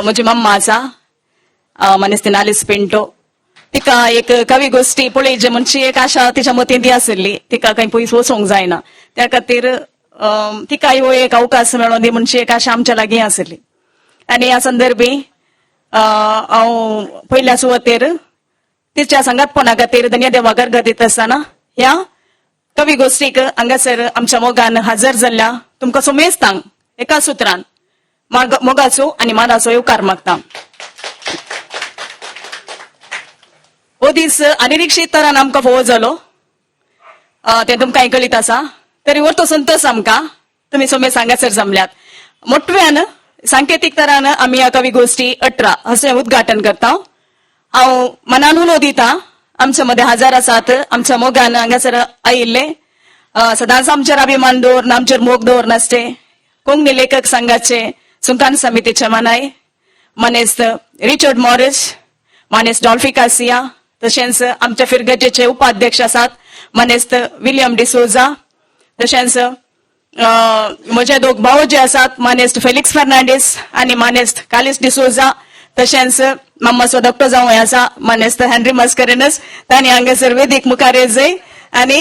म्हजी मम्मा आसा, मनेस्ती नालिस पिंटो. तिका एक कवी गोश्टी पळयचे म्हणची एक आशा तिच्या मतींत ती आशिल्ली. तिका खंय पयस वचूंक जायना, त्या खातीर तिकाय हो एक अवकाश मेळोन दी म्हणची एक आशा आमच्या लागीं आशिल्ली. आनी ह्या संदर्भी हांव पयल्या सुवातेर तिच्या सांगातपणा खातीर धन्य देवाक अर्घ दिता आसतना ह्या कवी गोश्टीक हांगासर आमच्या मोगान हजर जाल्ल्या तुमकां सुमेस्तांक एका सुत्रान मोगाचो आनी मानाचो येवकार मागता. हो दीस अनिरीक्षीत तरान आमकां फोव जालो, तें तुमकां कळीत आसा. तरी वरतो संतोष आमकां तुमी सोमेस हांगासर जमल्यात. मोटव्यान सांकेतीक तरान आमी ह्या कवी गोश्टी 18 अशें उद्घाटन करता. हांव मनान उलो दिता आमच्या मदें हजार आसात आमच्या मोगान हांगासर आयिल्ले, सदांच आमचेर अभिमान दवरून आमचेर मोग दवरून आसचे कोंकणी लेखक संघाचे सुंकान समितीचे मानाय मानेस्त रिचर्ड मॉरिस, मानेस्त डॉल्फी कासिया, तशेंच आमच्या फिरगजेचे उपाध्यक्ष आसात मानेस्त विलियम डिसोजा, तशेंच म्हजे दोग भाव जे आसात मानेस्त फेलिक्स फर्नांडीस आनी मानेस्त कालिस डिसोजा, तशेंच मामाचो धाकटो जावंय आसा मानेस्त हेनरी मस्करेनस. तांणी हांगासर वेदीक मुखार येजय आनी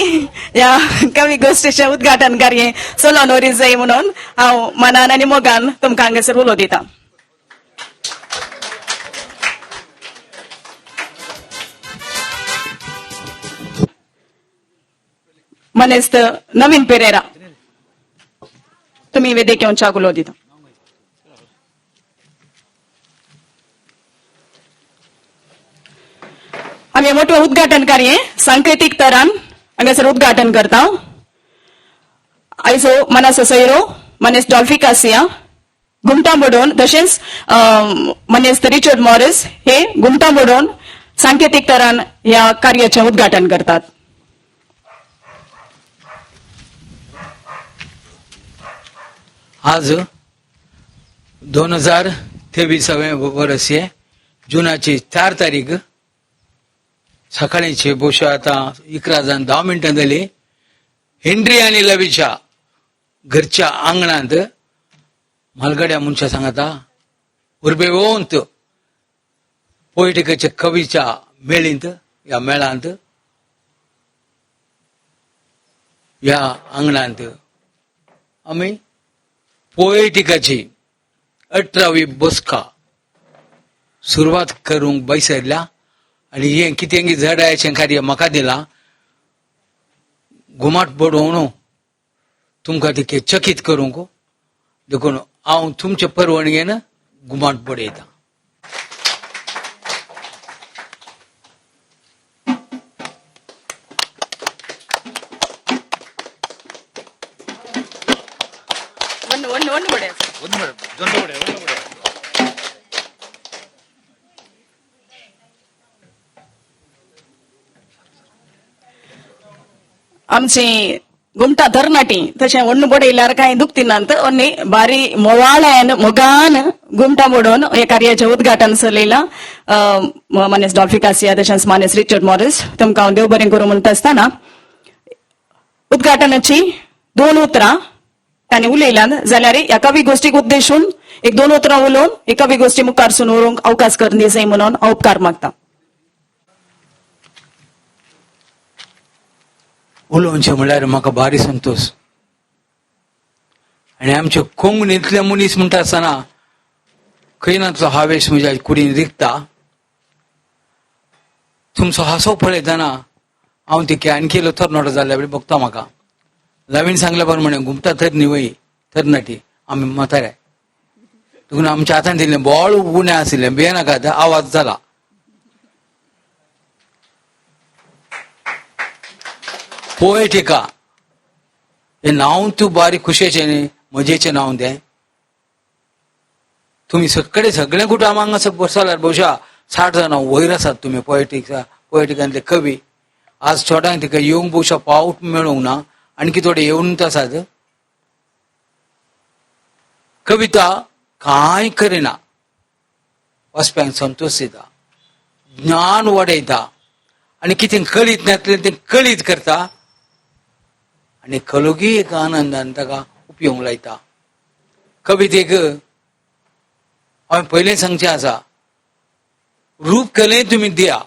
ह्या कवी गोश्टीचें उद्घाटन कार्य चलोवन व्हरी जाय म्हणून हांव मनान आनी मोगान तुमकां हांगासर उलो दिता. मानेस्त नवीन पेरेरा, तुमी वेदीक येवच्याक उलो दिता. आमी मोठो उद्घाटन कार्य सांकेतीक तरान हांगासर उद्घाटन करता. आयजो मनाचो सैरो मनेस डॉल्फी कासिया घुमटां बडोवन, तशेंच मनेस्त रिचर्ड मॉरिस हे घुमटां बडोवन सांकेतीक तरान ह्या कार्याचें उद्घाटन करतात. आज 2023 वर्स हे जुनाची 4 तारीख सकाळीची बहुशा आता 11 जावन 10 मिनटां जाली. हेनरी आनी लवीच्या घरच्या आंगणांत म्हालगड्या मनशां सांगता उर्बेवंत पोयटिकाच्या कवीच्या मेळींत ह्या मेळांत ह्या आंगणांत आमी पोयटिकाची 18वी बसका सुरवात करूंक बैसरल्या. आनी हें कितें जडायचें कार्य म्हाका दिलां, घुमाट बडोवन तुमकां तितकें चकीत करूंक, देखून हांव तुमचे परवणगेन घुमाट बडयतां. आमची घुमटा तरणाटी तशें ஒண்ணு बडयल्यार कांय दुखतीनात, ओन्नी बारी मोवाळ्यान मोगान घुमटा बडोवन हे कार्याचें उद्घाटन चलयलां मानेस डॉल्फी कासिया तशेंच मानेस रिचर्ड मॉरिस. तुमकां हांव देव बरें करूं म्हणटा आसतना उद्घाटनाची 2 उतरां तांणी उलयल्यान जाल्यार ह्या कवी गोश्टीक उद्देशून एक 2 उतरां उलोवन ही कवी गोश्टी मुखारसून व्हरूंक अवकाश करून दी जाय म्हणून हांव उपकार मागता. उलोवचें म्हणल्यार म्हाका भारी संतोश. आनी आमच्या कोंकणींतले मनीस म्हणटा आसतना खंय ना तो हावेस म्हज्या कुडीन रिगता. तुमचो हांसो पळयतना हांव तिके आणखी तरणाटो जाल्ल्या बरी बघता म्हाका. नवीन सांगल्या प्रमाणे घुमता तर न्ही तरणाटी आमी म्हातारे, देखून आमच्या हातान दिल्लें बोळ उणें आशिल्लें, भियेनाकात, आवाज जाला. पोएटिका हें नांव तूं बारीक खुशयेचें न्ही, मजेचें नांव तें. तुमी सगळे सगळे कुटुंब हांगासर बसल्यार बहुशा 60 जाणां वयर आसात तुमी पोएटिकांतले कवी. आज थोड्यांक तिका येवंक बहुशा पावट मेळूंक ना, आणखी थोडे येवनूच आसात. कविता कांय करिना, वचप्यांक संतोष दिता, ज्ञान वाडयता आनी कितें कळीत नासलें तें कळीत करता आनी कलोगी एक आनंदान ताका उपयोग लायता. कवितेक हांवें पयलें सांगचें आसा, रूप केलें तुमी दिया,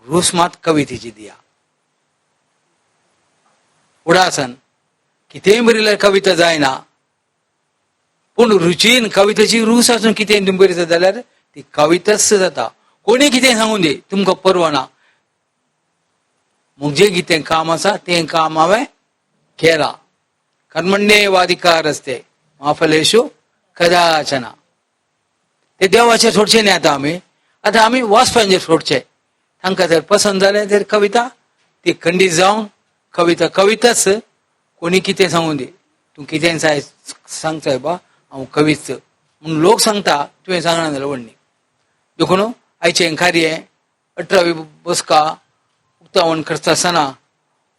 रूस मात कवितेची दिया. फुडासन कितेंय बरयल्यार कविता जायना, पूण रुचीन कवितेची रूस आसून कितेंय तुमी बरयता जाल्यार ती कविताच जाता. कोणी कितें सांगून दी तुमकां परवा ना, म्हजें कितें काम आसा तें काम हांवें केलां. कर्मण्येवाधिकार असते माफलेशु कदाचना. ते देवाचेर सोडचें न्ही. आतां आमी आतां आमी वाचप्यांचेर सोडचें. तांकां जर पसंत जालें तर कविता ती खंडीत जावन कविता कविताच. कोणी कितें सांगून दी, तूं कितें सांग सायबा, हांव कवीच म्हूण लोक सांगता, तुवें सांगना जाल्यार व्हडली. देखून आयचें कार्य 18वी बसका उक्तावण करता आसतना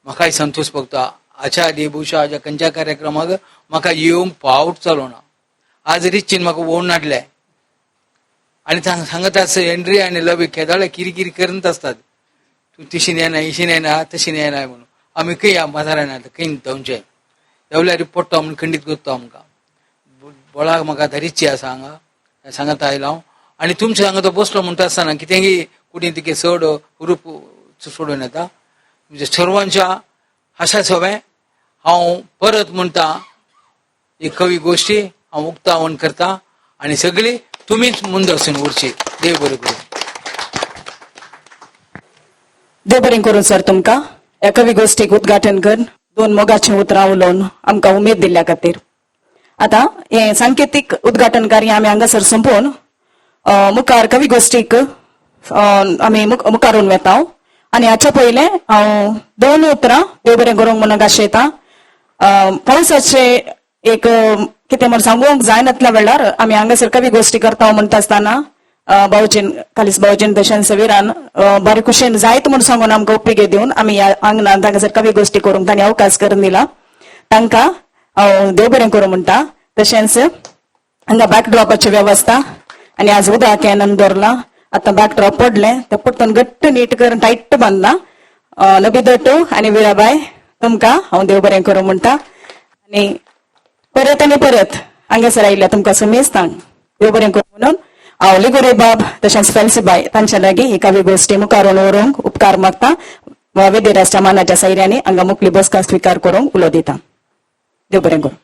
म्हाकाय संतोश भोगता. आचार्य भुशा हाच्या खंयच्या कार्यक्रमाक म्हाका येवंक पावट जालो ना. आज रिचीन म्हाका ओडून हाडलें आनी सांगत आसा, एंड्री आनी लवी केदाळे किरकिरी करत आसतात, तूं तिशीन येना, इशीन येना, तशीन येना म्हणून. आमी खंय बाजारान येता, खंय धांवचें देंवल्यार पडटा म्हणून खंडीत करता आमकां. बोळाक म्हाका धरिची आसा हांगा सांगत आयलो हांव. आनी तुमच्या हांगा तो बसलो म्हणटा आसतना कितेंय कुडीन तिके चड हुरूप सोडून येता. तुमच्या सर्वांच्या आशा सवें हांव परत म्हणटा, ही कवी गोश्टी हांव उक्तावण करता आनी सगळी तुमीच मुंदरसून उरची. देव बरें करूं. देव बरें करूं सर तुमकां. ह्या कवी गोश्टीक उद्घाटन कर दोन मोगाचीं उतरां उलोवन आमकां उमेद दिल्ल्या खातीर. आतां हें सांकेतीक उद्घाटन कार्य आमी हांगासर सोंपोवन मुखार कवी गोश्टीक आमी मुखारून वेता. आनी हाच्या पयलें हांव दोन उतरां देव बरें करूंक म्हणून आशेता. पावसाचे एक कितें म्हण सांगूंक जायनातल्या वेळार आमी हांगासर कवी गोश्टी करता म्हणटा आसतना भाऊजीन खालीस भाऊजीन तशेंच सवीरान बरे खुशेन जायत म्हूण सांगून आमकां उपेगी दिवन आमी ह्या आंगणांत हांगासर कवी गोश्टी करूंक तांणी अवकाश करून दिला. तांकां हांव देव बरें करूं म्हणटा. तशेंच हांगा बॅकड्रॉपाची वेवस्था आनी आज उदक कॅनन दवरलां. आतां बॅकड्रॉप पडलें तें परतून घट्ट नीट करून टायट बांदलां. नबी दट्टू आनी विराबाय तुमकां हांव देव बरें करूं म्हणटा. आनी परत आनी परत हांगासर आयिल्ल्या तुमकां सुमेस्तांक देव बरें करूं म्हणून हांव लिगुरे बाब तशेंच फेल्सीबाय तांच्या लागीं ही कवी गोश्टी मुखारून व्हरूंक उपकार मागता. वेदेराच्या मानाच्या सैऱ्यांनी हांगा मुखली बसका स्विकार करूंक उलो दिता. देव बरें करूं.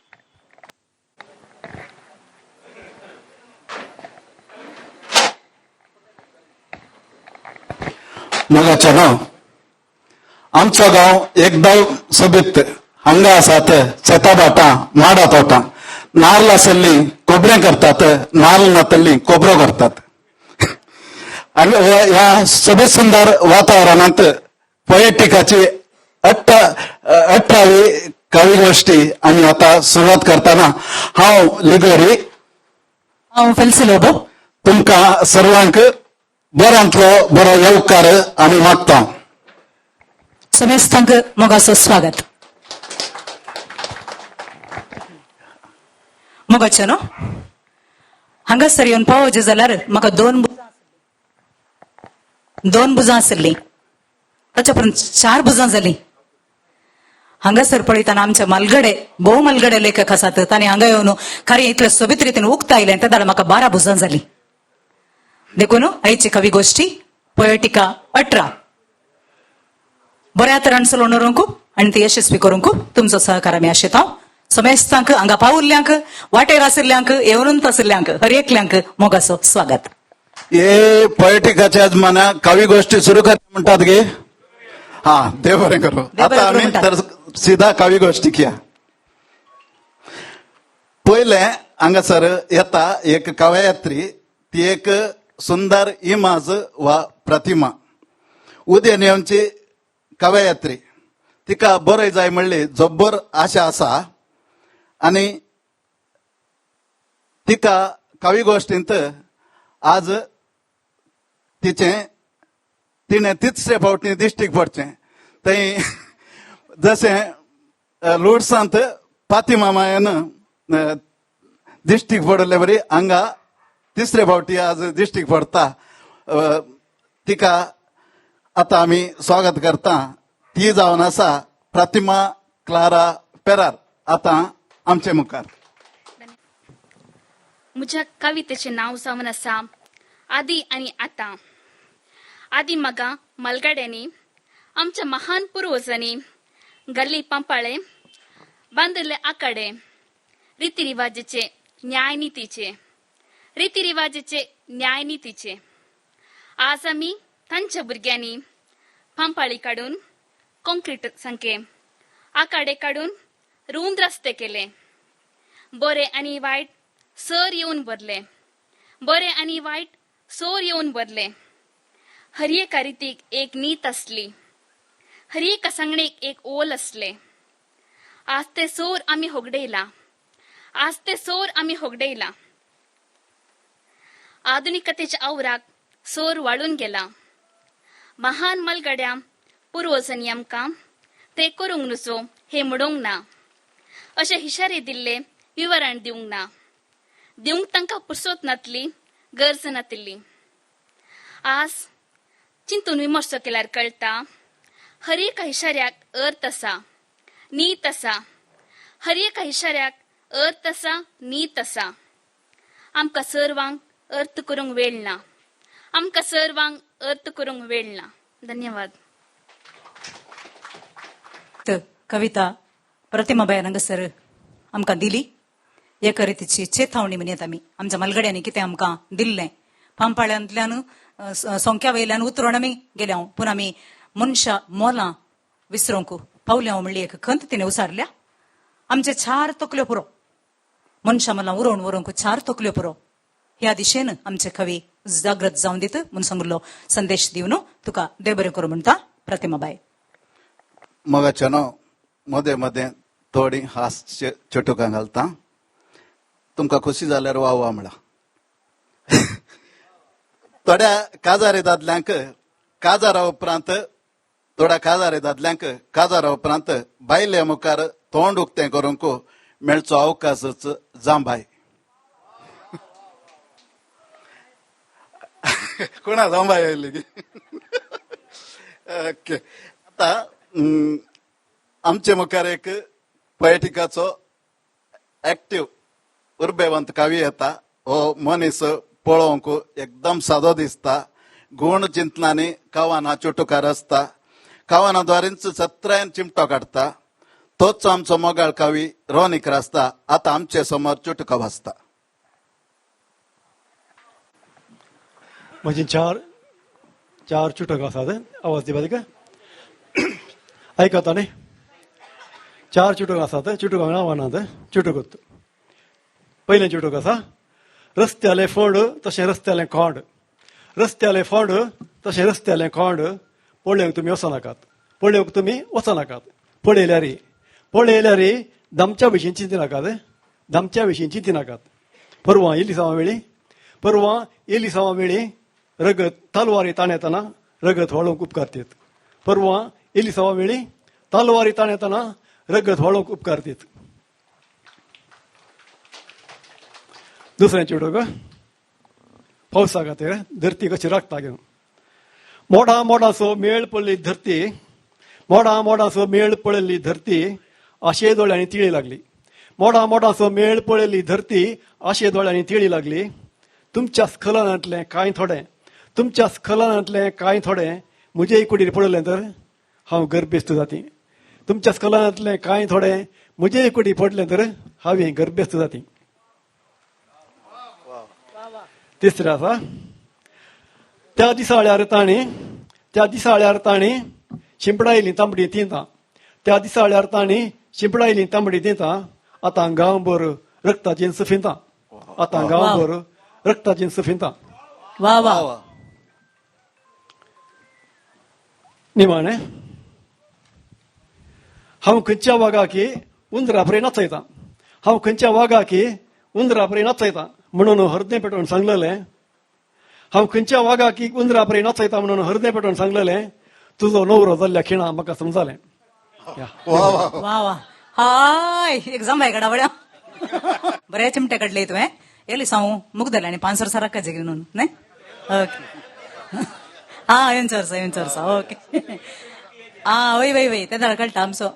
मोगाचें न्हू, आमचो गांव एकदम सोबीत हांगा आसात. शेतां भाटां, माडा तोटां, नाल्ल आसली कोबरें करतात, नाल्ल नातल्ली कोबरो करतात. आनी ह्या सोबीत सुंदर वातावरणांत पोएटिकाची 18वी कवी गोश्टी आमी आतां सुरवात करतना हांव लिगोरी, हांव फेल्सी लोबो, तुमकां सर्वांक बऱ्यांतलो बरो येवकार आमी मागता. समेस्तांक मोगाचो स्वागत. मोगाचें न्हू, हांगासर येवन पावोवचें जाल्यार म्हाका दोन भुजां आशिल्लीं, ताच्या पर्यंत चार भुजां जालीं. हांगासर पळयतना आमचे मालगडे, भोव मालगडे लेखक आसात, तांणी हांगा येवन खरें इतले सोबीत रितीन उक्तायलें, तेन्ना म्हाका 12 भुजां जालीं. देखून आयची कवी गोश्टी पोएटिका 18 बऱ्या तरान चलोवन व्हरूंक आनी ती यशस्वी करूंक तुमचो सहकार आमी आशेता. समेस्तांक, हांगा पावुल्ल्यांक, वाटेर आशिल्ल्यांक, येवनूच आशिल्ल्यांक, हर एकल्यांक मोगाचो स्वागत. हे पोएटिकाच्या माना कवी गोष्टी सुरू कर म्हणतात गे. हा, देव बरें करू. देव बरें आता करूं आमी म्हणटात. तर सीधा कवी गोष्टी किया. पयलें हांगासर येता एक कवयित्री, ती एक सुंदर इमाज वा प्रतिमा, उदेन येवची कवयित्री. तिका बरय जाय म्हणली जब्बर आशा आसा आनी तिका कवी गोश्टींत आज तिचें तिणें तिसरे फावटी दिश्टीक पडचें. थंय जशें लुडसांत फातिमा मायन दिश्टीक पडले बरी, हांगा तिसरे फावटी आज दिश्टीक पडता. तिका आतां आमी स्वागत करता. ती जावन आसा प्रतिमा क्लारा पेरार, आतां आमचे मुखार. म्हज्या कवितेचें नांव जावन आसा आदी आनी आतां. आदी मगा मलगाड्यांनी आमच्या महान पुर्वजांनी गल्ली पांपाळे बांदिल्ले आकाडे रितीरिवाजेचे न्यायनितीचे रितीरिवाजेचे न्यायनितीचे. आज आमी तांच्या भुरग्यांनी पांपाळी काडून कॉंक्रीट सामके आकाडे काडून रूंद रस्ते केले. बरे आनी वायट सर येवन भरले, बरे आनी वायट सोर येवन भरले. हर एका रितीक एक नीत आसली, हर एका सांगणेक एक ओल आसले. आज ते सोर आमी होगडयला, आज ते सोर आमी होगडयला. आधुनिकतेच्या आवराक सोर वाळून गेला. महान मलगड्या पुर्वजांनी आमकां ते करूंक नुजो हे म्हणूंक ना, अशे हिशारे दिल्ले विवरण दिवंक ना, दिवंक तांकां पुरसोत नातली, गरज नातिल्ली. आज चिंतून विमर्शो केल्यार कळटा हर एका इशाऱ्याक अर्थ आसा, नीत आसा. हर एका इशाऱ्याक अर्थ आसा, नीत आसा. आमकां सर्वांक अर्थ करूंक वेळ ना, आमकां सर्वांक अर्थ करूंक वेळ ना. धन्यवाद. कविता प्रतिमाबाई हांगासर आमकां दिली. एका रितीची चेतावणी म्हणयत आमी आमच्या मलगड्यांनी कितें आमकां दिल्लें. पांपाळ्यांतल्यान सोंक्या वयल्यान उतरून आमी गेल्या, पूण आमी मनशां मोलां विसरूंक पावल्या म्हणली एक खंत तिणें उसारल्या. आमचे चार तकल्यो पुरो, मनशां मोलां उरोवन उरोवंक चार तकल्यो पुरो. ह्या दिशेन आमचे कवी जागृत जावन दित म्हूण सांगिल्लो संदेश दिवन तुका देव बरें करूं म्हणटा प्रतिमाबाई. मगाच्यानो मदें मदें थोडी हास चटुकां घालता, तुमकां खोशी जाल्यार वा वा म्हणा. थोड्या काजारी दादल्यांक काजारा उपरांत, थोड्या काजारी दादल्यांक काजारा उपरांत बायले मुखार तोंड उक्तें करूंक मेळचो अवकाशच जांबाय. कोणा जांबाय आयली की? ओके, आतां आमचे मुखार एक पॉयटिकाचो एक्टीव उर्बेवंत कवी येता. हो मनीस पळोवंक एकदम सादो दिसता, गूण चिंतनांनी कवनां चुटुकार आसता, कवना द्वारींच सत्रायन चिमटो काडटा. तोच आमचो मोगाळ कवी रोनिक रासता आतां आमचे समोर चुटुका वाचता. म्हजी चार चार चुटक आसात. आवाज दिवपा तिका आयकता न्ही? चार चुटक आसात, चुटकांक नांवां नात. चुटकूत पयलें चुटक आसा रस्त्यालें फोंड तशें रस्त्यालें खोंड, रस्त्यालें फोंड तशें रस्त्यालें खोंड, पळोवंक तुमी वचनाकात, पळोवंक तुमी वचनाकात. पळयल्यार पळयल्यार दामच्या भशेन चिंतिनाकात, दामच्या भशेन चिंतिनाकात. परवां येली वेळी, परवां येली वेळी रगत तलवारी ताणेतना रगत व्हाळोवंक उपकारतीत. परवां येली वेळी तलवारी ताणेतना रगत व्हाळोवंक उपकारतीत. दुसरें चिडूक पावसा खातीर धरती कशी राखता घेवन. मोडा मोडासो मेळ पडली धरती, मोडा मोडासो मेळ पळयल्ली धरती, आशे दोळ्यांनी तिळी लागली. मोडा मोडासो मेळ पळयल्ली धरती, आशे दोळ्यांनी तिळी लागली. तुमच्या स्खलनांतलें कांय थोडें, तुमच्या स्खलनांतलें कांय थोडें म्हजे कुडीर पडलें तर हांव गर्भेस्त जाती. तुमच्या स्खलनांतलें कांय थोडें म्हजे कुडी पडलें तर हांवें गर्भेस्त जाती. तिसरें आसा त्या दिसाळ्यार तांणी, त्या दिसाळ्यार तांणी शिंपडायलीं तांबडी तिंतां, त्या दिसाळ्यार तांणी शिंपडायलीं तांबडी तिंतां, आतां गांवभर रक्ताचीं सफिंतां, आतां गांवभर रक्ताचीं सफिंतां. वा वा. निमाणें हांव खंयच्या वागाकी उंदरा परी नाचयतां, हांव खंयच्या वागाकी उंदरा परी नाचयतां म्हणून हरदें पेटोवन सांगलेलें. हांव खंयच्या वागाकी उंदरा परी नाचयतां म्हणून हरदें पेटोवन सांगलेलें. तुजो नवरो जाल्ल्या खिणा म्हाका समजालें. वा वा. हाय एक्झाम बाय गडावड्या बऱ्या चिमटे काडले तुवें. येली सांगू मुगदले आनी 5 वर्सां राखायचे घेवन न्ही. ओके हा येवन वर्सां, येवन वर्सां. ओके आ वय वय वय तेन्ना कळटा आमचो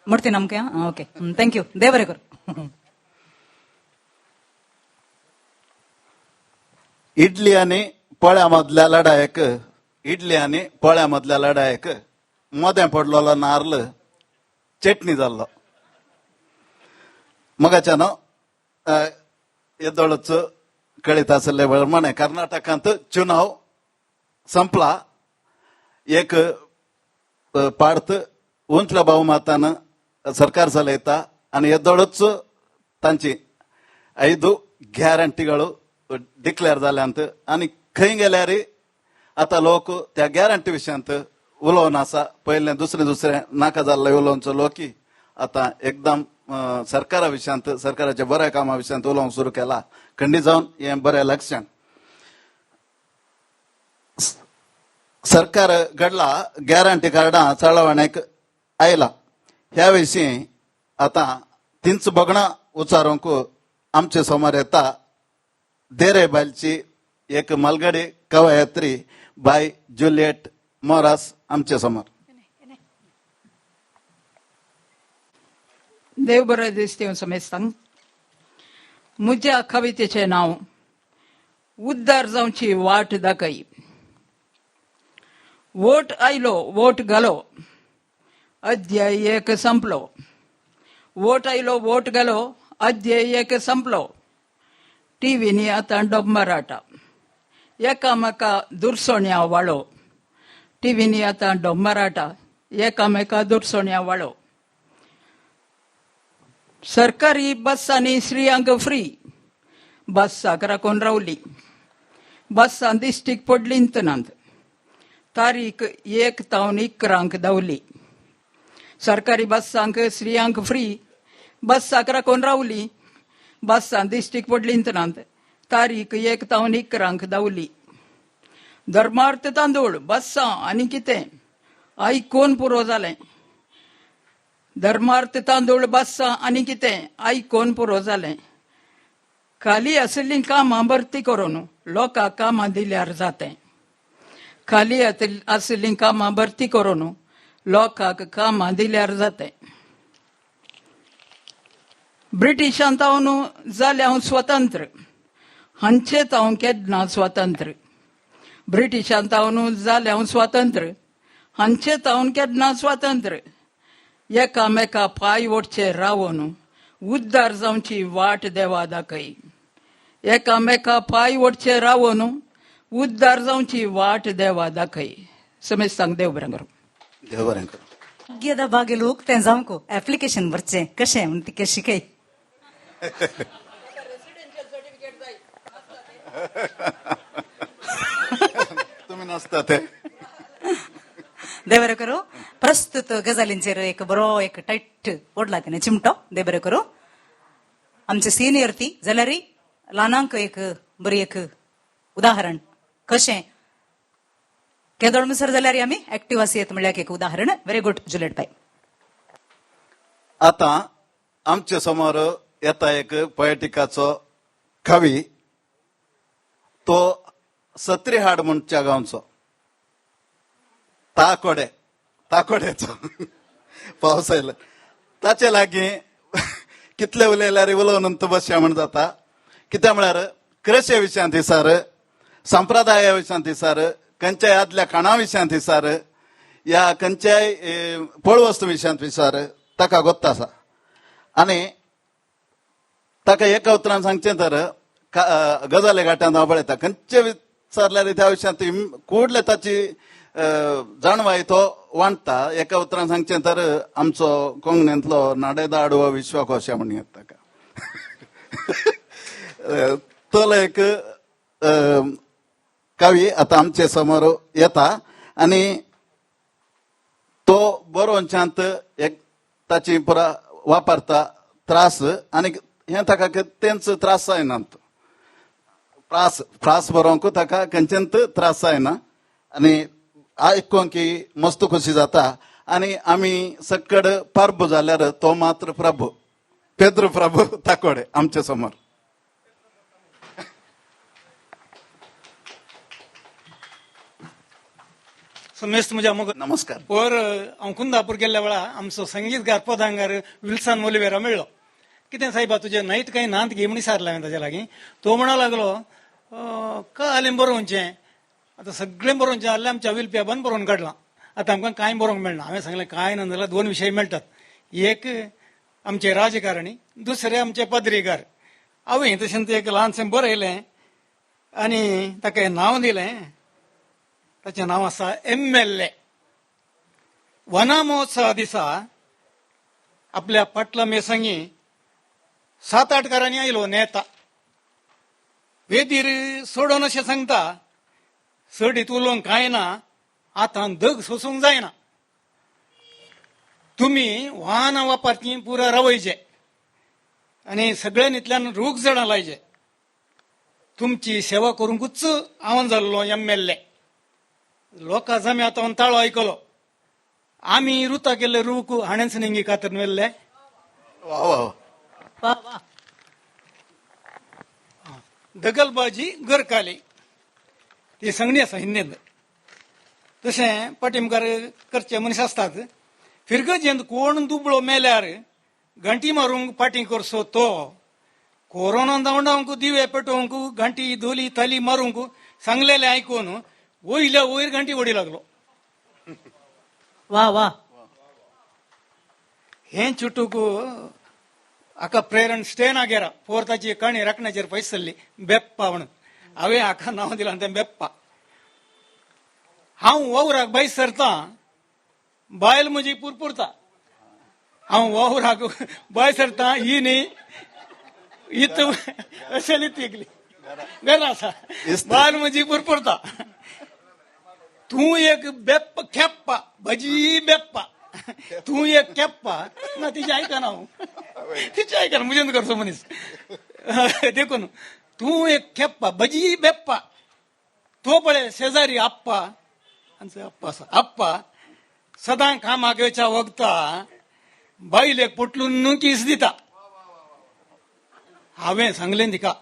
मोडती आमकां. ओके thank you, देव बरें करूं. इडली आनी पोळ्या मदल्या लढायेक, इडली आनी पोळ्या मदल्या लढायेक मदें पडलेलो नार्ल चटणी जाल्लो. मगाच्यान येदोळच कळीत आशिल्ले प्रमाणे कर्नाटकांत चुनाव संपला. एक पार्थ उंचल्या बहुमतान सरकार चलयता आनी येदोळच तांची 5 ग्यारंटीಗಳು डिक्लेअर जाल्यांत आनी खंय गेल्यार आतां लोक त्या गॅरंटी विशयांत उलोवन आसा. पयलें दुसरें दुसरें नाका जाल्लें उलोवचो लोकी आतां एकदम सरकारा विशयांत, सरकाराच्या बऱ्या कामा विशयांत उलोवंक सुरू केला. खंडीत जावन हें बरें लक्षण. सरकार घडला गॅरंटी कार्डां चळवणेक आयला. ह्या विशीं आतां तींच भगणां उचारूंक आमचे समोर येता देरे बायलची एक मालगडी कवयत्री बाय जुलियट मोरास आमचे समोर. देव बरें दीस समेस्तांक. म्हज्या कवितेचें नांव उद्धार जावची वाट दाखय. वोट आयलो वोट घालो, अध्याय एक संपलो. वोट आयलो वोट घालो, अध्याय एक संपलो. टीव्हीनी आतां डोंबराटा, एकामेका दुरसोण्या वाळो. टीव्हीनी आतां डोंबराटा, एकामेका दुरसोण्या वाळो. सरकारी बसांनी स्त्रियांक फ्री, बसाक राखून रावली. बसां दिश्टीक पडलींत नात. तारीख 1 तावन 11 धांवली. सरकारी बसांक स्त्रियांक फ्री, बसाक राखून रावली. बसां दिश्टीक पडलींत नात. तारीख 1 तावन 11 धांवली. धर्मार्थ तांदूळ बसां आनी कितें आयकून पुरो जालें. धर्मार्थ तांदूळ बसां आनी कितें आयकून पुरो जालें. खाली आशिल्लीं कामां भरती करून लोकांक कामां दिल्यार जातें. खाली आशिल्लीं कामां भरती करून लोकांक कामां दिल्यार जातें. ब्रिटिशांत हांव जालें हांव स्वतंत्र, हांचेत हांव केन्ना स्वतंत्र. ब्रिटिशांत हांव जालें हांव स्वतंत्र, हांचेत हांव केन्ना स्वतंत्र. एकामेका पांय ओडचे रावन उद्धार जावची वाट देवा दाखय. एकामेका पांय ओडचे रावन उद्धार जावची वाट देवा दाखय. समेस्तांक देव बरें करूं. देव बरें करूं. भाग्यदा बागेल उक्तें जावंक एप्लिकेशन भरचें कशें म्हूण तिका शिकय. तुमी नासता ते. देव बरें करूं. प्रस्तुत गजालींचेर एक बरो एक टायट ओडला तिणें चिमटो. देव बरें करूं. आमचे सिनियर ती जाल्यार ल्हानांक एक बरी एक उदाहरण कशें केदोळ म्हणसर जाल्यार आमी एक्टिव आसयेत म्हणल्यार एक उदाहरण. व्हेरी गुड जुलियट बाय. आतां आमचे समोर येता एक पोएटिकाचो कवी, तो सत्रीहाड म्हणच्या गांवचो, ताकोडे, ताकोड्याचो पावस आयलो. ताचे लागीं कितले उलयल्यार उलोवन बसया म्हण जाता. कित्याक म्हळ्यार कृशे विशयांत दिसार, संप्रदाया विशयांत दिसार, खंयच्याय आदल्या खाणा विशयांत दिसार, या खंयच्याय पळवस्तू विशयांत विचार ताका गोत्त आसा. आनी ताका एका उतरान सांगचें तर गजाली घाट्यांत हांव पळयता खंयचे विचारल्यार त्या विशयांत कुडले ताची जाणवाय तो वांटता. एका उतरान सांगचें तर आमचो कोंकणींतलो नाडेदाड हो विश्वकोश म्हण येता ताका. तो एक कवी आतां आमचे समोर येता आनी तो बरोवच्यात एक ताची पुरा वापरता त्रास आनी हें ताका तेंच त्रास जायना. प्रास प्रास बरोवंक ताका खंयचेंच त्रास जायना आनी आयकोंक की मस्त खोशी जाता. आनी आमी सक्कड परबू जाल्यार तो मात्र प्रभू पेद्र प्रभू ताकोडे आमचे समोर. समेस्त म्हज्या मोग नमस्कार. वर हांव कुंदापूर गेल्ल्या वेळा आमचो संगीतकार पदांगार विल्सन मोलिवेरा मेळ्ळो. कितें साहेबा तुजें नायट कांय नात गे म्हण विचारलें हांवें ताच्या लागीं. तो म्हणा लागलो कालें बरोवचें आतां सगळें बरोवचें जाल्यार आमच्या विलप्याबान बरोवन काडलां. आतां आमकां कांय बरोवंक मेळना. हांवें सांगलें कांय ना जाल्यार दोन विशय मेळटात, एक आमचे राजकारणी, दुसरे आमचे पदरीकार. हांवें तशें एक ल्हानशें बरयलें आनी ताका नांव दिलें. ताचें नांव आसा MLA. वना महोत्सवा दिसा आपल्या पाटला मेसंगी 7-8 घरांनी आयलो नेता. वेदीर सोडून अशें सांगता, चडीत उलोवंक कांय ना, आतां दग सोसूंक जायना, तुमी वाहनां वापरचीं पुरा रावयचे आनी सगळ्यांनीतल्यान रूख झाडां लायचे. तुमची सेवा करूंकूच हांव जाल्लो MLA. लोकां जमे आतां ताळो आयकलो. आमी रुता केल्ले रूख हाणेंच निंगी कातर व्हेल्ले. वा वा. दगलबाजी गरकाली ती सांगणी आसा हिंदींत. तशें पाटीमुखार करचे मनीस आसतात. फिरगजेंत कोण दुबळो मेल्यार घांटी मारूंक पाटी करचो तो, कोरोना धांवडावंक दिवे पेटोवंक घांटी धोली थाली मारूंक सांगलेलें आयकून वयल्या वयर घांटी वडी लागलो. वा वा. हें चुटूक हाका प्रेरण स्टेना गेरा पोर ताची काणी राखण्याचेर पयस सरली बेप्पा म्हणून. हांवें हाका नांव दिलां तें बेप्पा. हांव वावराक भायर सरतां, बायल म्हजी पुरपुरता. हांव वावराक भायर सरतां, ही न्ही इत अशें ती एकली घरा आसा, बायल म्हजी पुरपुरता. तूं एक बेप्पा खेप्पा भजी बेप्पा, तूं एक खेप्पा ना. तिचें आयकना हांव, तिचें आयकना म्हजेन करचो मनीस. देखून तूं एक खेप्पा भजी बेप्पा. तो पळय शेजारी आप्पा, आमचो आप्पा आसा, आप्पा सदां कामाक येवच्या वखता बायलेक पोटलून कीस दिता. हांवें सांगलें तिका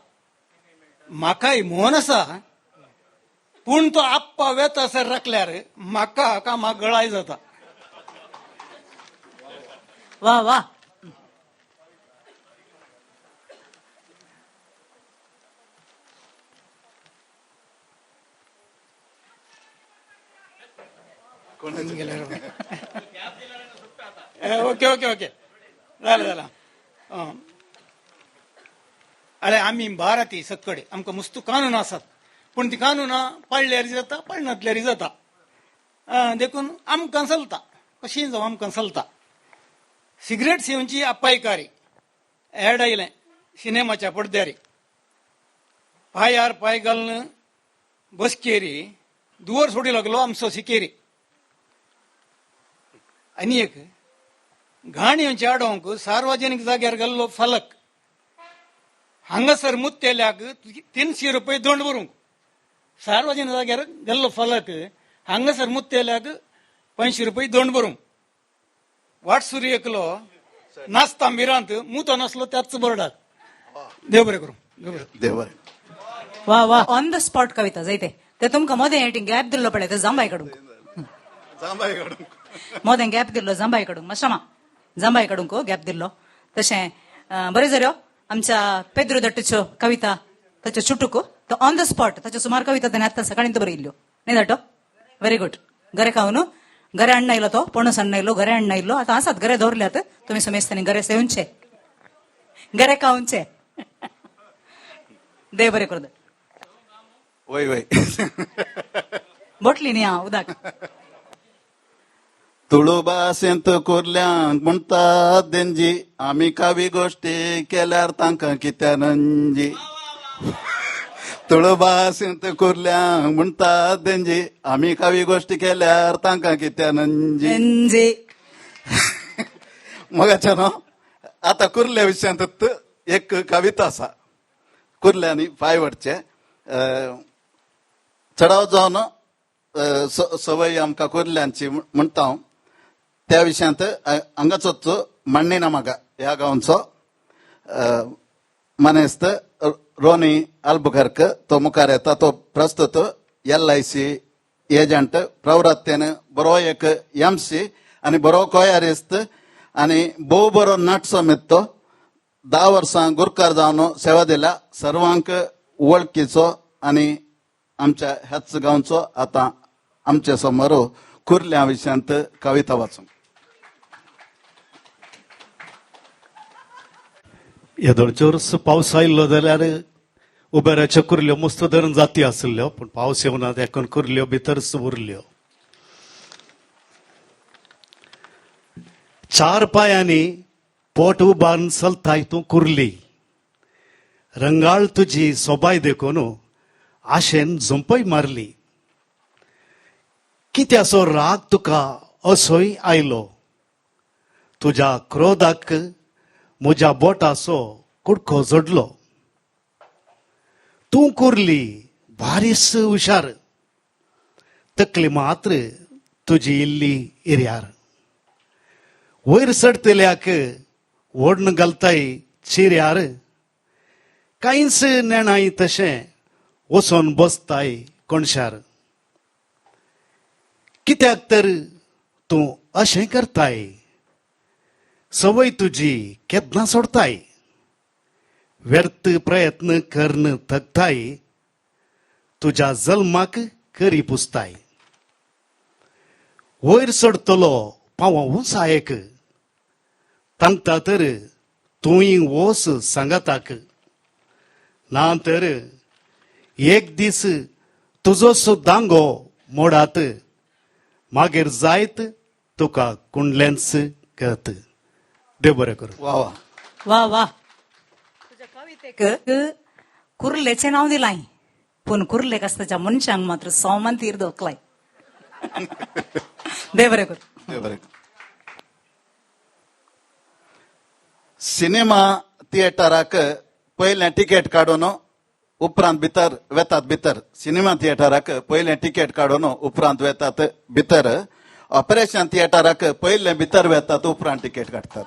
म्हाकाय मोहन आसा, पूण तो आप्पा वेता सर राखल्यार म्हाका कामाक गळाय जाता. वा वा. ओके ओके ओके जालें जालें. अरे आमी भारती सककडे आमकां मस्त कानून आसात, पूण ती कानूनां पाळल्यार जाता, पाळनातल्यार जाता. देखून आमकां चलता, कशीं जावं आमकां चलता. सिगरेट सेवची अपायकारी एड आयलें सिनेमाच्या पडद्यार. पांयार पांय घालून बसकेरी दुवर सोडी लागलो आमचो सिकेरी. आनी एक घाण येवचे आडोवंक सार्वजनीक जाग्यार घाल्लो फलक. हांगासर मुत्तेल्याक 300 रुपये दंड भरूंक. सार्वजनीक जाग्यार घाल्लो फलक, हांगासर मुत्तेल्याक 500 रुपये दंड भरूंक. वाटसुरी एकलो नाचता मिरांत मुतो नासलो त्याच बोर्डाक. देव बरें करूं, देव बरें. देव बरें. वा वा. ऑन the spot कविता जायते ते तुमकां मोदें गॅप दिल्लो पळय ते जांबाय काडूंक, जांबाय काडूंक मोदें गॅप दिल्लो जांबाय काडूंक, मातशें जांबाय काडूंक गॅप दिल्लो. तशें बरें जर आमच्या पेद्रो दट्टच्यो कविता ताच्यो चुटूक तो ऑन the spot ताच्यो सुमार कविता ताणें आत्तां सकाळीं बरयल्ल्यो न्ही धाटो. Very good. घरे खावन घरे अण्णा येयलो, तो पणस अण्णा येयलो, घरे अण्णा येयलो. आतां आसात घरे दवरल्यात, तुमी समेस्तांनी घरे सेवचे, घरे खावचे. देव बरें करूं. वय वय. बोटली न्ही हांव उदक. तुळू भाशेंत कुर्ल्यांक म्हणटात देंजी, आमी कावी गोश्टी केल्यार तांकां कित्या नंजी. तुळू भाशेंत कुर्ल्यांक म्हणटात देंजी, आमी कावी गोश्टी केल्यार तांकां कित्या नंजी. नंजी. मगाच्या न्हू आतां कुर्ल्या विशयांत एक कविता आसा. कुर्ल्यांनी पांय वडचे चडाव जावन सवय आमकां कुर्ल्यांची म्हणटा हांव. त्या विशयांत हांगाचोच मांडणीना म्हाका ह्या गांवचो मानेस्त रोनी आल्बुकर्क तो मुखार येता. तो प्रस्तुत LIC agent, प्रवृत्तेन बरो एक MC आनी बरो कोयारिस्त आनी भोव बरो नाटसो मेत्तो. 10 वर्सां गुरकार जावन सेवा दिल्या, सर्वांक वळखीचो आनी आमच्या ह्याच गांवचो आतां आमचे समोर कुर्ल्या विशयांत कविता वाचूंक. येदोळचोर्स पावस आयिल्लो जाल्यार उबेराच्यो कुर्ल्यो मस्त धरून जाती आशिल्ल्यो, पूण पावस येवना देखून कुर्ल्यो भितरच उरल्यो. चार पांयांनी पोट उबारून चलताय तूं कुर्ली, रंगाळ तुजी सोबाय देखून आशेन झोंपय मारली. कित्याचो राग तुका असोय आयलो, तुज्या क्रोधाक म्हज्या बोटाचो कुडको जोडलो. तूं कुर्ली बारीस हुशार, तकली मात्र तुजी इल्ली इर्यार. वयर चडटल्याक ओडून घालताय चिऱ्यार, कांयच नेणाय तशें वचोन बसताय कोणशार. कित्याक तर तूं अशें करताय, संवय तुजी केन्ना सोडताय. व्यर्थ प्रयत्न करून थकताय, तुज्या जल्माक करी पुसताय. वयर चडटलो पावो उंचायेक, तांकता तर तूंय वोस सांगाताक. ना तर एक दीस तुजोच दांगो मोडात, मागीर जायत तुका कुंडलेंच गत. देव बरें करूं. वा वा वा वा. तुज्या कवितेक कुर्लेचें नांव दिलाय, पूण कुर्लेक आसताच्या मनशांक मात्र सोमान तीर दोखलाय. देव बरें करूं. देव बरें करूं. सिनेमा थिएटराक पयलें तिकेट काडून उपरांत भितर वेतात भितर. सिनेमा थिएटराक पयलें तिकेट काडून उपरांत वेतात भितर. ऑपरेशन थिएटराक पयलें भितर वेतात उपरांत तिकेट काडटात.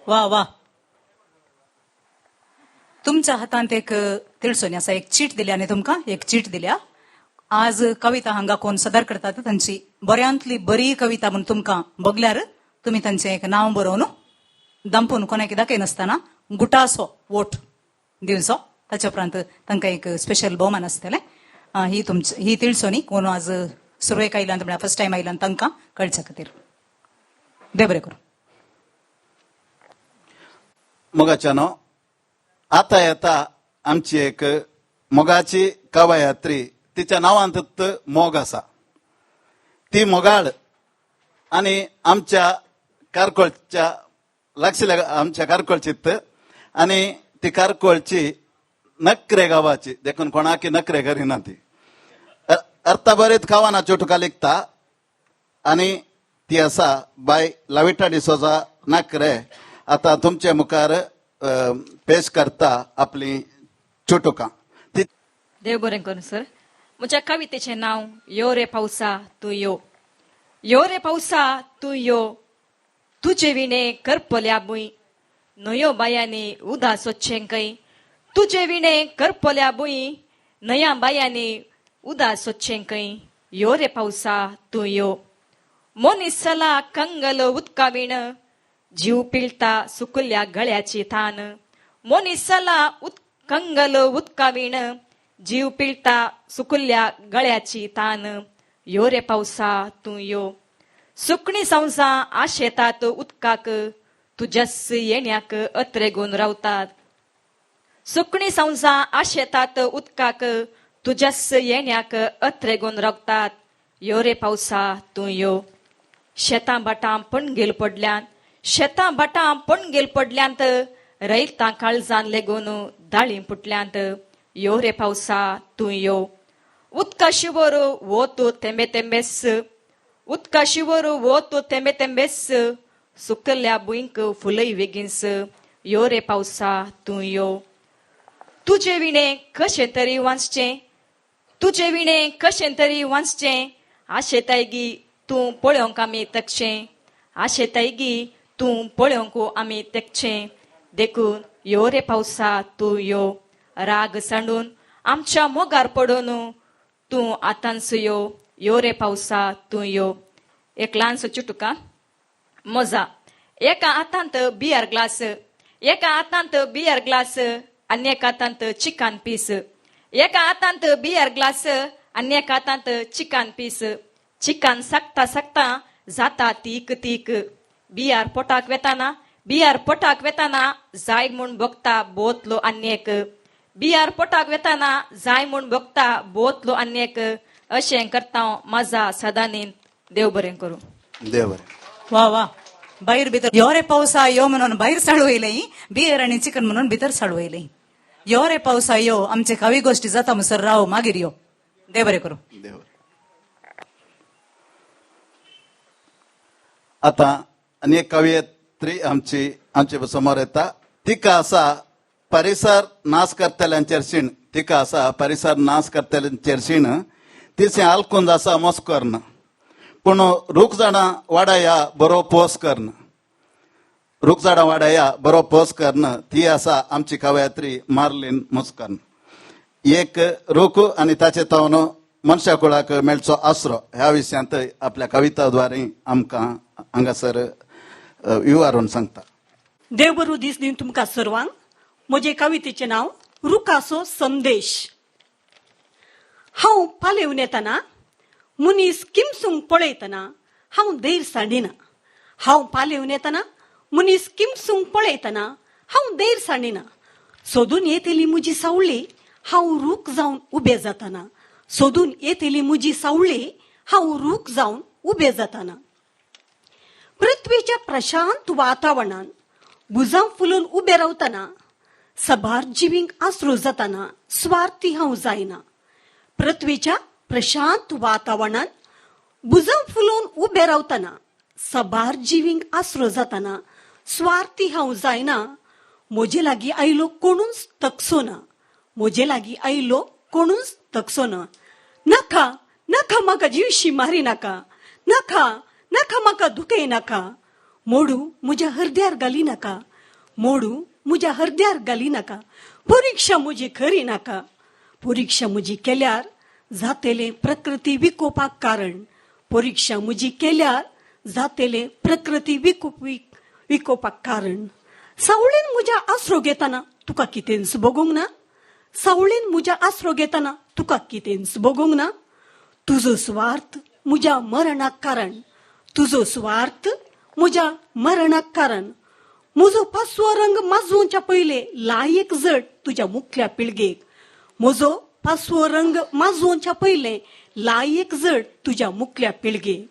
वा वा. तुमच्या हातांत एक तिळसोनी आसा, एक चीट दिल्या आनी तुमकां एक चीट दिल्या. आज कविता हांगा कोण सदर करतात तांची बऱ्यांतली बरी कविता म्हूण तुमकां बगल्यार तुमी तांचें एक नांव बरोवन दंपून कोणाक दाखयनासतना गुटासो वोट दिवचो. ताच्या उपरांत तांकां एक स्पेशल भोवमान आसतलें. ही तुमची ही तिळसोनी कोण आज सुरवेक आयल्यान म्हळ्यार फर्स्ट टायम आयल्यान तांकां कळच्या खातीर. देव बरें करूं. मोगाच्यानो, आतां येता आमची एक मोगाची कवयित्री, तिच्या नांवांत मोग आसा. ती मोगाळ आनी आमच्या कारकोळच्या लागशिल्ल्या आमच्या कारकोळचीत आनी ती कारकोळची नकरे गांवाची, देखून कोणाकी नकरे करिना ती. अर्थाभरीत खावाना चुटुका लिखता आनी ती आसा बाय लाविटा डिसोजा नकरे. आतां तुमचे मुखार पेश करता आपली चुटुकां. ती देव बरें करूं सर. म्हज्या कवितेचें नांव यो रे पावसा तूं यो. यो रे पावसा तूं यो, तुजे विणे करपल्या भूंय, न्हंयो बायांनी उदास वचचें खंय. तुजे विणे करपल्या भूंय, न्हंया बायांनी उदास वचचें खंय. यो रे पावसा तूं यो. मनीस जाला कंगल उदका वीण, जीव पिळटा सुकल्या गळ्याची थान. मनीस जाला कंगल उदका वीण, जीव पिळटा सुकल्या गळ्याची तान. यो रे पावसा तूं यो. सुकणी संवसां आशेतात उदकाक, तुज्याच येण्याक अत्रेगून रावतात. सुकणी संवसां आशेतात उदकाक, तुज्याच येण्याक अत्रेगून रावतात. यो रे पावसा तूं यो. शेतां भाटां पणगेल पडल्यांत, शेतां भाटां पणगेल पडल्यांत, रयतां काळजान लेगून दाळीं फुटल्यांत. यो रे पावसा तूं यो. उदका शिवर वोत तेंबे तेंबेस, उदका शिवर वोत तेंबे तेंबेस, सुकल्या भुंयक फुलय वेगींच. यो रे पावसा तूं यो. तुजे विणे कशें तरी वांचचें, तुजे विणे कशें तरी वांचचें, आशेताय गी तूं पळोवंक आमी तकचें, आशेताय गी तूं पळोवंक आमी तेकचें. देखून यो रे पावसा तूं यो. राग सांडून आमच्या मोगार पडून तूं आतांच यो. यो रे पावसा तूं यो. एक ल्हानसो चुटुका मजा. एका हातांत बियर ग्लास, एका हातांत बियर ग्लास आनी एका हातांत चिकन पीस. एका हातांत बियर ग्लास आनी एका हातांत चिकन पीस. चिकन सकता सकता जाता तीक तीक. बियर पोटाक वेताना, बियर पोटाक वेताना जाय म्हूण भोगता बोतलो आनी एक. बियर पोटाक वेताना जाय म्हूण भोगता बोतलो आनी एक. अशें करता म्हाजा सदांनी. देव बरें करूं. देव बरें. वा वा. भायर भितर यो रे पावसा यो म्हणून भायर साळवयलें, बियर आनी चिकन म्हणून भितर साळवयलें. यो रे पावसा यो, आमचे कवी गोश्टी जाता म्हणसर राव, मागीर यो. देव बरें करूं. देव बरें. आतां आनी एक कवयित्री आमची आमचे समोर येता. तिका आसा परिसर नाश करतल्यांचेर शीण. तिका आसा परिसर नाश करतल्यांचेर शीण. तिचें आलकुंज आसा मोस्कर्न, पूण रूख झाडां वाडया बरो पोस कर्न. रूख झाडां वाडया बरो पोस कर्न. ती आसा आमची कवयित्री मार्लीन मुस्कर्न. एक रूख आनी ताचे तावन मनशा कुळाक मेळचो आसरो ह्या विशयांत आपल्या कविता द्वारे आमकां हांगासर विवारून सांगता. देव बरो दीस दिवन तुमकां सर्वांक. म्हजे कवितेचें नांव रुखाचो संदेश. हांव पालेवन येतना मनीस किमसूंक पळयतना हांव धैर सांडिना. हांव पालेवन येतना मनीस किमसूंक पळयतना हांव धैर सांडिना. सोदून येतली म्हजी सावळी हांव रूख जावन उबें जातना. सोदून येतली म्हजी सावळी हांव रूख जावन उबें जातना. पृथ्वीच्या प्रशांत वातावरणान भुजां फुलून उबें रावतना सबार जिवींक आसरो जातना स्वार्थी हांव जायना. पृथ्वीच्या प्रशांत वातावरणान भुजां फुलोवन उबें रावतना सबार जिवींक आसरो जातना स्वार्थी हांव जायना. म्हजे लागीं आयलो कोणूच तकसो ना. म्हजे लागीं आयलो कोणूच तकसो ना. नाका नाका म्हाका जिवशी मारी नाका. नाका नाका म्हाका दुखय नाका. मोडू म्हज्या हरद्यार घाली नाका. मोडू म्हज्या हरद्यार घाली नाका. परिक्षा म्हजी खरी नाका. परिक्षा म्हजी केल्यार जातेलें प्रकृती विकोपाक कारण. परिक्षा म्हजी केल्यार जातेलें प्रकृती विकोपाक कारण. सावळेन म्हज्या आसरो घेतना तुका कितेंच भोगूंक ना. सावळेन म्हज्या आसरो घेतना तुका कितेंच भोगूंक ना. तुजो स्वार्थ म्हज्या मरणाक कारण. तुजो स्वार्थ म्हज्या मरणाक कारण. म्हजो पासवो रंग माजोवच्या पयले लायक जड तुज्या मुखल्या पिळगेक. म्हजो पासवो रंग माजोवच्या पयले लायक जड तुज्या मुखल्या पिळगेक.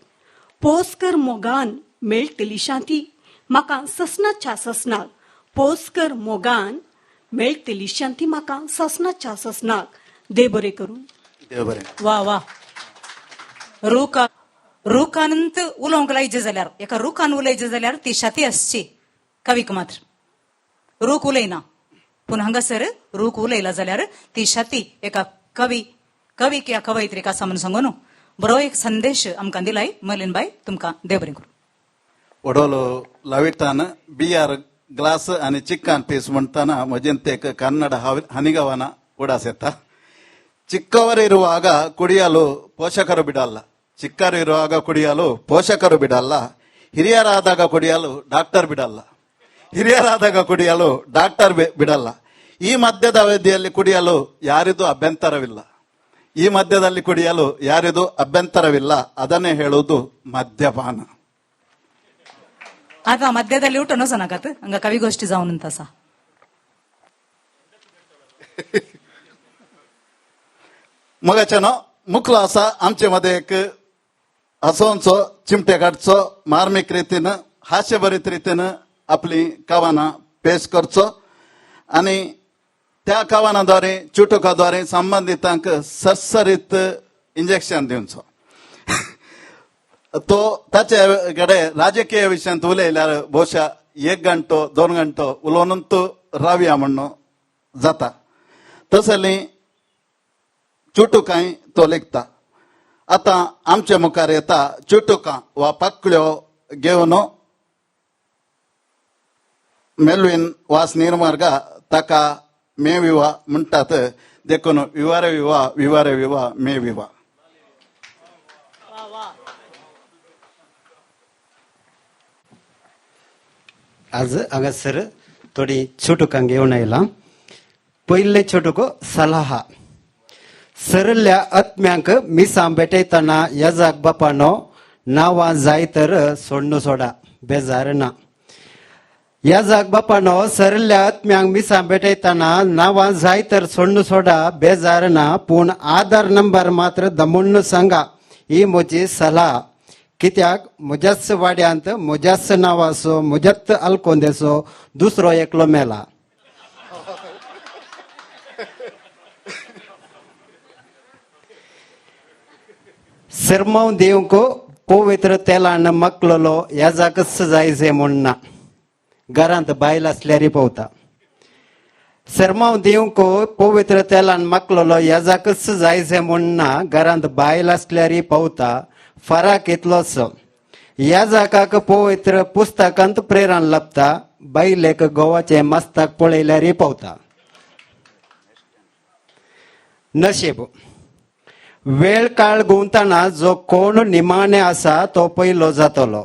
पोसकर मोगान मेळटली शांती म्हाका ससनाच्या ससनाक. पोसकर मोगान मेळटली शांती म्हाका ससनाच्या ससनाक. देव बरें करूं. देव बरें. वा वा. रुखा रुखानंत उलोवंक लायचे जाल्यार, एका रुखान उलयचे जाल्यार ती शाती आसची कवीक मात्र. रूख उलयना, पूण हांगासर रूख उलयला जाल्यार ती शाती एका कवी कवीक या कवयित्रीक आसा म्हणून सांगू न्हू. बरो एक संदेश आमकां दिलाय मलिन बाय, तुमकां देव बरें करूं. वडोलो लवितान बियर ग्लास आनी चिकन पीस म्हणटाना म्हजेन ते कन्नड ಹನಿಗವನ ಉಡಾಸ್ येता. ಚಿಕ್ಕವರಿರುವಾಗ ಕುಡಿಯಲು ಪೋಷಕರು ಬಿಡಲ್ಲ. ಚಿಕ್ಕರಿರುವಾಗ ಕುಡಿಯಲು ಪೋಷಕರು ಬಿಡಲ್ಲ. ಹಿರಿಯರಾದಾಗ ಕುಡಿಯಲು ಡಾಕ್ಟರ್ ಬಿಡಲ್ಲ. ಹಿರಿಯರಾದಾಗ ಕುಡಿಯಲು ಡಾಕ್ಟರ್ ಬಿಡಲ್ಲ. ಈ ಮದ್ಯದ ಅವಧಿಯಲ್ಲಿ ಕುಡಿಯಲು ಯಾರಿಗೂ ಅಭ್ಯಂತರವಿಲ್ಲ. ಈ ಮದ್ಯದಲ್ಲಿ ಕುಡಿಯಲು ಯಾರಿಗೂ ಅಭ್ಯಂತರವಿಲ್ಲ. ಅದನ್ನೇ ಹೇಳುವುದು ಮದ್ಯಪಾನ. आतां मद्यದಲ್ಲಿ उठून वचनाकात, हांगा कविगोष्ठी जावन आसा. मगाच्यानो मुखलो आसा आमचे मध्ये एक हसोवचो, चिमटे काडचो, मार्मीक रितीन हास्यभरीत रितीन आपली कवनां पेश करचो आनी त्या कवनाद्वारे चुटुकाद्वारे संबंदितांक सरसरीत इंजेक्शन दिवचो. तो ताचे कडेन राजकीय विशयांत उलयल्यार बहुशा 1 घंटो 2 घंटो उलोवन तो रावया म्हणून जाता. तसली चुटुकांय तो लेखता. आतां आमचे मुखार येता चुटुकां वा पाकळ्यो घेवन मेल्वीन वास निर्मार्गा ताका मे विवा म्हणटात. देखून विवारे विवा विवारे विवा मे विवा. आज हांगासर थोडी चुटुकां घेवन आयलां. पयलें चुटुको सलाहा. सरल्या आत्म्यांक मिसां भेटयतना येजाक बापानो नांवां जाय तर सोडणू सोडा बेजार ना. येजाक बापानो सरल्या आत्म्यांक मिसां भेटयतना नांवां जाय तर सोडणू सोडा बेजार ना, पूण आधार नंबर मात्र दमून सांगा ही म्हजी सलाह. कित्याक म्हज्याच वाड्यांत म्हज्याच नांवाचो म्हज्याच आलकोंदेचो दुसरो एकलो मेला. सिरमाव दिवंक पवित्र तेलान मकललो याजाकच जायचे म्हूण ना, घरांत बायल आसल्यारय पावता. सिरमाव दिवंक पवित्र तेलान मकललो याजाकच जायचे म्हूण ना, घरांत बायल आसल्यारय पावता. फरक इतलोच, याजाकाक पवित्र पुस्तकांत प्रेरण लाभता, बायलेक गोवाचें मस्तक पळयल्यारय पावता. नशीब वेळ काळ गुंवतना जो कोण निमाणे आसा तो पयलो जातलो.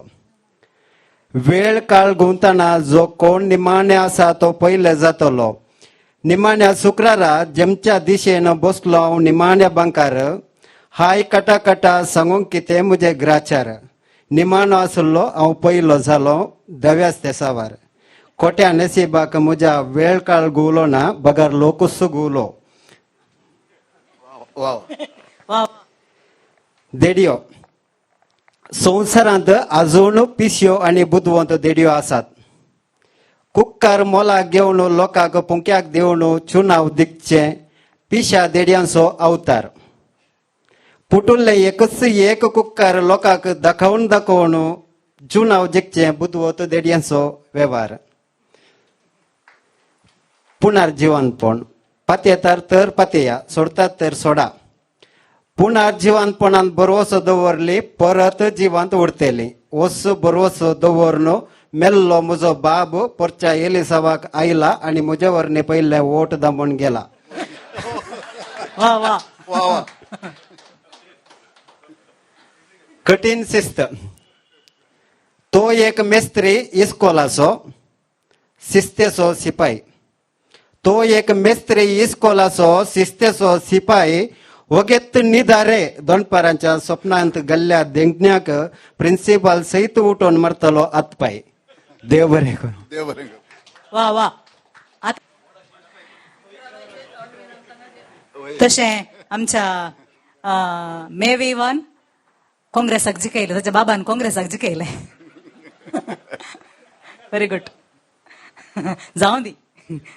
वेळ काळ गुंवतना जो कोण निमाणे आसा तो पयले जातलो. निमाण्या शुक्रारा जेमच्या दिशेन बसलो हांव निमाण्या बांकार, हाय कटाकटा सांगूंक कितें म्हजें ग्राचार. निमाणो आसलो हांव पयलो जालो धव्याच तेसावार. खोट्या नशिबाक म्हज्या वेळ काळ गुवलो ना, बगर लोकूच गुवलो. देडियो संवसारांत आजून पिशयो आनी बुदवंत देडियो आसात. कुक्कार मोलाक घेवन लोकांक पुंक्याक दिवन चुनाव दिकचे पिश्या देडयांचो अवतार. पुटुल्ले एकच एक कुक्कार लोकांक दाखोवन दाखोवन चुनाव जिखचे बुदवंत देडयांचो वेव्हार. पुनर्जिवनपण पातयेतार तर पातया, सोडतात तर सोडा. पुनर्जिवनपणान बरवसो दवरली परत जिवंत उरतली. वस बरवसो दवरन मेल्लो म्हजो बाब परच्या एलिसावाक आयला आनी म्हजे वरने पयले वोट दामून गेला. वा वा वा. कठीण शिस्त. तो एक मेस्त्री इस्कोलाचो शिस्तेचो सिपाही. तो एक मेस्त्री इस्कोलाचो शिस्तेचो सिपाही वगेत निदारे दोनपारांच्या स्वप्नांत गल्ल्या देंगण्याक प्रिन्सिपाल सयत उठोवन मरतलो आतपाय. देव बरें करूं. देव बरें करूं. वा वा. तशें आमच्या मेविवान काँग्रेसाक जिखयलें, ताच्या बाबान काँग्रेसाक जिखयलें. Very good. जावं दी,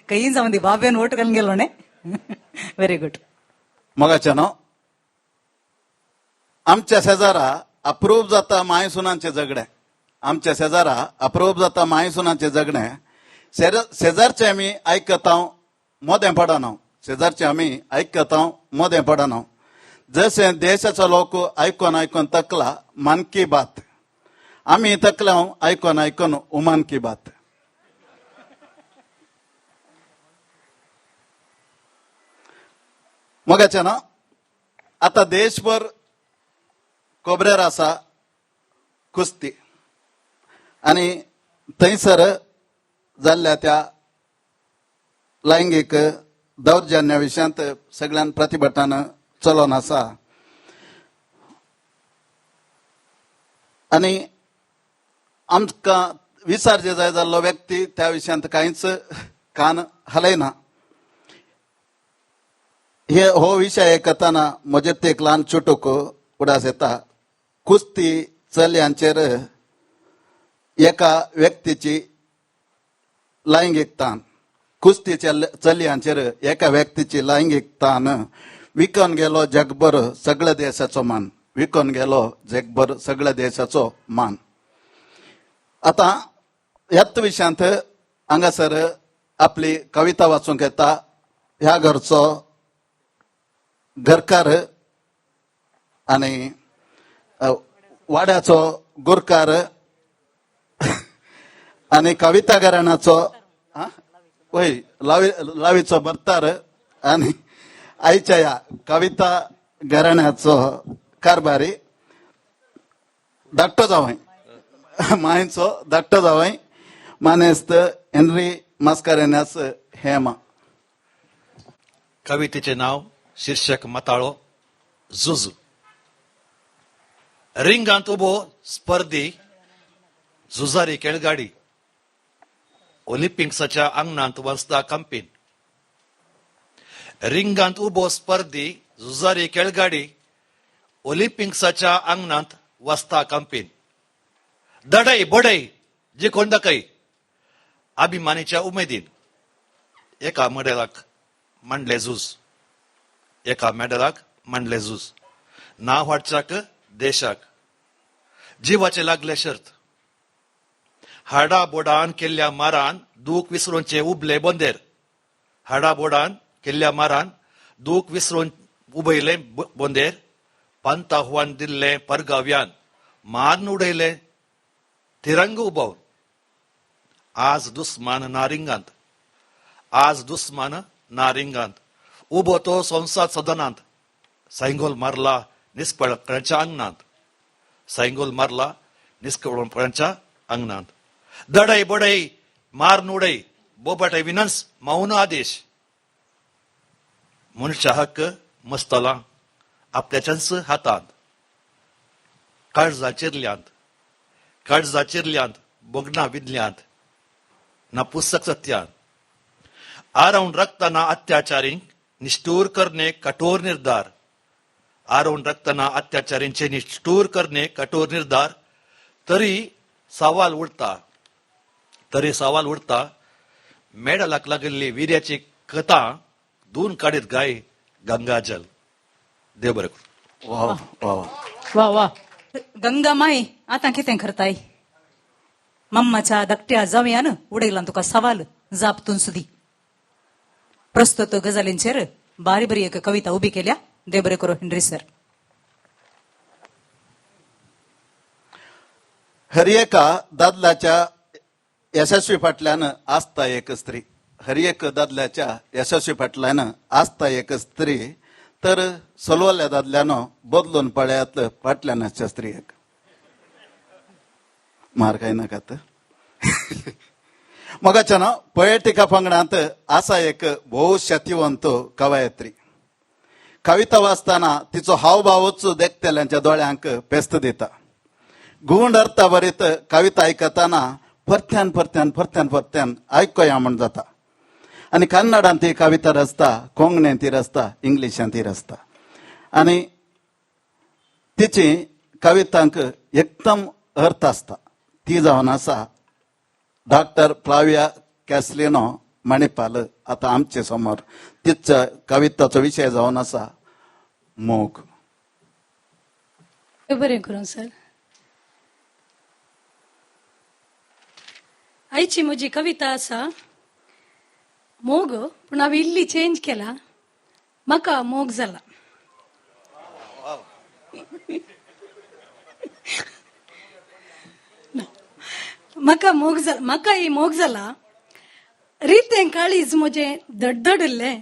खंयी जावं दी, बाबेन वोट घालून गेलो न्ही. Very good. मगाच्या न्हू आमच्या शेजारा अप्रूप जाता माय सुनांचें झगडें. आमच्या शेजारा अप्रूप जाता माय सुनांचें झगडें. शेजारचे आमी आयकता मोदें पडना. शेजारचे आमी आयकता मोदें पडना. जशें देशाचो लोक आयकोन आयकोन तकला मन की बात, आमी तकला आयकोन आयकोन उमान की बात. मगाचे ना आतां देशभर कोबऱ्यार आसा कुस्ती आनी थंयसर जाल्ल्या त्या लैंगीक दौर्जन्य विशयांत सगळ्यान प्रतिभटान चलोन आसा आनी आमकां विचारचे जाय जाल्लो व्यक्ती त्या विशयांत कांयच कान हालयना. हे हो विशय आयकतना म्हजेर ते एक ल्हान चुटूक उडास येता. कुस्ती चलयांचेर एका व्यक्तीची लैंगीक ताण, कुस्ती चलयांचेर एका व्यक्तीची लैंगीक ताण विकून गेलो जगभर सगळ्या देशाचो मान. विकून गेलो जगभर सगळ्या देशाचो मान. आतां ह्याच विशयांत हांगासर आपली कविता वाचूंक येता ह्या घरचो घरकार आनी वाड्याचो गुरकार आनी कविता घराण्याचो वय लावीचो भरतार आनी आयच्या ह्या कविता घराण्याचो कारभारी धाकटो जावंय, मांयचो धाकटो जावंय मानेस्त हेनरी मास्कारेन्हास हेमा. कवितेचें नांव शीर्षक माताळो झुज. रिंगांत उबो स्पर्धी झुजारी खेळगाडी ऑलिम्पिक्साच्या आंगणांत वचता कंपीन. रिंगांत उबो स्पर्धी झुजारी खेळगाडी ऑलिम्पिक्साच्या आंगणांत वचता कंपीन. दडय बडय जिखोन दाखय अभिमानीच्या उमेदीन एका मडेलाक मांडले झूज, एका मेडलाक मांडले झूज. नांव हाडच्याक देशाक जिवाचे लागले शर्त. हाडा बोडान केल्ल्या मारान दूख विसरोनचे उबले बोंदेर. हाडा बोडान केल्ल्या मारान दूख विसरून उबयले बोंदेर. पंताहुवान दिल्ले परगाव्यान मान उडयले तिरंग उबोवन. आज दुस्मान नारिंगांत, आज दुस्मान नारिंगांत उबो तो संसद सदनांत. सैंगोल मारला निस्पळपणाच्या आंगणांत, सैंगोल मारला निस्पळपणाच्या आंगणांत. दडय बडय मार नुडय बोबाटय विनंस मौन आदेश. मनशा हक्क मस्तला आपल्याच्याच हातांत. काळजा चिरल्यांत, काळजा चिरल्यांत बोगना विदल्यांत ना पुस्तक सत्यान. आरावन रक्ताना अत्याचारींक निष्ठूर करणे कठोर निर्धार. आरोवन रक्ताना अत्याचारींचे निष्ठूर करणे कठोर निर्धार. तरी सवाल उरता, तरी सवाल उरता. मेडलाक लागिल्ली वीर्याची कथा दोन काडीत गाय गंगाजल. देव बरें करूं. वा वा वा वा. गंगा माई आतां कितें करताय? मम्माच्या धाकट्या जावयान उडयला तुका सवाल, जाप तूं दी. प्रस्तुत गजालींचेर बारी बरी एक कविता उबी केल्या. देव बरें करूं हेनरी सर. हर एका दादल्याच्या यशस्वी फाटल्यान आसता एक स्त्री. हर एक दादल्याच्या यशस्वी फाटल्यान आसता एक स्त्री. तर सलवल्ल्या दादल्यानो बदलून पळयात फाटल्यान आसच्या स्त्रियेक. मार काय नाकात. मगाच्या ना पयटिका पंगडांत आसा एक भोव शतिवंत कवयित्री. कविता वाचतना तिचो हावभावच देखतल्यांच्या दोळ्यांक पेस्त दिता. गूंड अर्था बरीत कविता आयकतना परत्यान परत्यान परत्यान परत्यान आयकोया म्हण जाता. आनी कन्नडांत ती कविता रचता, कोंकणींत ती रचता, इंग्लिशांत ती रचता. आनी तिची कवितांक एकदम अर्थ आसता. ती जावन आसा डॉक्टर फ्लाविया कॅसलिनो मणिपाल. आतां आमचे समोर तिच्या कविताचो विशय जावन आसा मोग. बरें करूं सर. आयची म्हजी कविता आसा मोग, पूण हांवें इल्ली चेंज केला. म्हाका मोग जाला. म्हाका मोग जाला, म्हाका ही मोग जाला. रितें काळीज म्हजें धडधडिल्लें,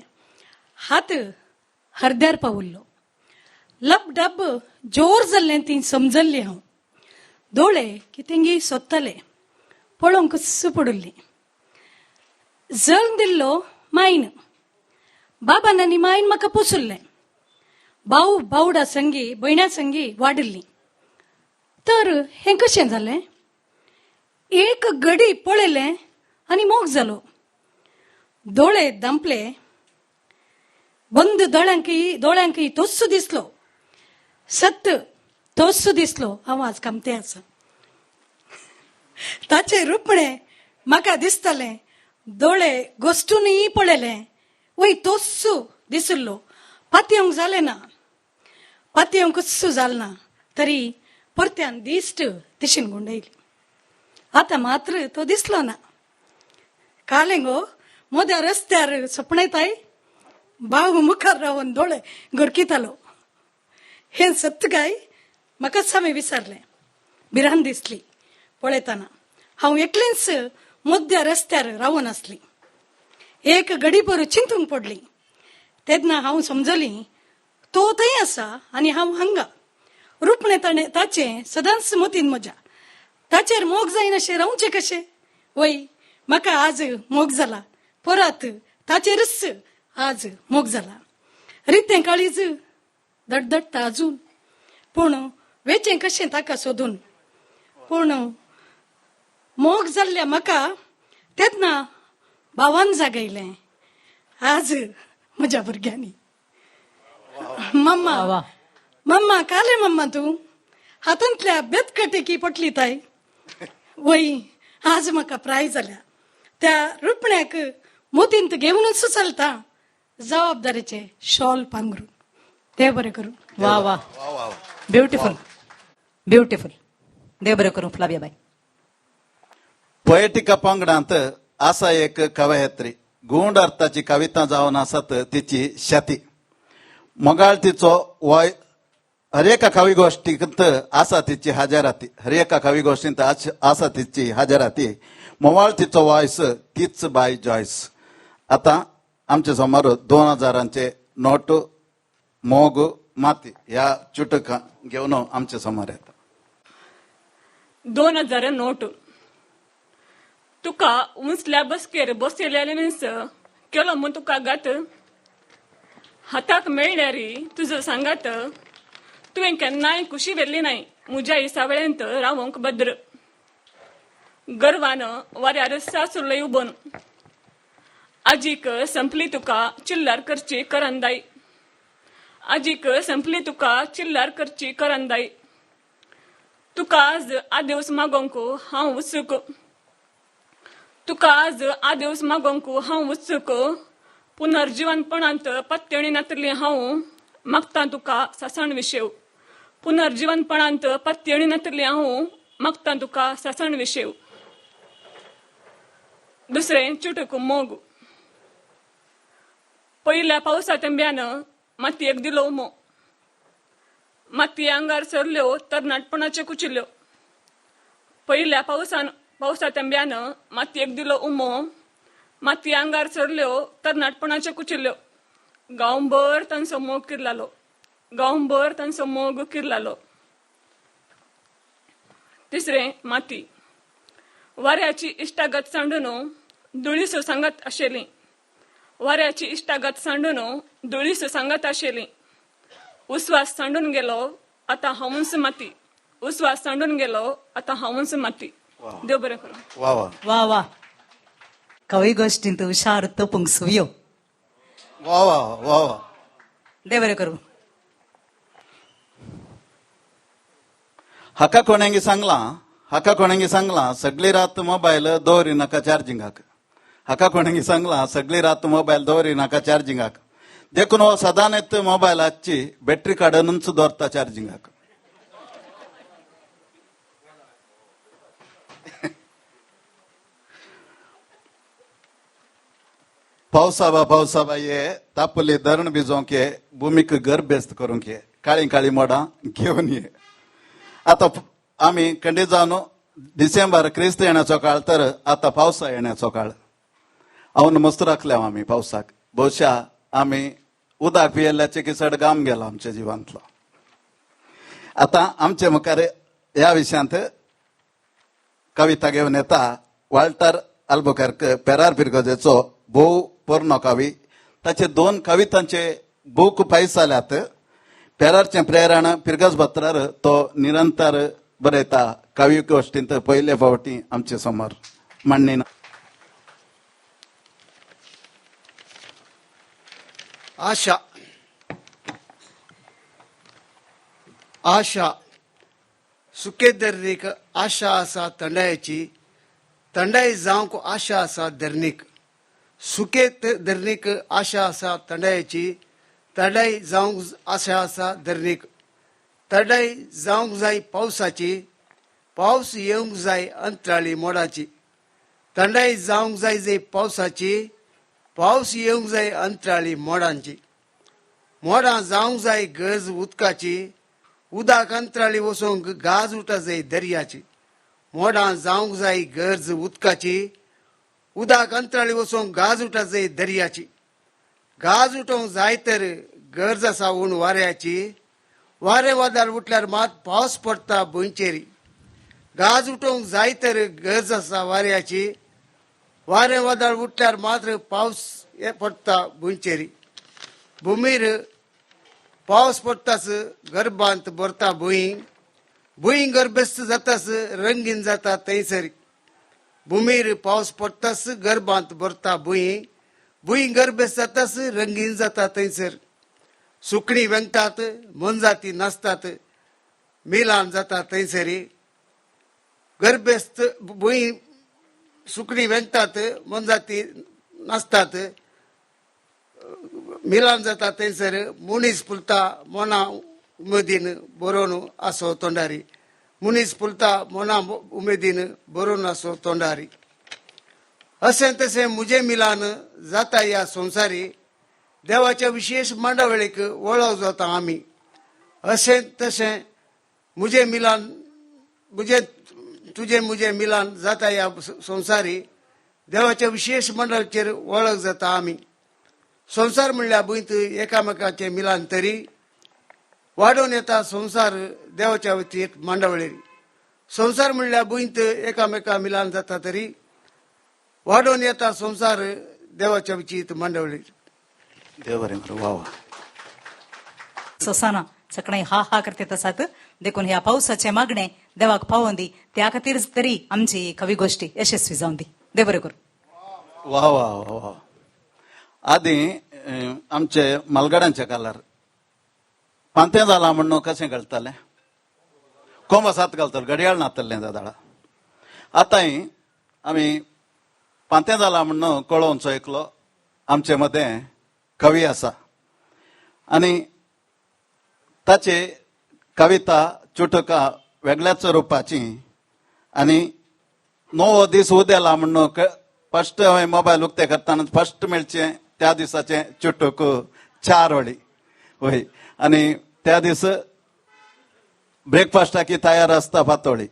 हात हरद्यार पावुल्लो. लबडब जोर जाल्लें ती समजल्ली हांव. दोळे कितेंगी सोदताले, पळोवंक पडिल्ली. जल्म दिल्लो मायन, बाबान आनी मायन म्हाका पोसुल्लें. भाव बावडा संगी भयण्या संगी वाडिल्ली. तर हें कशें जालें? एक घडी पळयलें आनी मोग जालो. दोळे दांपले, बंद दोळ्यांकय दोळ्यांकय तोच दिसलो. सत्य तोच दिसलो. हांव आज कामते आसा. ताचें रुपणें म्हाका दिसतालें. दोळे गोश्टूनय पळयलें, वय तोच दिशिल्लो. पातयेवंक जालें ना, पातयेवंकच जालें ना. तरी परत्यान दिश्ट दिशीन गुंडयली. आतां मात्र तो दिसलो ना. कालें गो मोद्या रस्त्यार सपणयताय भाव मुखार रावन दोळे गरकितालो. हें सत्य काय म्हाकाच हांवें विचारलें. भिरांत दिसली पळयतना. हांव एकलेंच मध्या रस्त्यार रावन आसली. एक घडीभर चिंतूंक पडली. तेन्ना हांव समजली तो थंय आसा आनी हांव हांगा. रुपणें ताणें ताचें सदांच मतीन म्हज्या. ताचेर मोग जायनाशें रावचें कशें? वय म्हाका आज मोग जाला, परत ताचेरच आज मोग जाला. रितें काळीज धडधडटा अजून, पूण वेचें कशें ताका सोदून. पूण मोग जाल्ल्या म्हाका तेन्ना भावान जागयलें, आज म्हज्या भुरग्यांनी. मम्मा मम्मा काले मम्मा तूं हातांतल्या बेतकटेकी पटली ताय वय, आज म्हाका प्राय जाल्या त्या रुपण्याक मोतींत घेवनूच चलता जबाबदारीचे शॉल पांगरून. ते बरें करूं. वा वा, ब्युटिफुल ब्युटिफुल. देव बरें करूं फ्लाविया बाय. पोएटिका पंगडांत आसा एक कवयित्री, गूढ अर्थाची कविता जावन आसात तिची शेती मोगाळ तिचो वय. हर एका कवी गोश्टींत आसा तिची हजाराती, हर एका कवी गोश्टींत आसा तिची हजाराती. मोवाळ तिचो वॉयस तीच बाय जॉयस. आतां आमचे समोर 2000 नोट मोग माती ह्या चुटकां घेवन आमचे समोर येता. 2000 नोट तुका उंचल्या बसकेर बसयलेलेंच केलो म्हूण तुका गात, हाताक मेळ्ळ्यार तुजो सांगात तुवें केन्नाय कुशी व्हेल्ली नाय म्हज्या इसावेळेंत रावंक भद्र. गर्वान वाऱ्यार सासुरलय उबोन आजीक संपली तुका चिल्लार करची करंदाई, आजीक संपली तुका चिल्लार करची करंदाई. तुका आज आदेवस मागोंक हांव उत्सूक, तुका आज आदेवस मागोंक हांव उत्सूक. पुनर्जिवनपणांत पत्तेणी नातली हांव मागतां तुका सासण विशेव, पुनर्जिवनपणांत पत्तेणी नातली हांव मागतां तुका सासण विशेव. दुसरें चुटूक मोग. पयल्या पावसा तेंब्यान मातयेक दिलो उमो, मातये आंगार सरल्यो तरणाटपणाच्यो कुचिल्यो. पयल्या पावसा तेंब्यान मातयेक दिलो उमो, मातये आंगार सरल्यो तरणाटपणाच्यो कुचिल्यो. गांवभर तांचो मोग किरलालो, गांवभर तांचो मोग किरलालो. तिसरें माती. वाऱ्याची इश्टागत सांडून धुळीसो सांगत आशिल्ली, वाऱ्याची इश्टागत सांडून धुळीसो सांगत आशिल्ली. उस्वास सांडून गेलो आतां हांवूच माती, उस्वास सांडून गेलो आतां हांवूच माती. देव बरें करूं. वा वा वा वा, कवी गोश्टींत हुशार तपूंक सुयो. वा वा वा वा, देव बरें करूं. हाका कोणेंगी सांगलां, हाका कोणेंगी सांगलां सगळी रात मोबायल दवरी नाका चार्जिंगाक. हाका कोणेंगी सांगलां सगळी रात मोबायल दवरी नाका चार्जिंगाक. देखून हो सदांच मोबायलाची बॅटरी काडूनच दवरता चार्जिंगाक. पावसाबा पावसाबा ये तापली धरण भिजोवंक ये, भुमीक गर्भेस्त करूंक ये, काळी काळी मोडां घेवन ये. आतां आमी खंडीत जावन डिसेंबर क्रिस्त येण्याचो काळ, तर आतां पावसा येण्याचो काळ. हांव मस्त राखल्या आमी पावसाक. बहुशा आमी उदक पियेल्ल्याचे की चड गाम गेला आमच्या जिवांतलो. आतां आमचे मुखार ह्या विशयांत कविता घेवन येता वाल्टर आल्बुकर्क पेरार पिरगोजेचो भोव पोरणो कवी. ताचे 2 कवितांचे बूक फायस जाल्यात. पेरारचें प्रेरण पिरगज पत्रार तो निरंतर बरयता. कवी गोश्टींत पयले फावटी आमचे समोर मांडणी. आशा आशा सुके दर्नीक आशा आसा थंडायेची, थंडाय जावंक आशा आसा धरणीक. सुके धरणीक आशा आसा थंडायेची, थंडाय जावंक आशा आसा धरणीक. थंडाय जावंक जाय पावसाची, पावस येवंक जाय अंतराळी मोडाची. थंडाय जावंक जाय जाय पावसाची, पावस येवंक जाय अंतराळी मोडांची. मोडां जावंक जाय गरज उदकाची, उदक अंतराळी वचूंक गाज उठा जाय दर्याची. मोडां जावंक जाय गरज उदकाची, उदक अंतराळी वचूंक गाज उठा जाय दर्याची. गाज उठोवंक जाय तर गरज आसा ऊन वाऱ्याची, वारें वादळ उठल्यार मात पावस पडटा भुंयचेरी. गाज उठोवंक जाय तर गरज आसा वाऱ्याची, वारें वादळ उठल्यार मात्र पावस पडटा भुंयचेरी. भुमीर पावस पडटाच गर्भांत भरता भूंय, भूंय गर्भस्थ जाताच रंगीन जाता थंयसर. भुमीर पावस पडटाच गर्भांत भरता भूंय, भूंय गर्भस्थ जाताच रंगीन जाता थंयसर. सुकणीं वेंगतात, मोनजाती नाचतात, मिलान जाता थंयसरी. गर्भस्थ भूंय, सुकणीं वेंगतात, मोनजाती नाचतात, मिलान जाता थंयसर. मनीस फुलता मोना उमेदीन बरोवन आसो तोंडारी, मनीस फुलता मोना उमेदीन बरोवन आसो तोंडारी. अशें तशें म्हजें मिलान जाता ह्या संवसारी, देवाच्या विशेश मांडावळीक वळख जाता आमी. अशें तशें म्हजें मिलान, म्हजें तुजें म्हजें मिलान जाता ह्या संवसारी, देवाच्या विशेश मंडळाचेर वळख जाता आमी. संवसार म्हणल्यार भुंयत एकामेकाचें मिलान तरी, वाडोवन येता संवसार देवाच्या वतीन मांडावळीर. संवसार म्हणल्यार भुंयत एकामेका मिलान जाता तरी, वाडोवन येता संवसार देवाच्या वचीत मांडावळीर. देव बरें करूं. वा वा. सोसाना सगळे हा हा करते आसात देखून ह्या पावसाचे मागणे देवाक पावोवन दी, त्या खातीर तरी आमची कवी गोष्टी यशस्वी जावन दी. देव बरें करूं. वा वा वा वा. आदी आमचे मालगाड्यांच्या कालार पांतें जालां म्हण कशें कळटालें, कोमसात घालतालो, घडयाळ नातलें दादाळा. आतांय आमी पांतें जालां म्हण कळोवचो एकलो आमचे मदें कवी आसा आनी ताचे कविता चुटकां वेगळ्याच रुपाची. आनी नवो दीस उदेला म्हण फस्ट हांवें मोबायल उक्ते करतना फस्ट मेळचें त्या दिसाचें चुटूक 4 वळी वय. आनी त्या दीस ब्रेकफास्टाकी तयार आसता पातोळी.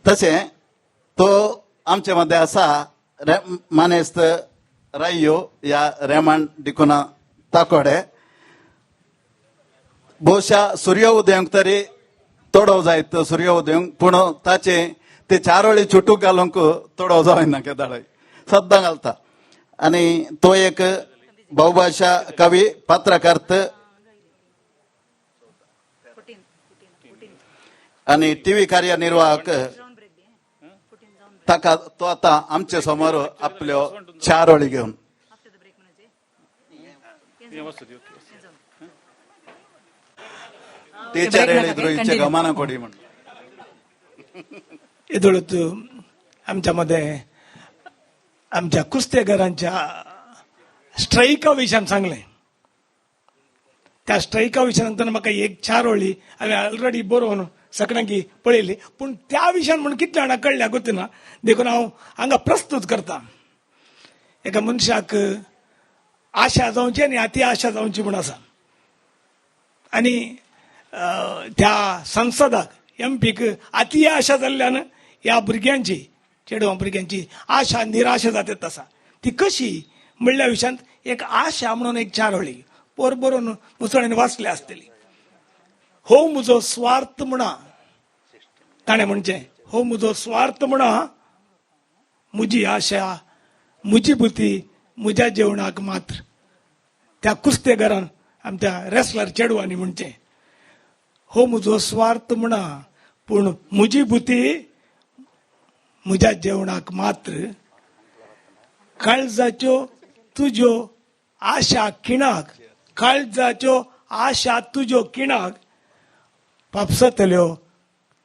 तशें तो आमचे मदें आसा मानेस्त राय्यो ह्या रेमान डिकुना ताकोडे. बहुशा सूर्य उदयंक तरी तोडो जायत सूर्य उदयंक, पूण ताचे ते 4 वळी चुटूक घालूंक तोडो जायना केदाळय सद्दां घालता. आनी तो एक बहुभाशा कवी, पत्रकर्त आनी टीव्ही कार्यनिर्वाहक. ताका तो आतां आमचे समोर आपल्यो 4 वळी घेवन. टीचर ಹೇಳಿದ್ರು इच्छे गमन कोडी म्हण. येदोळत आमच्या मध्ये आमच्या कुस्तेगरांच्या स्ट्रायका विशयान सांगलें. त्या स्ट्रायका विशयान नंतर म्हाका एक 4 वळी हांवें ऑलरेडी बरोवन सगळ्यांकी पळयली, पूण त्या विशयान म्हूण कितल्या जाणां कळ्ळ्या गोतना, देखून हांव हांगा प्रस्तूत करता. एका मनशाक आशा जावची आनी अती आशा जावची म्हूण आसा. आनी त्या संसदाक एम पीक अती आशा जाल्ल्यान ह्या भुरग्यांची, चेडवां भुरग्यांची आशा निराशा जातात आसा. ती कशी म्हणल्या विशयांत एक आशा म्हणून एक 4 वळी पोर बरोवन मुसळांनी वाचल्या आसतली. हो म्हजो स्वार्थ म्हणा, ताणें म्हणचें, हो म्हजो स्वार्थ म्हणा, म्हजी आशा म्हजी बुद्धी म्हज्या जेवणाक मात्र. त्या कुस्तेगरान आमच्या रेसलर चेडवांनी म्हणचें, हो म्हजो स्वार्थ म्हणा, पूण म्हजी बुद्धी म्हज्या जेवणाक मात्र. काळजाच्यो तुज्यो आशा खिणाक, काळजाच्यो आशा तुज्यो खिणाक, पापसतल्यो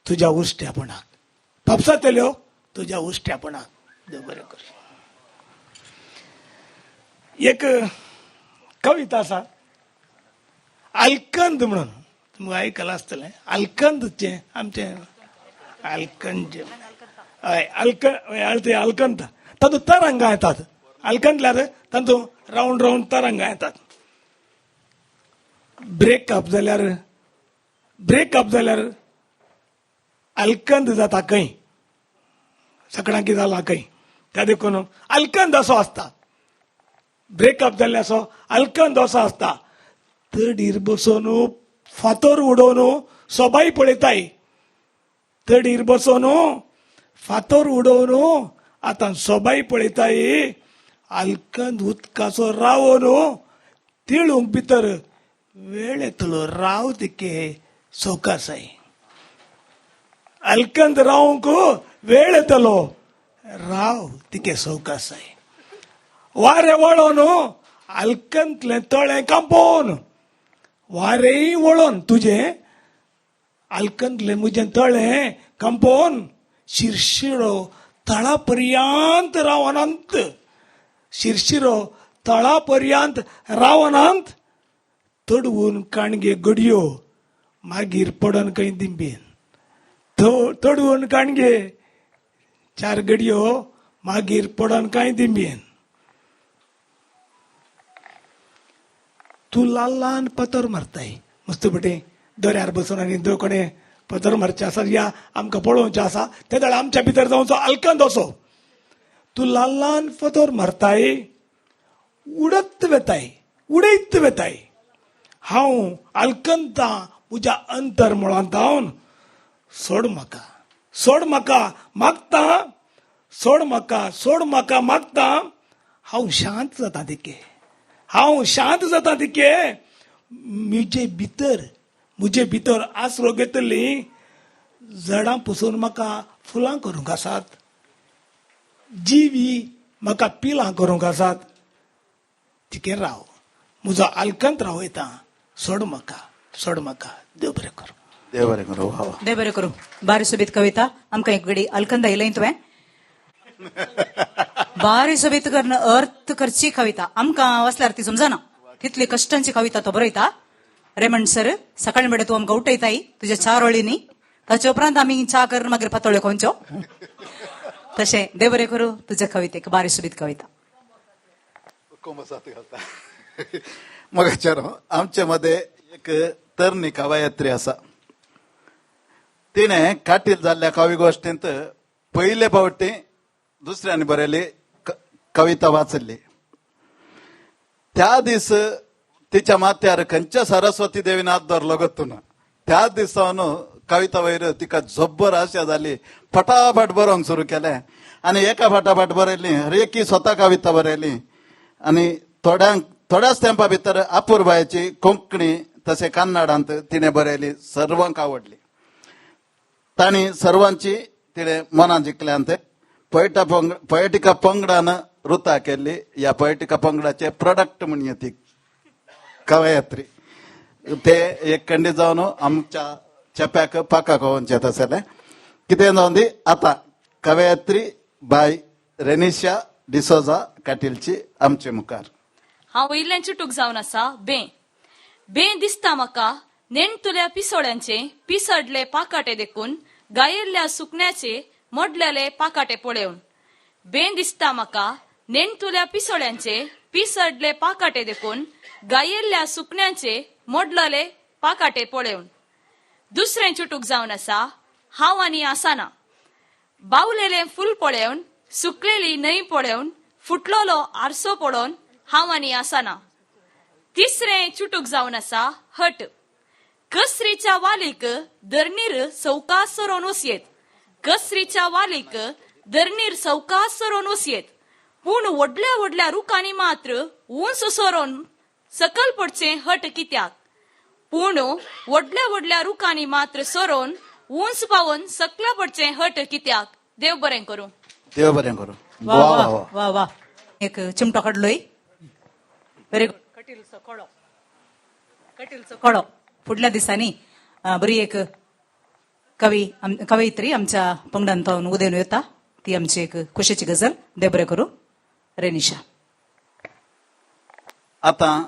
तुज्या उश्ट्यापणाक, पापसतल्यो तुज्या उश्ट्यापणाक. देव बरें करूं. एक कविता आसा आलकंद म्हणून, तुमकां आयकलां आसतलें. आलकंदचें आमचें आलकंद, हय आलकंद, आलकंद तातूंत तरंगां येतात. आलकंदल्यार तातूंत रावंड रावंड तरंगां येतात. ब्रेकअप जाल्यार, ब्रेकअप जाल्यार आलकंद जाता खंय, सगळ्यांक जाला खंय. त्या देखून आलकंद असो आसता, ब्रेकअप जाल्ले असो आलकंद असो आसता. तडीर बसोन फातर उडोवन सोबाय पळयताय, तडीर बसोन फातर उडोवन आतां सोबाय पळयताय. आलकंद उदकाचो रावोन तिळूंक भितर वेळ येतलो राव तिके सवकासाय. अलकंद रावंक वेळ येतलो राव तिके सवकासाय. वारें वळोन अलकंतलें तळें कांपोवन, वारेंय वळोन तुजें अलकंतलें म्हजें तळें कांपोवन, शिरशिरो तळा पर्यंत रावनांत, शिरशिरो तळा पर्यंत रावनांत, तडवून काणगे घडयो मागीर पडन खंय दिंबेन, तडवून काणगे चार घडयो मागीर पडन कांय दिंबेन. तूं ल्हान ल्हान पतर मारताय मस्त बटे दर्यार बसून आनी कोणें पतर मारचें आसा या आमकां पळोवचें आसा ते जाल्यार आमच्या भितर जावचो अलकंद असो. तूं ल्हान ल्हान पतर मारताय उडत वेताय उडयत वेताय, हांव अलकंता म्हज्या अंतर मुळांत धांवन, सोड म्हाका सोड म्हाका मागता, सोड म्हाका सोड म्हाका मागता, हांव शांत जाता तिके, हांव शांत जाता तिके, म्हजे भितर आसरो घेतली जडां पसून म्हाका फुलां करूंक आसात, जिवी म्हाका पिलां करूंक आसात, तिके राव म्हजो आलकंत राव येता, सोड म्हाका सोड म्हाका. देव बरें करूं. देव बरें करूं. देव बरें करूं. बारी सोबीत कविता आमकां एक घडी अलकंद आयलें तुवें बारी सोबीत करून अर्थ करची कविता आमकां वाचल्यार ती समजना तितली कश्टांची कविता तो बरयता. रेमंड सर सकाळी बेडे तूं आमकां उठयताय तुज्या चार ओळींनी, ताचे उपरांत आमी च्या करून मागीर पातोळ्यो खावच्यो. तशें देव बरें करूं तुज्या कवितेक, बारी सोबीत कविता. मगाचार आमचे मध्ये एक तरणी कवयित्री आसा, तिणें काटील जाल्ल्या कवी गोश्टींत पयले फावटी दुसऱ्यांनी बरयली कविता वाचली. त्या दीस तिच्या माथ्यार खंयच्या सरस्वती देवीन हात धरलो गतून, त्या दिसान कविता वयर तिका जब्बर आशा जाली, फटाफट बरोवंक सुरू केलें आनी एका फाटाफाट बरयली, हरेकी स्वता कविता बरयली आनी थोड्याच तेंपा भितर अपुरबायेची कोंकणी तशें कन्नडांत तिणें बरयली, सर्वांक आवडली. तांणी सर्वांची तिणें मनां जिखल्यांत. पॉयटिका पंगडान रुता केल्ली, ह्या पॉयटिका पंगडाचे प्रोडक्ट म्हणये ती कवयित्री. ते एक खंडी जावन आमच्या चेप्याक पाका खावोवचें तसलें कितें जावन दी. आतां कवयित्री बाय रेनिशा डिसोजा काटीलची आमचे मुखार. हांव वयल्यान चुटूक जावन आसा बें बें दिसता म्हाका नेणतुल्या पिसोळ्यांचे पिसडले पाकाटे देखून गायिल्ल्या सुकण्याचे मोडलेले पाकाटे पळोवन. बें दिसता म्हाका नेणतुल्या पिसोळ्यांचे पिसडले पाकाटे देखून गायिल्ल्या सुकण्याचे मोडलेले पाकाटे पळोवन. दुसरें चुटूक जावन आसा हांव आनी आसाना बावलेलें फूल पळोवन सुकलेली न्हंय पळोवन फुटलेलो आरसो पळोवन हांव आनी आसाना. तिसरें चुटूक जावन आसा हट कसरीच्या वालीक धरणीर सवकास सरोन वसयेत, कसरीच्या वालीक धरणीर सवकास सरोन वसयेत, पूण व्हडल्या व्हडल्या रुखांनी मात्र उंच सरोन सकल पडचें हट कित्याक, पूण व्हडल्या व्हडल्या रुखांनी मात्र सरोन उंच पावोन सकला पडचें हट कित्याक. देव बरें करूं. देव बरें करूं. वा वा वा वा. एक चिमटो काडलोय. Very good. कटीलचो कळो, कटीलचो कळो. फुडल्या दिसांनी बरी एक कवी कवयित्री आमच्या पंगडान उदेवन येता, ती आमची एक खुशीची गजल. देव बरें करूं. रेनिशा. आतां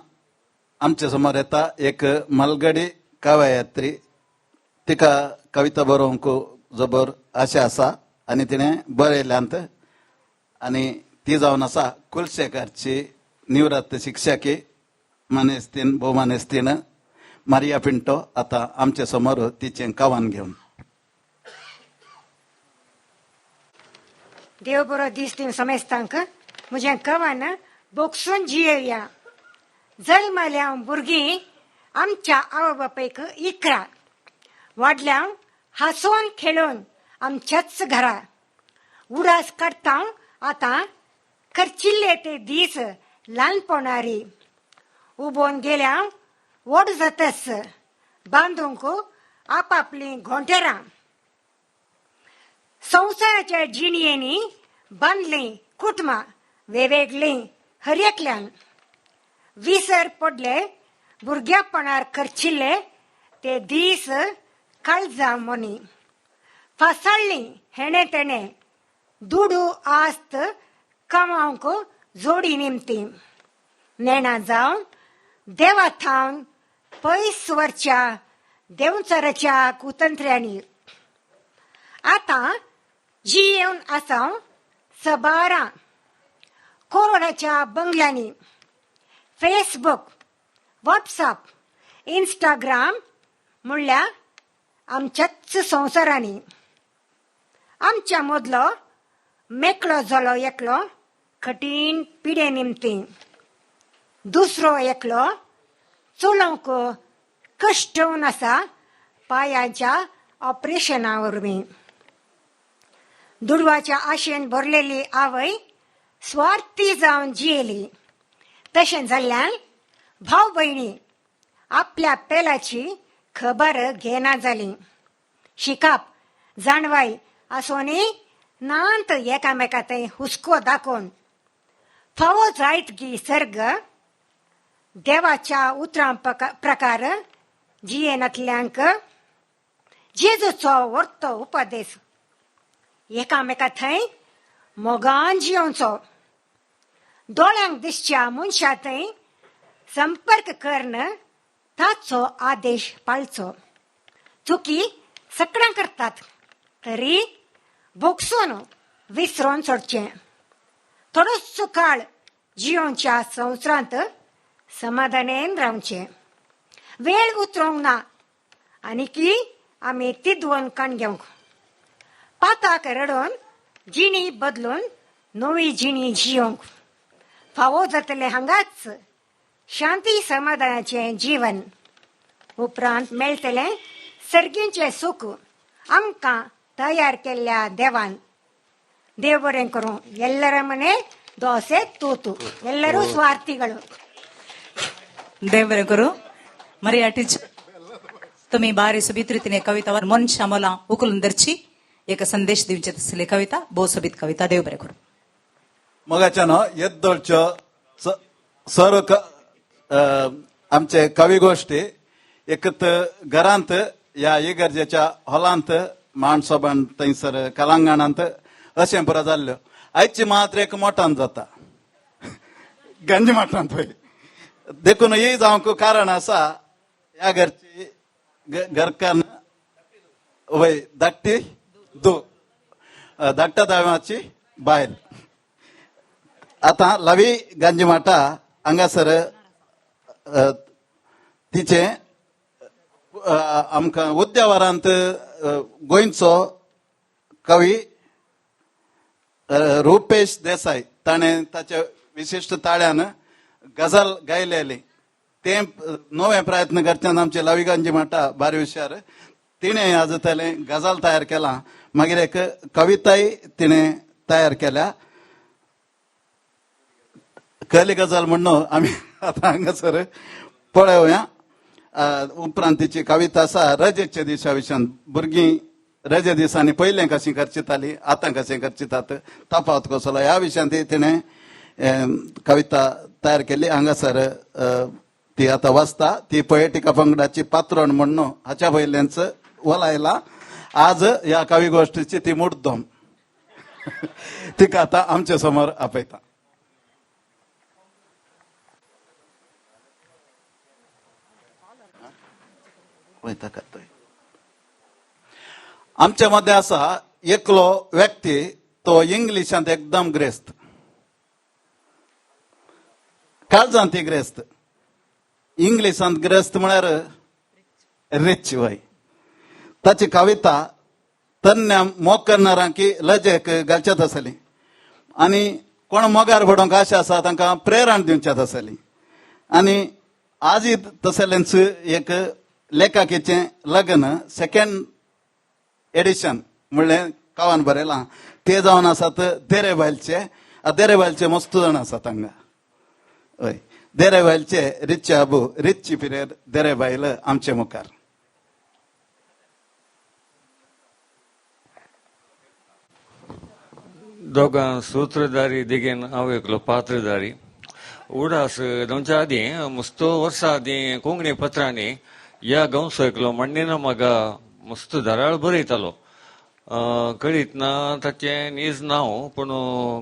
आमच्या समोर येता एक मालगडी कवयित्री, तिका कविता बरोवंक जबर आशा आसा आनी तिणें बरयल्यांत आनी ती जावन आसा कुलशेखरची निवृत्त शिक्षकी मानेस्तीन भोवमानेस्तीन मारिया पिंटो. आतां आमचे समोर तिचें कवन घेवन. देव बरो दीस दिवं समेस्तांक. म्हजें कवन बोगसून जियेवया. जल्मल्या भुरगीं आमच्या आवय बापायक 11, वाडल्या हांसोन खेळून आमच्याच घरा. उडास काडटा आतां खर्चिल्ले ते दीस ल्हानपणारी. उबोन गेल्या व्हड जातस बांदूंक आपापलीं घोंटेरां. संवसाराच्या जिणयेंनी बांदलीं कुटुंबां वेगवेगळीं हर एकल्यान. विसर पडले भुरग्यापणार खर्चिल्ले ते दीस काळजा मोनी. फासाळ्ळीं हेणे तेणे दुडू आस्त कमावंक जोडी निमती. नेणा जावन देवा थावन पयस वरच्या देंवचाराच्या कुतंत्र्यांनी. आतां जियेवन आसा सबारां कोरोनाच्या बंगल्यांनी. फेसबूक, व्हॉट्सअप, इंस्टाग्राम म्हणल्यार आमच्याच संवसारांनी. आमच्या मदलो मेकळो जालो एकलो कठीण पिडे निमती. दुसरो एकलो चलोवंक कश्टून आसा पांयांच्या ऑपरेशना वरवीं. दुडवाच्या आशेन भरलेली आवय स्वार्थी जावन जियेली. तशें जाल्ल्यान भाव भयणी आपल्या पेलाची खबर घेना जाली. शिकाप जाणवाय आसोनी नांत एकामेका थंय हुस्को दाखोवन फावो जायत गी सर्ग देवाच्या उतरां प्रकार जियेनातल्यांक जेजूचो वर्तो उपदेश एकामेका थंय मोगान जियोवचो. दोळ्यांक दिसच्या मनशा थंय संपर्क करून ताचो आदेश पाळचो. चुकी सगळ्यां करतात तरी भोगसून विसरून सोडचें. थोडोसो काळ जियोवच्या संवसारांत समाधानेन रावचें. वेळ उतरोंक ना आनी आमी तिदवोन काण घेवंक. पाताक रडोन जिणी बदलून नवी जिणी जियोवंक फावो जातलें हांगाच शांती समाधानाचें जीवन. उपरांत मेळटलें सर्गींचें सूख आमकां तयार केल्ल्या देवान. देव बरें करूं. ಎಲ್ಲರ ಮನೆ ದೋಸೆ ತೂತು, ಎಲ್ಲರೂ ಸ್ವಾರ್ಥಿಗಳು. देव बरें करूं. मरिया टीचर, तुम्ही बारी सोबीत रितीने कविता मन श्यामला उकलून धरची एक संदेश दिवचे तसली कविता, भोव सोबीत कविता. देव बरें करूं. मगाच्यान येद्दोळच्यो सर्व आमचे कवी गोष्टी एकत घरांत ह्या इगर्जेच्या हॉलांत माणसोबान थंयसर कलांगणांत अशें पुरो जाल्ल्यो. आयची मात्र एक मोठान जाता गंज माठांत पळय. देखून ही जावंक कारण आसा ह्या घरची घरकान्न वय धाकटी दू धाकट्या दाव्याची बायल. आतां लवी गंजमाटा हांगासर तिचें आमकां उद्यावरांत गोंयचो कवी रुपेश देसाय ताणें ताच्या विशिश्ट ताळ्यान गझल गायलेली. तें नवे प्रयत्न करच्यान आमचे लवी गंजमाटा बारी हुशार. तिणें आज जातलें गझल तयार केलां. मागीर एक कविताय तिणें तयार केल्या. कहली गजाल म्हणून आमी आतां हांगासर पळोवया. उपरांत तिची कविता आसा रजेच्या दिसा विशयान. भुरगीं रजे दिसांनी पयलें कशीं खर्चितालीं आतां कशें खर्चितात तफावत कसलो ह्या विशयान ती तिणें कविता तयार केली. हांगासर ती आतां वाचता. ती पोएटिका पंगडाची पात्रण म्हणून हाच्या पयल्याच वलायला. आज ह्या कवी गोष्टीची ती मुड्डम तिका आतां आमचे समोर आपयता. आमच्या मदें आसा एकलो व्यक्ती, तो इंग्लिशांत एकदम ग्रेस्त, काळजांत ग्रेस्त. इंग्लिशांत ग्रेस्त म्हळ्यार रिच वय. ताची कविता तन्न्या मोग करणारांकी लजेक घालच्यात आसली आनी कोण मोगार पडोवंक आशा आसा तांकां प्रेरण दिवच्यात आसली. आनी आजय तसलेंच एक लेखकाचें लग्न सेकंड एडिशन म्हणलें कवन बरयलां ते जावन आसात देरे बायलचे. देरे बायलचे मस्त जाण आसात हांगा. हय, देरेबायलचे रिच्ची आबू रिच्ची पिरेर देरेबायल आमचे मुखार. दोगां सूत्रधारी देगेन हांव एकलो पात्रधारी. उडास जावच्या आदीं मस्तो वर्सां आदीं कोंकणी पत्रांनी ह्या गांवचो एकलो मांडणीना म्हाका मस्त धाराळ बरयतालो. कळीत ना ताचें नीज नांव, पूण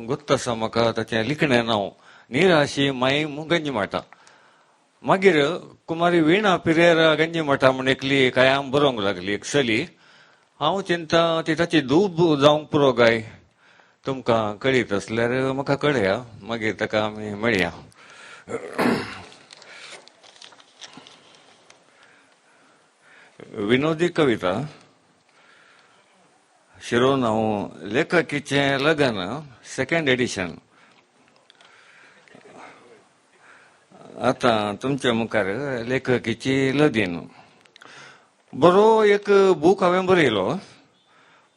गोत्त आसा म्हाका ताचें लिखणें नांव निराशी माई गंजीमाटा. मागीर कुमारी वीणा पिरेरा गंजीमाटा म्हूण एकली कायाम बरोवंक लागली एक चली. हांव चिंता ती ताची दूब जावंक पुरो काय, तुमकां कळीत आसल्यार म्हाका कळया, मागीर ताका आमी मेळया. विनोदी कविता शिरोनांव लेखकीचें लग्न सेकंड एडिशन. आतां तुमच्या मुखार लेखकीची लदीन. बरो एक बूक हांवें बरयलो,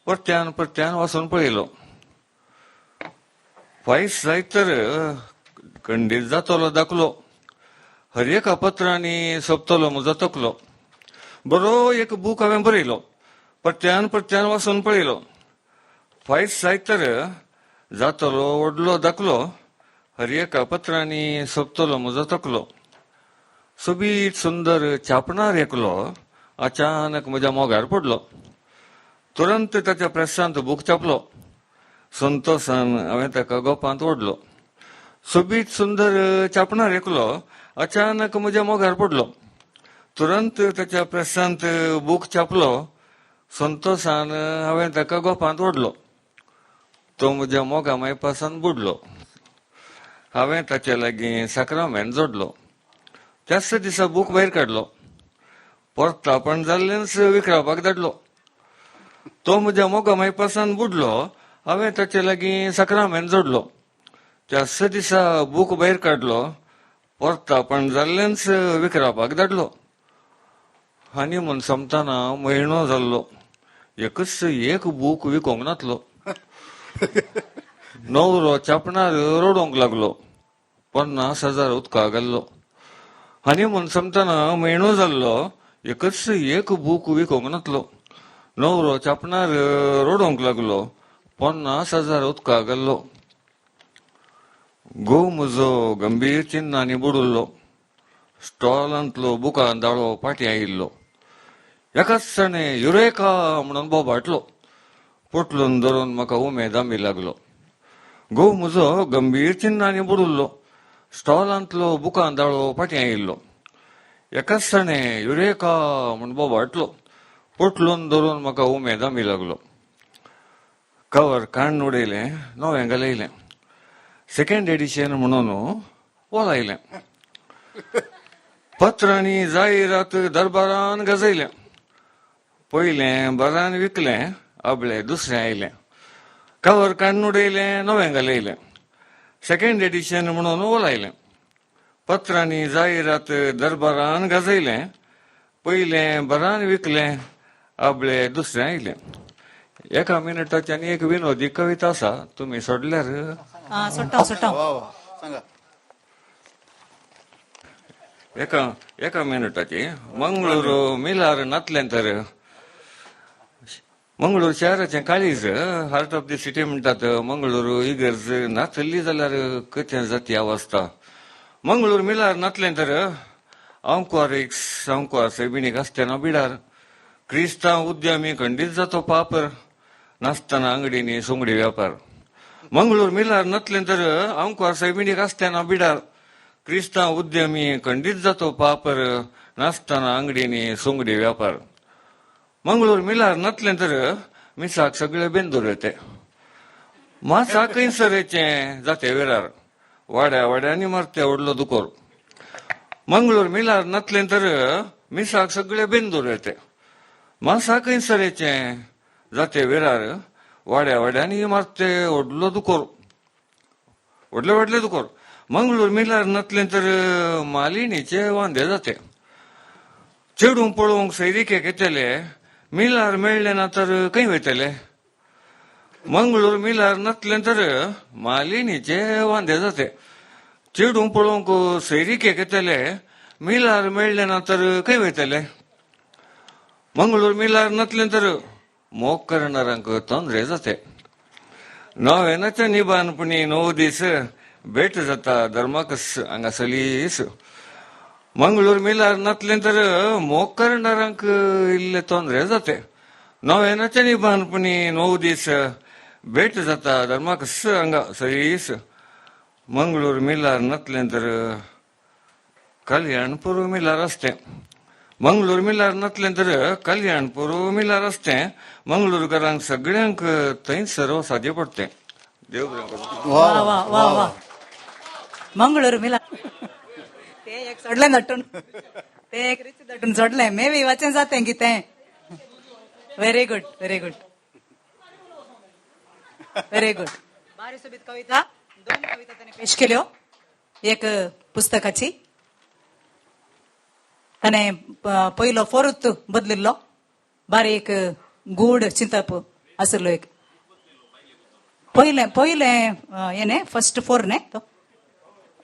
परत्यान परत्यान वाचून पळयलो. फायस जायत तर खंडीत जातलो दाखलो, हर एका पत्रांनी सोंपतलो म्हजो तकलो. बरो एक बूक हांवें बरयलो, परत्यान परत्यान वाचून पळयलो. फायस जायत तर जातलो व्हडलो दाखलो, हर एका पत्रांनी सोंपतलो म्हजो तकलो. सोबीत सुंदर छापणार एकलो अचानक म्हज्या मोगार पडलो. तुरंत ताच्या प्रेसांत बूक छापलो, संतोषान हांवें ताका गोपांत ओडलो. सोबीत सुंदर छापणार एकलो अचानक म्हज्या मोगार पडलो. तुरंत ताच्या प्रेसांत बूक छापलो, संतोषान हांवें ताका गोपांत ओडलो. तो म्हज्या मोगा मायपासान बुडलो, हांवें ताचे लागीं साक्रामेंत जोडलो. त्याच दिसा बूक भायर काडलो, परतापण जाल्लेंच विकरापाक धाडलो. तो म्हज्या मोगा मायपासान बुडलो, हांवें ताचे लागीं साक्रामेंत जोडलो. त्याच दिसा बूक भायर काडलो, परतापण जाल्लेंच विकरापाक धाडलो. आनी म्हूण सोंपतना म्हयनो जाल्लो, एकच एक बूक विकोंक नातलो. नवरो छापणार रडोवंक लागलो, 50,000 उदका घाल्लो. आनी म्हूण सोंपतना म्हयनो जाल्लो, एकच एक बूक विकोंक नातलो. नवरो छापणार रडोवंक लागलो, 50,000 उदका घाल्लो. घोव म्हजो गंभीर चिन्नांनी बुडुल्लो, स्टॉलांतलो बुकां दाळो फाटीं आयिल्लो. एकाच सणे युरेका म्हणून बोबाटलो, पोटलून धरून म्हाका उमेद आंबी लागलो. घोव म्हजो गंभीर चिन्नांनी बुडुल्लो, स्टॉलांतलो बुकां दाळो फाटीं आयिल्लो. एकाच सणे युरेका म्हूण बोबाटलो, पोटलून धरून म्हाका उमेद आंबी लागलो. कवर काडून उडयलें, नवें घालयलें, सेकंड एडिशन म्हणून ओलायलें. पत्रांनी जायरात दरबारान गाजयलें. पयलें बारान विकलें, आबळे दुसरें आयलें. कवर काडून उडयलें, नवें घालयलें, सेकंड एडिशन म्हणून ओलायलें. पत्रांनी जायरात दरबारान गाजयलें. पयलें बारान विकलें, आबळे दुसरें आयलें. एका मिनटाच्यान एक विनोदी कविता आसा, तुमी सोडल्यार सोडटा सोडटा. एका एका मिनटाची. मंगळूर मिलार नातलें तर मंगळूर शहराचें काळीज, हार्ट ऑफ the city म्हणटात. मंगळूर इगर्ज नातली जाल्यार कथें जाती अवस्था. मंगळूर मिलार नातलें तर आंकवार एक आंकवार सैबिणीक आसतना बिडार, क्रिस्तांव उद्यमी खंडीत जातो पापर, नासतना आंगडीनी सुंगडी व्यापार. मंगळूर मिलार नातलें तर आंकवार सैबिणीक आसतना बिडार, क्रिस्तांव उद्यमी खंडीत जातो पापर, नासतना आंगडीनी सुंगडी व्यापार. मंगळूर मिलार नातलें तर मिसाक सगळे बेंदूर येते, मासा खंयसरेचें जाते वेळार, वाड्या वाड्यांनी मारते व्हडलो दुकोर. मंगळूर मिलार नातलें तर मिसाक सगळे बेंदूर येते, मासा खंयसरेचें जाते वेळार, वाड्या वाड्यांनी मारते व्हडलो दुकोर, व्हडले व्हडले दुकोर. मंगळूर मिलार नातलें तर मालिणीचे वांदे जाते, चेडूंक पळोवंक सैरिकेक येतले, मिलार मेळ्ळें ना तर खंय वयतले. मंगळूर मिलार नातलें तर मालिणीचे वांदे जाते, चेडूं पळोवंक सैरिकेक येतले, मिलार मेळ्ळें ना तर खंय वयतले? मंगळूर मिलार नातलें तर मोग करणारांक तोंदरे जाते. नव्यानाच्या निबानपणी 9 दीस भेट जाता धर्माकस हांगा सलीस. मंगळूर मिलार नातलें तर मोग करणारांक इल्ले तोंदरे जाते. नव्यानाच्या निबानपणी 9 दीस भेट जाता धर्माकस हांगा सलीस. मंगळूर मिलार नातलें तर कल्याणपूर मिलार आसतें. मंगळूर मिलार नातलें तर कल्याणपूर मिलार आसतें. मंगळूरकारांक सगळ्यांक थंय सर्व सादे पडतें. देव बरें करूं. वा वा वा वा. मंगळूर मिलार ते एक सोडलें दट्टून, ते एक रिच दट्टून सोडलें. मे बी वाचें जातें कितें. Very good, very good, very good. बारी सोबीत कविता, 2 कविता ताणें पेश केल्यो. एक पुस्तकाची ताणें पयलो फोरूत बदलिल्लो, बारी एक गूढ चिंतप आशिल्लो. एक पयलें पयलें हें फर्स्ट फोर न्ही तो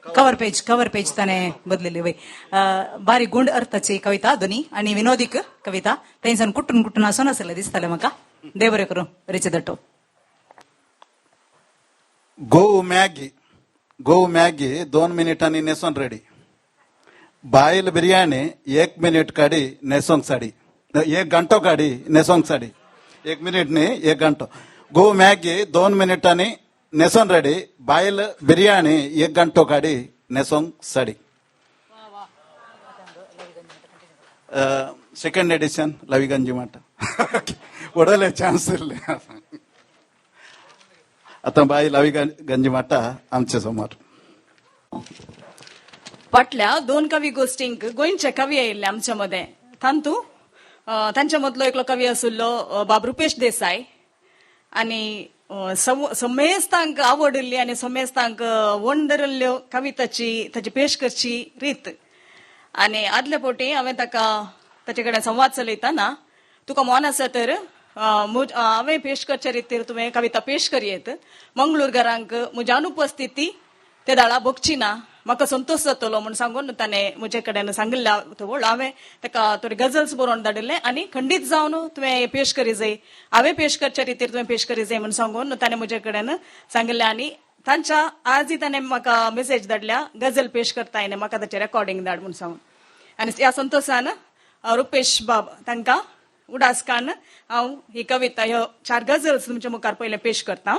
कवर पेज, कवर पेज ताणें बदलिल्ली. वय बारी गूढ अर्थाची कविता दोनी आनी विनोदीक कविता. थंयसान कुटून कुटून आसून आसलें दिसतालें म्हाका. देव बरें करूं. रिची दट्टो. गोव मॅगी, गोव मॅगी 2 मिनिटांनी नेसोन रेडी. बायल बिर्याणी 1 मिनिट काडी नेसोंक साडी, 1 घंटो काडी नेसोंक साडी. 1 मिनिट न्ही, 1 घंटो. गोव मॅगी 2 मिनिटांनी नेसोन रेडी, बायल बिर्याणी 1 घंटो काडी नेसोंक साडी. सेकंड एडिशन लवी गंजी माटा वडले चान्स इल्ले. आतां बाई लवी गंजी माटा आमचे समोर. फाटल्या 2 कवी गोश्टींक गोंयचे कवी आयिल्ले आमच्या मदें. तांतू तांच्या मदलो एकलो कवी आशिल्लो बाब रुपेश देसाय. आनी समेस्तांक आवडिल्ली आनी समेस्तांक वंडरिल्ल्यो कविताची ताची पेश करची रीत. आनी आदले फावटी हांवें ताका ताचे कडेन संवाद चलयतना, तुका मन आसा तर हांवें पेश करच्या रितीर तुवें कविता पेश करयेत, मंगळूरकारांक म्हज्या अनुपस्थिती ते दाळा भोगची ना, म्हाका संतोश जातलो म्हूण सांगून ताणें म्हजे कडेन सांगिल्ल्या. हांवें ताका थोडे गझल्स बरोवन धाडिल्ले आनी खंडीत जावन तुवें पेश करी जाय, हांवें पेश करच्या रितीर तुवें पेश करी जाय म्हूण सांगून ताणें म्हजे कडेन सांगिल्लें. आनी तांच्या आजय ताणें म्हाका मेसेज धाडल्या, गझल पेश करता आनी म्हाका ताचें रेकॉर्डिंग धाड म्हूण सांगून. आनी ह्या संतोशान रुपेश बाब तांकां उडास काडून हांव ही कविता, ह्यो 4 गझल्स तुमच्या मुखार पयलें पेश करता.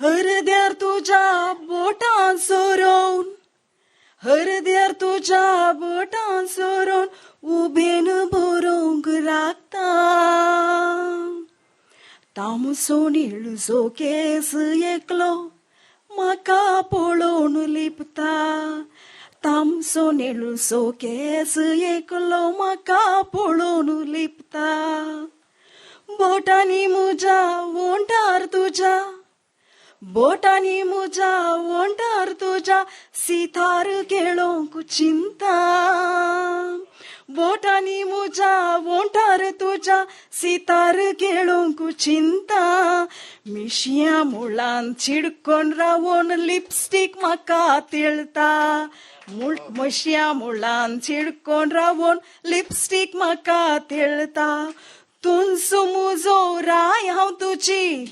हरद्यार तुज्या बोटां सोरोवन, हरद्यार तुज्या बोटां सोरोवन उबेन बरोवंक राखता. तामसो निळसो केस एकलो म्हाका पळोवन लिपता. तामसो निळसो केस एकलो म्हाका पळोवन लिपता. बोटांनी म्हज्या वोंठार तुज्या, बोटांनी म्हज्या वोंठार तुज्या सितार खेळोवंक चिंता. बोटांनी म्हज्या वोंठार तुज्या सितार खेळोवंक चिंता. मिशया मुळान चिडकोन रावोन लिपस्टीक म्हाका तेळटा. मिशया मुळान चिडकोन रावोन लिपस्टीक म्हाका तेळटा. तुंसो मुजो राय हांव तुजी,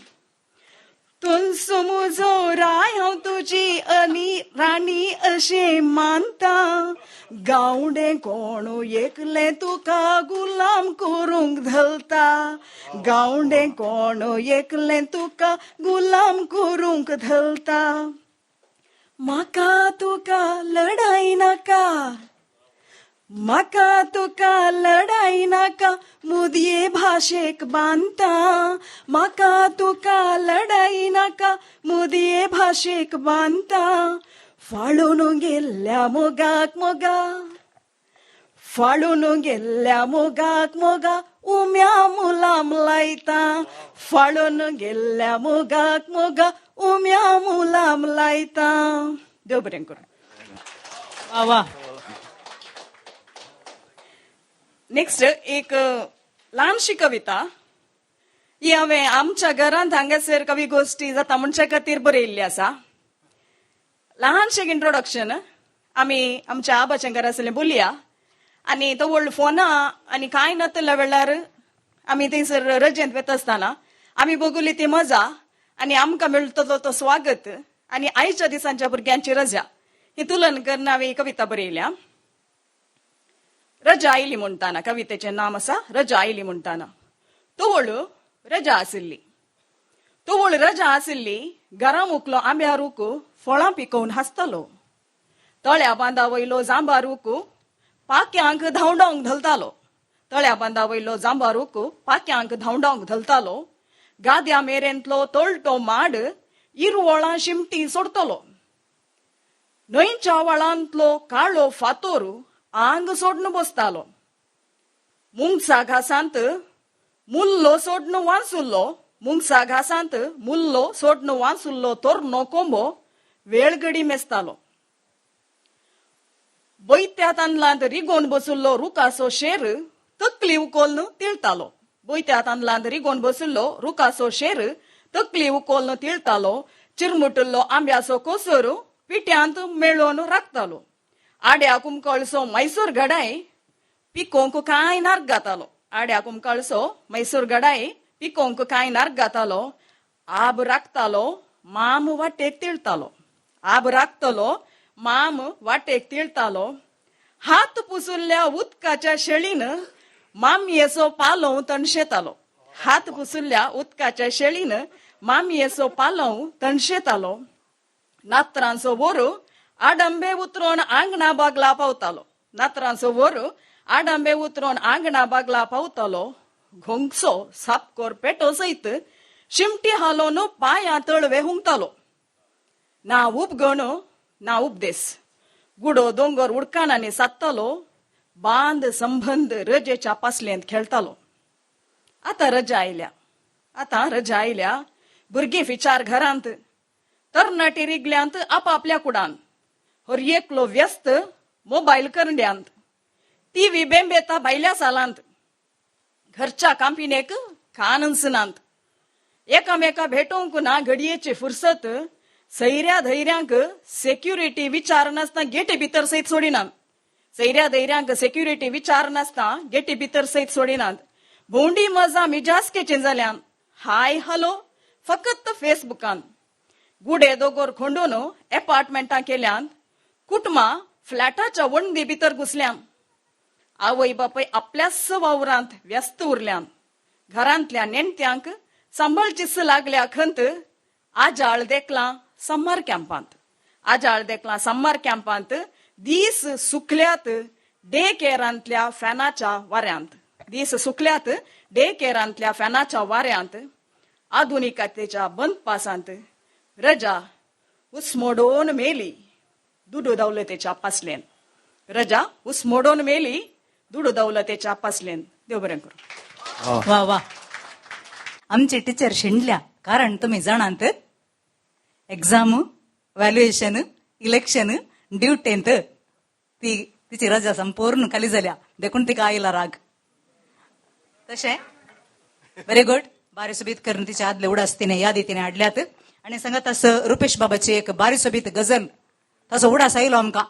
तुंसो मुजो राय हांव तुजी आनी राणी अशें मानता. गावडे कोण एकलें तुका गुलाम करूंक धलता. गावडे कोण एकलें तुका गुलाम करूंक धलता. म्हाका तुका लडाय नाका, म्हाका तुका लडाय नाका, मुदये भाशेक बांदता. म्हाका तुका लडाय नाका, मुदये भाशेक बांदता. फाळून गेल्ल्या मोगाक मोगा, फाळून गेल्ल्या मोगाक मोगा उम्या मुलाम लायता. फाळून गेल्ल्या मोगाक मोगा उम्या मुलाम लायता. देव बरें करूं. वा वा. नेक्स्ट एक ल्हानशी कविता, ही हांवें आमच्या घरांत हांगासर कवी गोश्टी जाता म्हणच्या खातीर बरयल्ली आसा. ल्हानशें इंट्रोडक्शन. आमी आमच्या आबाच्या घरा आसलें बोलया आनी तो व्हडलो फोना आनी कांय नातल्या वेळार आमी थंयसर रजेंत वता आसतना आमी बगुली ती मजा आनी आमकां मेळटलो तो स्वागत आनी आयच्या दिसांच्या भुरग्यांची रजा ही तुलन करून हांवें ही कविता बरयल्या. रजा आयली म्हणटाना कवितेचें नाम आसा रजा आयली म्हणटाना. तवळ रजा आशिल्ली, तवळ रजा आशिल्ली, घरा मुकलो आंब्या रूख फळां पिकोवन हांसतालो, तळ्या बांदा वयलो जांबा रूख पाक्यांक धांवडावंक धलतालो, तळ्या बांदा वयलो जांबा रूख पाक्यांक धांवडावंक धलतालो, गाद्या मेरेंतलो तळटो माड इरवळां शिमटी सोडतलो, न्हंयच्या व्हाळांतलो काळो फातोर आंग सोडून बसतालो, मुंगसा घासांत मुल्लो सोडून वांसुल्लो, मुंगसा घासांत मुल्लो सोडून वांसुल्लो तोरणो कोंबो वेळगडी मेसतालो, बैत्या तांदळांत रिगोवन बशिल्लो रुखाचो शेर तकली उकोल्न तिळतालो, बैत्या तांदळांत रिगोवन बशिल्लो रुखाचो शेर तकली उकोल्न तिळतालो, चिरमुटिल्लो आंब्याचो कोसर पिठ्यांत मेळोवन राखतालो, आड्या कुमकळसो मैसूर घडाय पिकोवंक कांय नार्ग घातालो, आड्या कुमकळसो मैसूर घडाय पिकोवंक कांय नार्ग घातालो, आब राखतालो माम वाटेक तिळतालो, आब राखतलो माम वाटेक तिळतालो, हात पुसुल्ल्या उदकाच्या शेळीन मामयेचो पालोव तणशेतालो, हात पुसुल्ल्या उदकाच्या शेळीन मामयेचो पालोव तणशेतालो, नात्रांचो वोरो आडंबे उतरोन आंगणा बागला पावतालो, नात्रांचो वोरो आडंबे उतरोन आंगणा बागला पावतालो, घोंगसो सापकोर पेटो सयत शिमटी हालोवन पांयां तळवे हुंगतालो, ना उपगण ना उपदेस, गुडो दोंगर उडकानांनी सादतालो, बांद संबंद रजेच्या पासलेंत खेळटालो. आतां रजा आयल्या, आतां रजा आयल्या, भुरगीं विचार घरांत, तरणाटी रिगल्यांत आपापल्या कुडान, हर एकलो व्यस्त मोबायल करंड्यांत, टीव्ही बेंबेता भायल्या सालांत, घरच्या कांपिणेक कानच नात, एकामेका भेटोवंक ना घडयेची फुरसत, सैऱ्या धैर्यांक सेक्युरिटी विचार नासतना गेटी भितर सयत सोडिनात, सैऱ्या धैर्यांक सेक्युरिटी विचार नासतना गेटी भितर सयत सोडिनात, भोंवडी मजा मिजासकेची जाल्यान, हाय हॅलो फकत फेसबुकान, गुडे दोगोर खोंडून एपार्टमेंटां केल्यान, कुटुंबां फ्लॅटाच्या वणदी भितर घुसल्यान, आवय बापूय आपल्याच वावरांत व्यस्त उरल्यान, घरांतल्या नेणट्यांक सांबाळचीच लागल्या खंत, आजाळ देखलां सम्मर कॅम्पांत, आजाळ देखलां सम्मर कॅम्पांत, दीस सुकल्यात डे केअरांतल्या फॅनाच्या वाऱ्यांत, दीस सुकल्यात डे केअरांतल्या फॅनाच्या वाऱ्यांत, आधुनिकतेच्या बंदपासांत रजा उस्मोडोन मेली दुडू दौलतेच्या पासलेन, रजा उस्मोडोन मेली दुडू दौलतेच्या पासलेन. देव बरें करूं. वा वा, आमची टिचर शिंडल्या, कारण तुमी जाणात एग्जाम व्हॅल्युएशन इलेक्शन ड्युटेंत ती तिची रजा संपूर्ण खाली जाल्या, देखून तिका आयला राग. तशें व्हेरी गुड, बारी सोबीत करून तिच्या आदले उडास तिने यादी तिने हाडल्यात. आनी सांगात असं रुपेश बाबाची एक बारी सोबीत गझल, तसो उडास आयलो आमकां,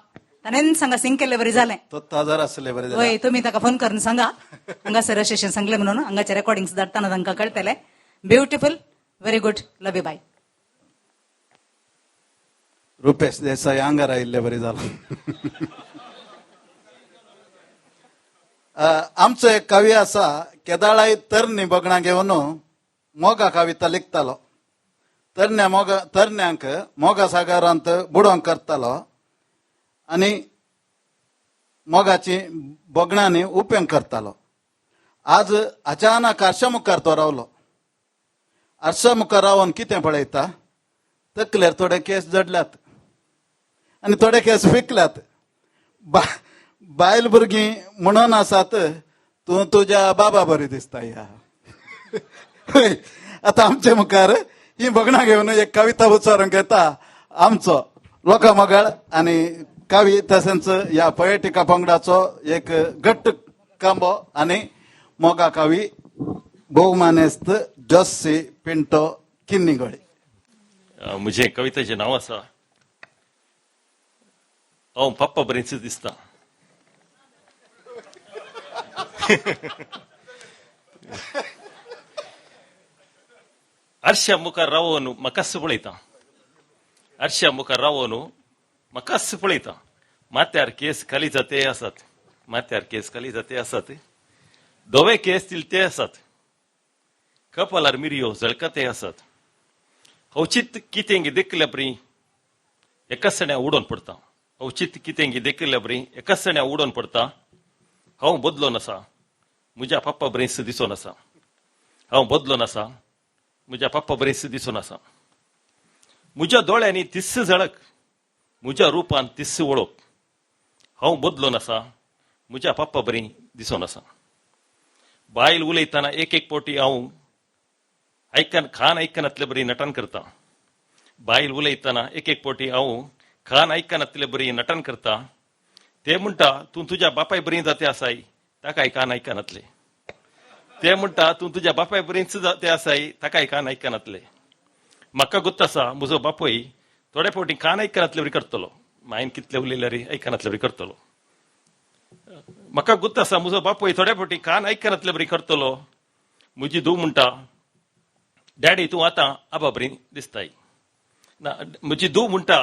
ताणें सांगा सिंग केल्ले बरी जालें. तो ताजार आसले बरें. वय, तुमी ताका फोन करून सांगा हांगासर अशें सांगलें म्हणून, हांगाचे रेकॉर्डिंग धाडटना तांकां कळटलें. Beautiful, very good, love you, bye. Rupesh Desai आंगार आयिल्ले बरें जालां. आमचो एक कवी आसा, केदाळाय तरणी बगणां घेवन मोगा कविता लिखतालो, तरण्या मोगा तरण्यांक मोगा सागरांत बुडोवंक करतालो आनी मोगाची बगणांनी उपेग करतालो. आज अचानक आरशा मुखार तो रावलो, आरशा मुखार रावन कितें पळयता, तकलेर थोडे केस जडल्यात आनी थोडे केस विकल्यात, बायल भुरगीं म्हणून आसात तूं तुज्या बाबा बरी दिसता ह्या. आतां आमचे मुखार ही बगणां घेवन एक कविता उच्चारूंक येता आमचो लोकां मोगाळ आनी कवी तशेंच ह्या पयटिका पंगडाचो एक घट्ट कांबो आनी मोगा कवी भोवमानेस्त जोस्सी पिंटो किन्नीगोळी. म्हजें कवितेचें नांव आसा हांव पप्पा बरेंच दिसता. आरश्या मुखार रावोन म्हाकाच पळयता, आरश्या मुखार रावोन म्हाकाच पळयता. माथ्यार केस खाली जाते आसात, माथ्यार केस खाली जाते आसात, धवे केस तिलते आसात, कपालार मिरयो झळकते आसात. अवचीत कितें देखल्या बरी एकाच सण्या उडोवन पडता, अवचीत कितें देखल्या बरी एकाच सण्या उडोवन पडता. हांव बदलोन आसा, म्हज्या पप्पा बरेंच दिसोन आसा. हांव बदलोन आसा, म्हज्या पप्पा बरेंच दिसोन आसा. म्हज्या दोळ्यांनी तिस्स झळक, म्हज्या रुपान तिस्स वळख. हांव बदलोन आसा, म्हज्या पप्पा बरी दिसोन आसा. बायल उलयतना एक एक फावटी हांव आयकन खान आयकनातले बरी नटन करता. बायल उलयतना एक एक फावटी हांव खान आयकनातले बरी नटन करता. ते म्हणटा तूं तुज्या बापाय बरी जाते आसाय, ताकाय कान आयकनातले. ते म्हणटा तूं तुज्या बापाय बरीच जाते आसाय, ताकाय कान आयकनातले. म्हाका गोत्त आसा म्हजो बापूय थोडे फावटी कान आयकनातले बरी करतलो, मायन कितले उलयल्यार आयकनातले बरी करतलो. म्हाका गोत्त आसा म्हजो बापूय थोडे फावटी कान आयकनातले बरी करतलो. म्हजी धूव म्हणटा डॅडी तूं आतां आबा बरी दिसताय. ना, म्हजी धूव म्हणटा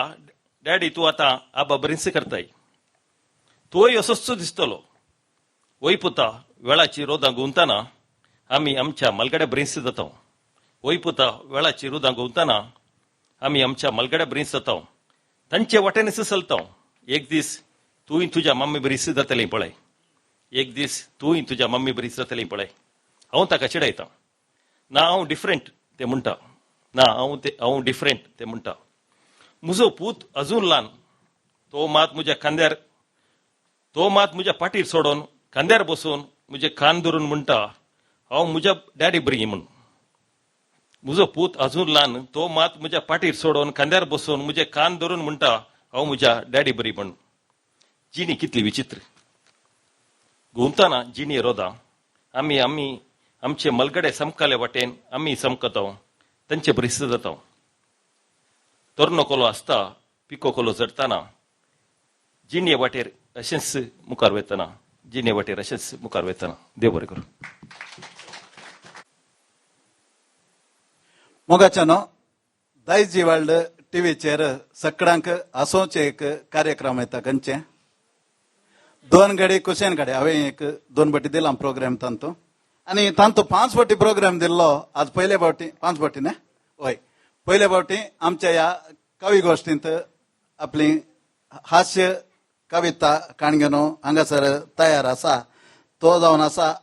डॅडी तूं आतां आबा बरीच करताय. तोय असोच दिसतलो. वय पुता वेळाची रोदां घुंवतना आमी आमच्या मलगड्या बरीच जाता. वय पुता वेळाची रोदां घुंवतना आमी आमच्या मलगड्या बरीच जाता. तांचे वाटेनच चलता. एक दीस तूंय तुज्या मम्मी बरीच जातली पळय, एक दीस तूंय तुज्या मम्मी बरीच जातली पळय. हांव ताका चिडयता. ना हांव डिफरंट ते म्हणटा, ना हांव ते हांव डिफरंट ते म्हणटा. म्हजो पूत अजून ल्हान, तो मात म्हज्या खांद्यार, तो मात म्हज्या पाटीर सोडून खांद्यार बसून म्हजे कान धरून म्हणटा हांव म्हज्या डॅडी बरी म्हूण. म्हजो पूत अजून ल्हान, तो मात म्हज्या पाटीर सोडून खांद्यार बसून म्हजे कान धरून म्हणटा हांव म्हज्या डॅडी बरी म्हूण. जिणी कितली विचित्र. घुंवतना जिणी रोदां आमी आमी आमचे मलगडे समकाले वाटेन आमी समकता, तांचे बरीच जाता. तरणो कोलो आसता पिको कोलो चडटना जिणे वाटेर अशेंच मुखार वयतना, जिणे वाटेर अशेंच मुखार वयतना. देव बरें करूं. मोगाच्यानो, दायजी वर्ल्ड टीव्हीचेर सगळ्यांक हांसोवचें एक कार्यक्रम येता. खंयचें दोन घडी कुशेन घडी हांवें एक दोन फावटी दिला प्रोग्राम तांतू, आनी तांतू 5 फावटी प्रोग्राम दिल्लो. आज पयले फावटी 5 फावटी न्ही, हय पयले फावटी आमच्या ह्या कवी गोश्टींत आपली हास्य कविता काणगेनो हांगासर तयार आसा. तो जावन आसा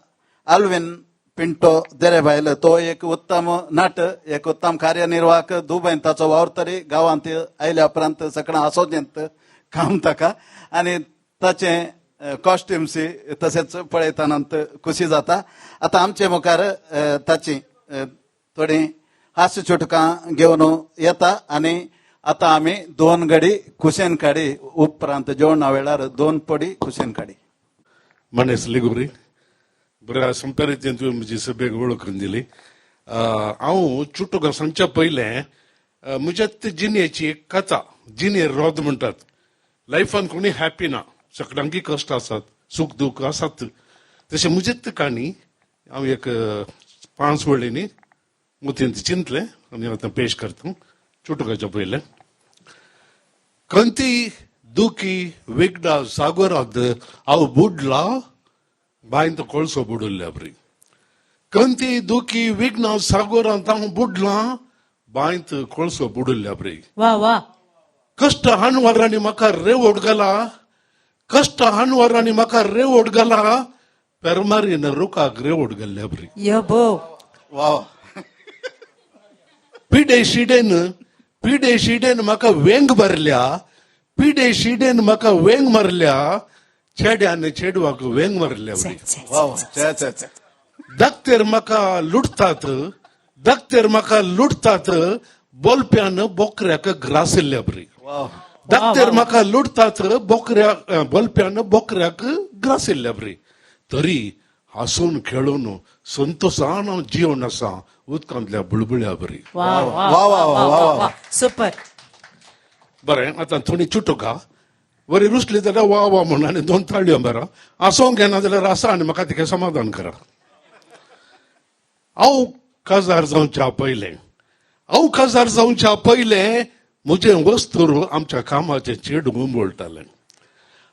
आल्विन पिंटो देरेबायल. तो एक उत्तम नट, एक उत्तम कार्यनिर्वाहक. दुबयन ताचो वावर तरी गांवांत आयल्या उपरांत सगळ्यां आसोजेंत काम ताका, आनी ताचें कॉस्ट्युम्स तशेंच पळयतना खुशी जाता. आतां आमचे मुखार ताची थोडी हास्य चुटकां घेवन येता आनी आतां आमी 2 घडी कुशेन काडी उपरांत जेवणा वेळार 2 पडी कुशेन काडी. मनेस लिगुरी बऱ्या सोंप्या रितीन तुवें म्हजी सभेक वळख करून दिली. हांव चुटुकां सांगच्या पयलें म्हज्या जिणेची एक कथा, जिणे रोद म्हणटात. लायफान कोणी हॅपी ना, सगळ्यांकी कश्ट आसात, सूख दूख आसात. तशें म्हजीच काणी हांव एक 5 वळींनी मुतींत चिंतलें आनी आतां पेश करता. चुटुकाच्या पयलें. कंती दुखी विगडा सागोरात हांव बुडला, बांयत कोळसो बुडुल्ल्या बरी. कंती दुखी विघ्ना सागोरांत हांव बुडला, बांयत कोळसो बुडुल्ल्या बरी. वा वा. कश्ट हानवारांनी म्हाका रेवोड घाला, कश्ट हानवारांनी म्हाका रेवोड घाला, पेरमारीन रुखाक रेवोड घाल्ल्या बरी. यबो वा. पिडे शिडेन, पिडे शिडेन म्हाका वेंग भरल्या, पिडे शिडेन म्हाका वेंग मारल्या, चेड्यान चेडवाक वेंग मारल्या. दाक्तेर म्हाका लुटतात, दाक्तेर म्हाका लुटतात, बोलप्यान बोकऱ्याक ग्रासिल्ल्या बरी. दाक्तेर म्हाका लुटतात, बोकऱ्या बोलप्यान बोकऱ्याक ग्रासिल्ल्या बरी. तरी हांसून खेळून संतोसान हांव जिवन आसा उदकांतल्या बुळबुळ्या बरी. वा वा वा वा वा, सुपर. बरें, आतां थोडी चुटुका बरी रुसली जाल्यार वा वा म्हणून आनी दोन ताळयो बरा. आसोंक येना जाल्यार आसा आनी म्हाका तिका समाधान करा. हांव काजार जावच्या पयलें, हांव काजार जावच्या पयलें म्हजें वस्तूर आमच्या कामाचें चेडूं उंबळटालें.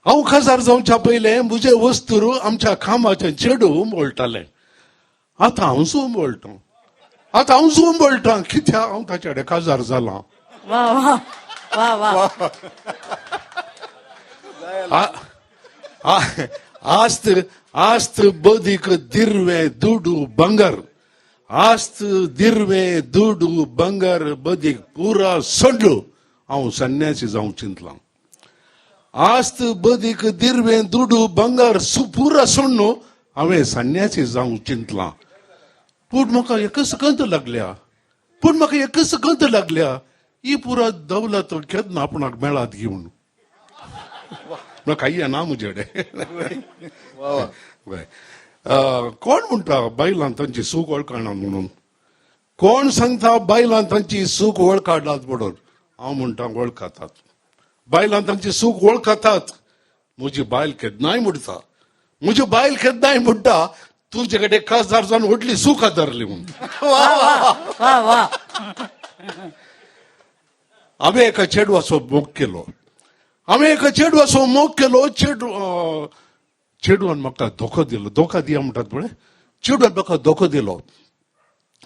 हांव काजार जावच्या पयलें म्हजें वस्तूर आमच्या कामाचें चेडूं उंबळटालें. आतां हांवच उंबळटां, आतां हांवच उंबळटां कित्याक हांव ताचे कडेन काजार जालां. वा वा वा वा. आस्त आस्त बदीक दिरवें दुडू बंगार, आस्त दिरवें दुडू बंगार बदीक पुरा सोडलो हांव संन्यासी जावंक चिंतलां. आस्त बदीक दिरवें दुडू बंगार पुरा सोडलो हांवें संन्यासी जावंक चिंतलां. पूण म्हाका एकच गंत लागल्या, पूण म्हाका एकच गंत लागल्या, ही पुरा दौलत केन्ना आपणाक मेळात घेवन काही ना म्हजे. कोण म्हणटा बायलां तांची सूख वळखना म्हणून? कोण सांगता बायलां तांची सूख वळखनात म्हणून? हांव म्हणटा वळखतात. बायलां तांची सूख वळखतात. म्हजी बायल केन्नाय म्हणटा, म्हजी बायल केन्नाय म्हणटा तुजे कडेन काजार जावन व्हडली सूख आदारली म्हणून. हांवें एका चेडवाचो मोग केलो, हांवें एका चेडवाचो मोग केलो. चेडवान म्हाका धोको दिलो, धोका दिया म्हणटात पळय, चेडवान म्हाका धोको दिलो.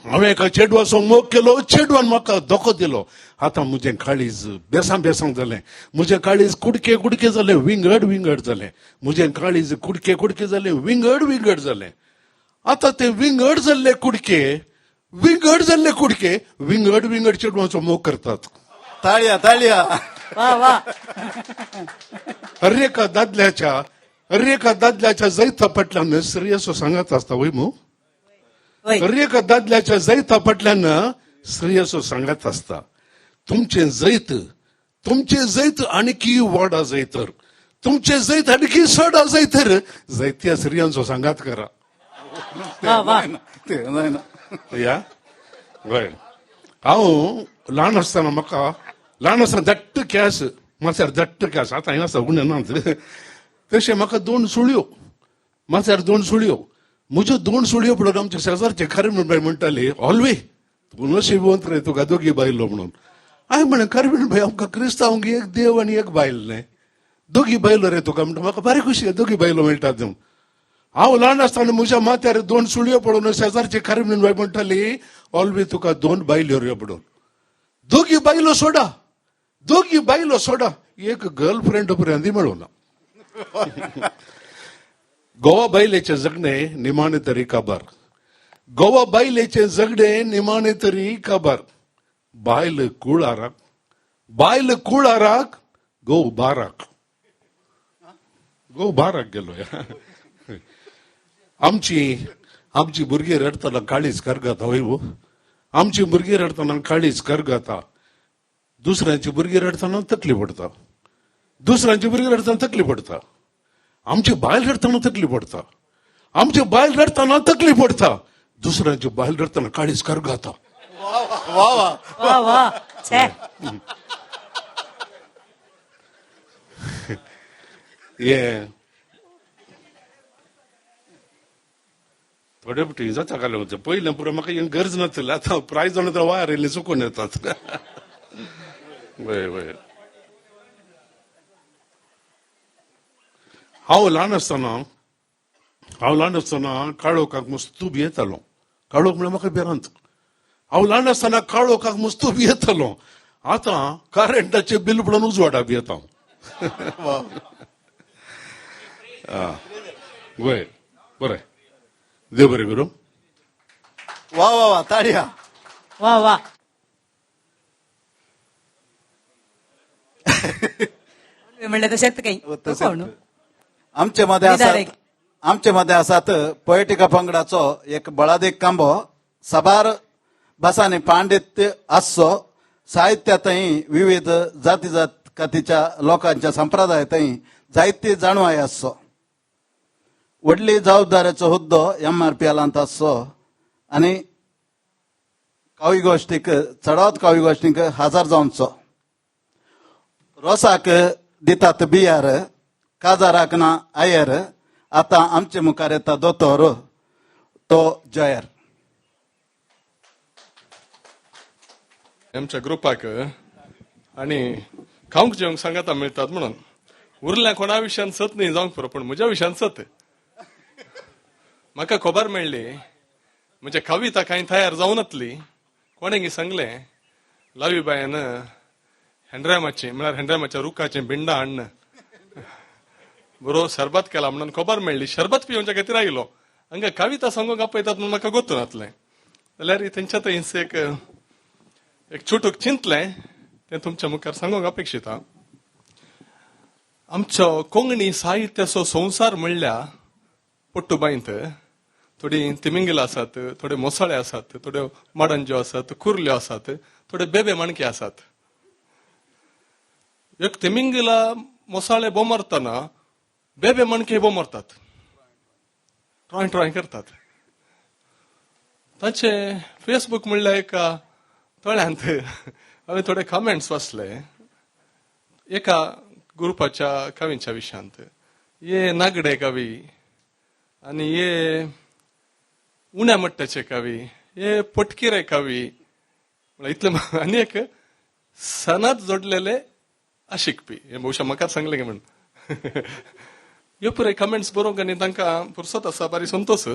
हांवें एका चेडवाचो मोग केलो, चेडवान म्हाका धोको दिलो. आतां म्हजें काळीज बेसां बेसां जालें, म्हजें काळीज कुडके कुडके जालें, विंगड विंगड जालें. म्हजें काळीज कुडके कुडके जालें, विंगड विंगड जालें. आतां ते विंगड जाल्ले कुडके, विंगड जाल्ले कुडके विंगड विंगड चेडवाचो मोग करतात. ताळया ताळया. वा वा. हर एका दादल्याच्या, हर एका दादल्याच्या जैता फाटल्यान स्त्रियाचो सांगात आसता वय मू. हर एका दादल्याच्या जैता फाटल्यान स्त्रियाचो सांगात आसता. तुमचें जैत, तुमचें जैत आणखी वाडा जैतर, तुमचें जैत आणखी सडा जैतर, जैत्या स्त्रियांचो सांगात करा. या वय. हांव ल्हान आसतना म्हाका ल्हान आसतना दट्ट केंस, माथ्यार दट्ट केंस, आतां हें आसा उणें ना तशें म्हाका दोन सुळयो, माथ्यार दोन सुळयो. म्हज्यो दोन सुळयो पळोवन आमच्या शेजारचे करवीण बाय म्हणटाली, ऑलवे तूं नशिबवंत रे, तुका दोगी बायलो म्हणून. हांवें म्हणलें, करवीण बाय आमकां क्रिस्तांवक एक देव आनी एक बायल न्हय, दोगी बायलो रे तुका म्हणटा. म्हाका बारी खुशी, दोगी बायलो मेळटात म्हणून. हांव ल्हान आसतना म्हज्या माथ्यार दोन सुळयो पळोवन शेजारची करवीण बाय म्हणटाली, ऑलवे तुका दोन बायल्यो रे म्हणून. दोगी बायलो सोडा, दोगी बायलो सोडा, एक गर्लफ्रेंड पर्यंत मेळूना. गोवा बायलेचें जगणें निमाणें तरी काबार, गोवा बायलेचें जगणें निमाणें तरी काबार. बायल कुळाराक, बायल कुळाराक, गोव बाराक, गोव बाराक गेलो. आमची आमची भुरगीं रडटना काळीज करगता वय वो. आमची भुरगीं रडटना काळीज करगता. दुसऱ्यांची भुरगीं रडटना तकली पडटा, दुसऱ्यांची भुरगीं रडटना तकली पडटा. आमची बायल रडटना तकली पडटा, आमची बायल रडटना तकली पडटा. दुसऱ्यांची बायल रडटना काळीज करगता. वा वा वा. हे थोडे फावटी जाता घालें होतें पयलें पुरो म्हाका हें गरज नासली. आतां प्रायज जाण वायर येयले चुकून येतात. वय वय. हांव ल्हान आसतना, हांव ल्हान आसतना काळोखाक मस्तू भियेतालो. काळोख म्हळ्यार म्हाका भिरांत. हांव ल्हान आसतना काळोखाक मस्तू भियेतालो. आतां करेंटाचें बील पडून उजवाडा भियेता. वय बरें, देव बरें करूं. वा वा वा, ताळया. वा वा. म्हणलें तशेंच काही. आमचे मध्ये आसात, आमचे मध्ये आसात पोएटिका पंगडाचो एक बळादीक कांबो, साबार भासांनी पांडित्य आसचो, साहित्यांतय विविध जाती जातीच्या लोकांच्या संप्रदायांतय जायती जाणवाय आसचो. व्हडली जबाबदारेचो हुद्दो एम आर पी एलांत आसचो आनी कावी गोश्टीक चडावत कावी गोश्टीक हजर जावचो. रोसाक दितात बियार, काजाराक ना आयर, आतां आमचे मुखार येता दोतोर तो जयर. आमच्या ग्रुपाक आनी खावंक जेवंक सांगाता मेळटात म्हणून उरल्या कोणा विशयान सत न्ही जावंक पुरो, पूण म्हज्या विशयान सत. म्हाका खबर मेळ्ळी म्हज्या कविता कांय तयार जावनातली. कोणें सांगलें लावीबायन हेंड्रामाची म्हळ्यार हेंड्रामाच्या रुखाचें भिंडा हाडून बरो सरबत केला म्हणून खबर मेळ्ळी. शरबत पिवच्या खातीर आयलो. हांगा कविता सांगूंक आपयतात म्हणून म्हाका गोत्तू नातलें. जाल्यार तेंच्या थंयच एक एक चुटूक चिंतलें, तें तुमच्या मुखार सांगूंक अपेक्षित. आमचो कोंकणी साहित्याचो संवसार म्हणल्यार पट्टुबांयत थोडीं तिमिंगलां आसात, थोडे मोसाळे आसात, थोड्यो माडंज्यो आसात, कुर्ल्यो आसात, थोडे बेबे माणके आसात. एक तिमिंगला मोसाळे बोमरतना बेबे माणके बोमरतात, ट्रॉय ट्रॉय करतात. ताचे फेसबूक म्हणल्यार एका तळ्यांत हांवें थोडे कमेंट्स वाचले एका ग्रुपाच्या कवींच्या विशयांत. ये नागडे कवी आनी ये उण्या मट्टाचे कवी, हे पटकिरे कवी, म्हळ्यार इतले आनी एक सनात जोडलेले आशिकपी. हे बहुशा म्हाकाच सांगलें की म्हण ह्यो पुराय कमेंट्स बरोवंक आनी तांकां फुरसत आसा, बारी संतोश.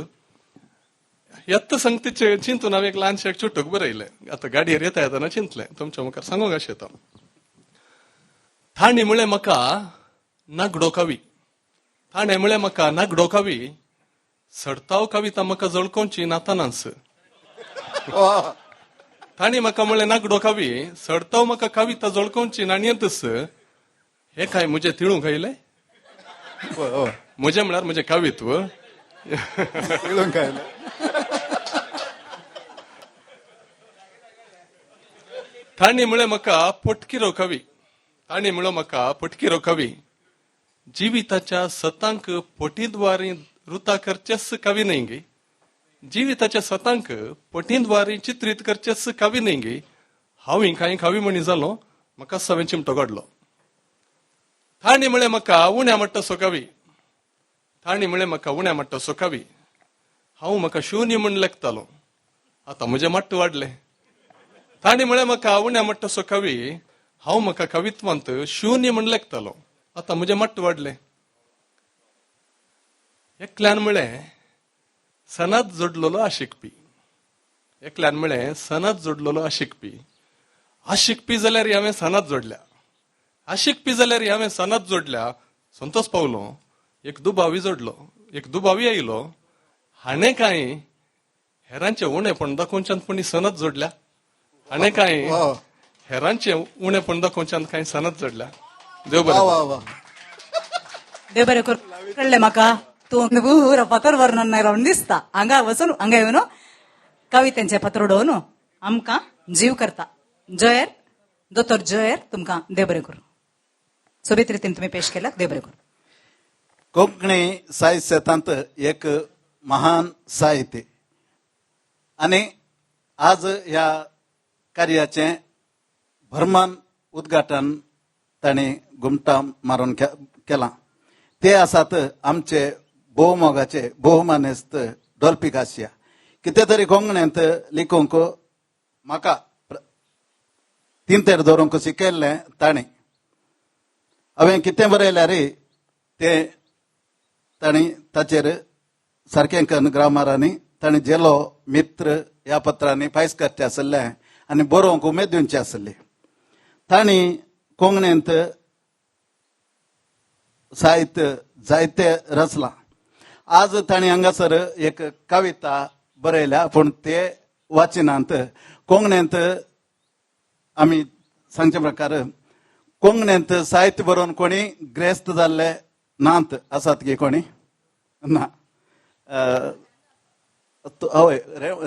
येत्त संगतीचे चिंतून हांवें एक ल्हानशें एक चुटूक बरयलें. आतां गाडयेर येता येतना चिंतलें तुमच्या मुखार सांगूंक अशें येता. ताणें म्हळें म्हाका नागडो कवी, ताणें म्हळें म्हाका नागडो कवी, सडताव कविता म्हाका जळकोवची नातानाच. ताणें म्हाका म्हळें नागडो कवी, सडताव म्हाका कविता जळकोवची नाणयेंतच. हें काय म्हजें तिळूंक आयलें? म्हजें म्हळ्यार म्हजें कवित्व तिळूंक आयलें. ताणें म्हळें म्हाका पटकिरो कवी, ताणें म्हळो म्हाका पटकिरो कवी, जिविताच्या सतांक पटीद्वारी रुता करचेच कवी न्हय गे, जिविताच्या सतांक पटींद्वारी चित्रीत करचेच कवी न्हय गे. हांव कांय कवी म्हणी जालो, म्हाका सवें चिमटो काडलो. ताणें म्हळें म्हाका उण्या मट्टसो कवी, ताणें म्हळें म्हाका उण्या मट्टसो कवी, हांव म्हाका शून्य म्हूण लेखतालो, आतां म्हजें मट्ट वाडलें. ताणें म्हळें म्हाका उण्या मट्टसो कवी, हांव म्हाका कवित्वांत शून्य म्हूण लेखतालो, आतां म्हजें मट्ट वाडलें. एकल्यान म्हळें सनात जोडलेलो आशिकपी, एकल्यान म्हळें सनात जोडलेलो आशिकपी, आशिकपी जाल्यार हांवें सनात जोडल्या, आशिकपी जाल्यार हांवें सनात जोडल्या. संतोष पावलो, एक दुबावी जोडलो, एक दुबावी आयलो, हाणें कांय हेरांचें उणेपण दाखोवच्यान पुणी सनत जोडल्या, हाणें कांय हेरांचें उणेपण दाखोवच्यान कांय सनत जोडल्या. देव बरें, देव बरें करूं. कळ्ळें म्हाका तूं पुरा फातर वर्णन रावन दिसता. हांगा वचून हांगा येवन कवितेंचे पत्र उडोवन आमकां जीव करता. जयर दोतोर जयर, तुमकां देव बरें करूं. सोबीत रितीन तुमी पेश केल्यात, देव बरें करूं. कोंकणी साहित्यांत एक महान साहित्य आनी आज ह्या कार्याचें भरमान उद्घाटन तांणी घुमटां मारून केलां. ते आसात आमचे भोवमोगाचे भोवमानेस्त डॉल्फी गासिया. कितें तरी कोंकणींत लिखूंक म्हाका तिंतेर दवरूंक शिकयल्लें ताणें. हांवें कितें बरयल्यार तें तांणी ताचेर सारकें करून ग्रामरांनी ताणें झेलो मित्र ह्या पत्रांनी फायस करचें आशिल्लें आनी बरोवंक उमेद दिवची आशिल्ली. तांणी कोंकणींत साहित्य जायते रचलां. आज तांणी हांगासर एक कविता बरयल्या, पूण ते वाचिनांत. कोंकणींत आमी सांगचे प्रकार कोंकणींत साहित्य बरोवन कोणी ग्रेस्त जाल्ले नात आसात की कोणी ना. हय,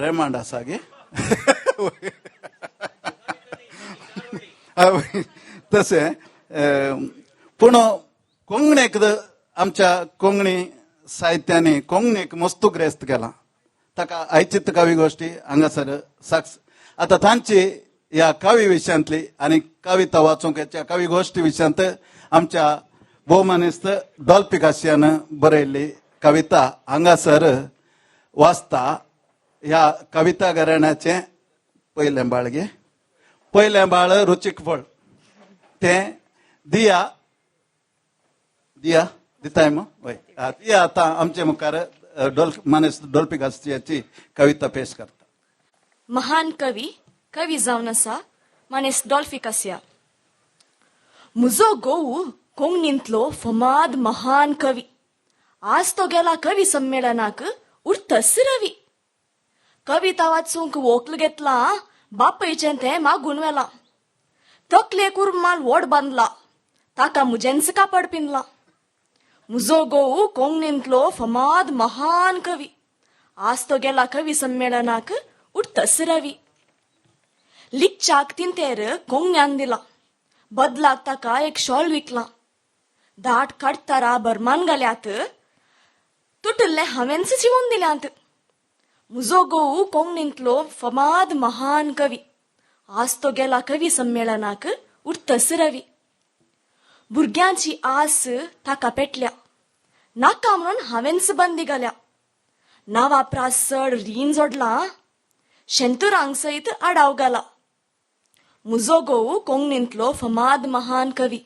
रेमांड आसा गे. तशें पूण कोंकणीक आमच्या कोंकणी साहित्याने कोंकणीक मस्तू ग्रेस्त केला. ताका आयचित कवी गोश्टी हांगासर साक्ष. आतां तांची ह्या कवी विशयांतली आनी कविता वाचूंक ह्या कवी गोश्टी विशयांत आमच्या भोवमानेस्त डॉल्फी काशियान बरयल्ली कविता हांगासर वाचता. ह्या कविता घराण्याचें पयलें बाळ गे, पयलें बाळ रुचीक फळ तें दिया दिया दिताय मग वय दिया आतां आमचे मुखार मानेस्त डॉल्फी काशियाची कविता पेश करता. महान कवी कवी जावन आसा मानेस्त डॉल्फी कासिया. मुजो गोवू कोंकणींतलो फमाद महान कवी, आज तो गेला कवी संमेलनाक उरतस रवी. कविता वाचूंक वोकल घेतला, बापयचें तें मागून वेला, तकलेक उरमाल वोड बांदला, ताका मुजेंच कापड पिंदला. मुजो गोवू कोंकणींतलो फमाद महान कवी, आज तो गेला कवी संमेलनाक उरतस रवी. लिकच्याक तिंतेर कोंगण्यान दिला, बदलाक ताका एक शॉल विकला, दाट काडतारा बर्मान घाल्यात, तुटल्लें हांवेंच शिवोन दिल्यांत. मुजो गोवू कोंकणींतलो फमाद महान कवी, आज तो गेला कवी संमेलनाक उरतस रवी. भुरग्यांची आस ताका पेटल्या, नाका म्हणून हांवेंच बंदी घाल्या, नांवा प्रास चड रीण जोडला, शेंतुरांक सयत आडाव घाला. मुजो गोवू कोंकणींतलो फमाद महान कवी,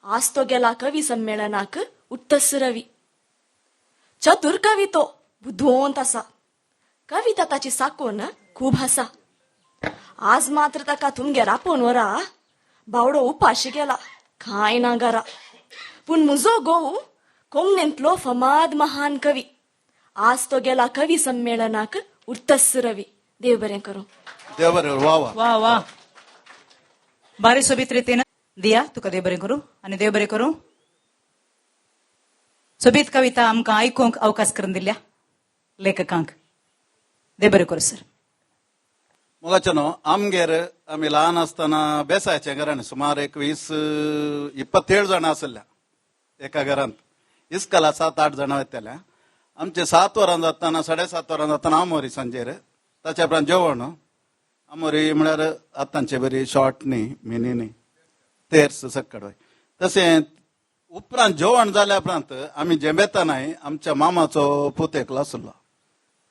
आज तो गेला कवी संमेलनाक उरतस रवी. चतुर कवी तो बुदवंत आसा, कविता ताची साकून खूब आसा, आज मात्र ताका तुमगेर आपोवन व्हरा, बावडो उपाशी गेला कांय ना घरा. पूण मुजो गोवू कोंकणींतलो फमाद महान कवी, आज तो गेला कवी संमेलनाक उरतस रवी. देव बरें करूं. देव बरें. वा वा वा वा, बारी सोबीत रितीन दिया तुका देव बरें करूं आनी देव बरें करूं. सोबीत कविता आमकां आयकूंक अवकाश करून दिल्या लेखकांक देव बरें करूं सर. मोगाचे न्हू, आमगेर आमी ल्हान आसतना बेसायच्या घरान सुमार एक 20-27 जाणां आसल्या एका घरांत. इस्कला 7-8 जाणां वयताल्या. आमचे 7 वरां जातना 7:30 वरां जातना आमोरी सांजेर, ताच्या उपरांत जेवण. आमोरी म्हळ्यार आतांचे बरी शॉर्ट न्ही, मिनी न्ही, तेर्स सक्कड. तशें उपरांत जेवण जाल्या उपरांत आमी जेंबेतानाय आमच्या मामाचो पूत एकलो आसलो,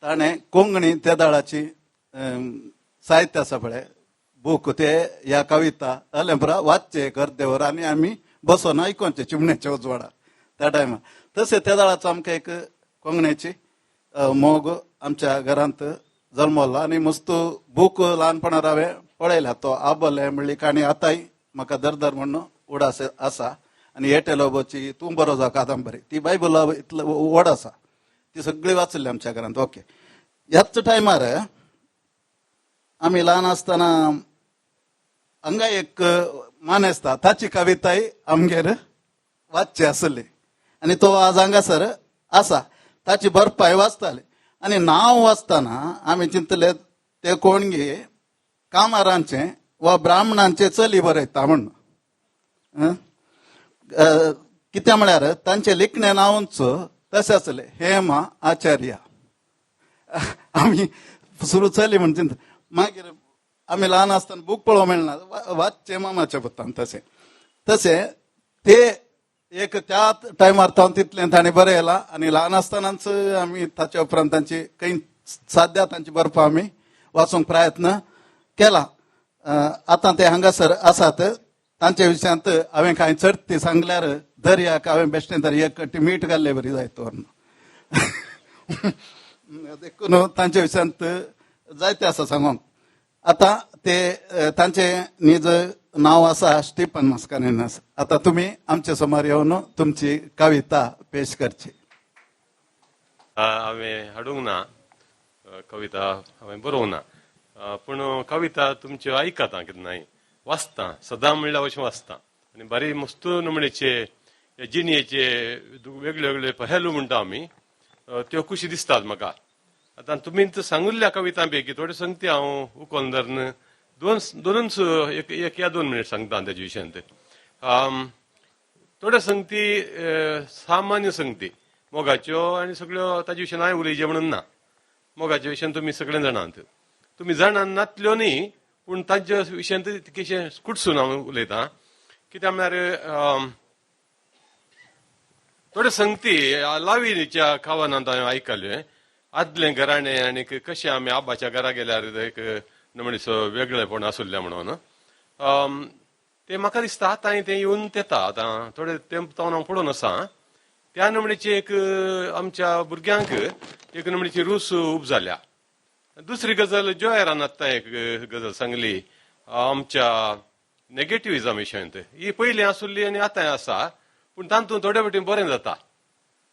ताणें कोंकणी त्या दळाची साहित्य आसा पळय बूक ते ह्या कविता अलें पुरा वाचचे एक अर्दे वर आनी आमी बसोन आयकोनचे चिमण्याच्या उजवाडा त्या टायमार. तशें त्या दळाचो आमकां एक कोंकण्याची मोग आमच्या घरांत जल्मलो आनी मस्त बूक ल्हानपणार हांवें पळयला. तो आबोलें म्हणली काणी आतांय म्हाका दरदर म्हणून उडास आसा. आनी एटेलोबोची तूं बरो जा कादंबरी ती बायबला इतलो व्हड आसा, ती सगळी वाचली आमच्या घरांत. ओके, ह्याच टायमार आमी ल्हान आसतना हांगा एक मानेस्ता ताची कविताय आमगेर वाचची आसली आनी तो आज हांगासर आसा. ताची बरपाय वाचताली आनी नांव वाचतना आमी चिंतले ते कोणगे कामारांचे वा ब्राह्मणांचे चली बरयता म्हण. कितें म्हळ्यार तांचें लिखणें नांवूच तशें आसलें, हेमा आचार्य. आमी सुरू चली म्हण चिंत. मागीर आमी ल्हान आसतना बूक पळोवंक मेळना, वाचचें मामाच्या पुतान. तशें तशें ते एक त्या टायमार तावन तितलें ताणें बरयलां आनी ल्हान आसतनाच आमी ताच्या उपरांत तांची खंय साद्या तांची बरपां आमी वाचूंक प्रयत्न केला. आतां ते हांगासर आसात. तांच्या विशयांत हांवें कांय चडती सांगल्यार दर्याक हांवें बेश्टें तर एक कट्टी मीठ घाल्ले बरी जायत देखून तांच्या विशयांत जायते आसा सांगूंक. आतां ते तांचें नीज नांव आसा स्टीफन मास्कारेन्हास. आतां तुमी आमचे समोर येवन तुमची कविता पेश करची. हांवें हाडूंक ना कविता, हांवें बरोवंक ना, पूण कविता तुमच्यो आयकता केन्नाय, वाचता सदां म्हणल्यार अशें वाचता आनी बारी मस्त नमणेचे जिणेचे वेगळे वेगळे पहलू म्हणटा आमी, त्यो खुशी दिसतात म्हाका. आतां तुमी सांगिल्ल्या कवितां पैकी थोड्यो संगती हांव उकोन धरून दोनूच एक या 2 मिनीट सांगता तेजे विशयांत. थोड्यो संगती सामान्य संगती मोगाच्यो आनी सगळ्यो ताजे विशयान हांवें उलयचें म्हणून ना. मोगाच्या विशयान तुमी सगळे जाणात, तुमी जाणां नातल्यो न्ही, पूण तांच्या विशयान तितकेशें कुटसून हांव उलयतां. कित्याक म्हळ्यार थोड्यो संगती लावीच्या खावनांत हांवें आयकल्यो. आदलें घराणें आनी कशें आमी आबाच्या घरा गेल्यार एक नमणीचो वेगळेपण आसुल्लें म्हणून तें म्हाका दिसता आतां तें येवन येता. आतां थोडे तेंप तावन हांव पळोवन आसा त्या नमणीची एक आमच्या भुरग्यांक एक नमणीची रूस उब जाल्या. दुसरी गजाल जोयरान आतां एक गजाल सांगली आमच्या नेगेटिविजम विशयांत, ही पयलीं आसुल्ली आनी आतांय आसा, पूण तातूंत थोडे फावटी बरें जाता.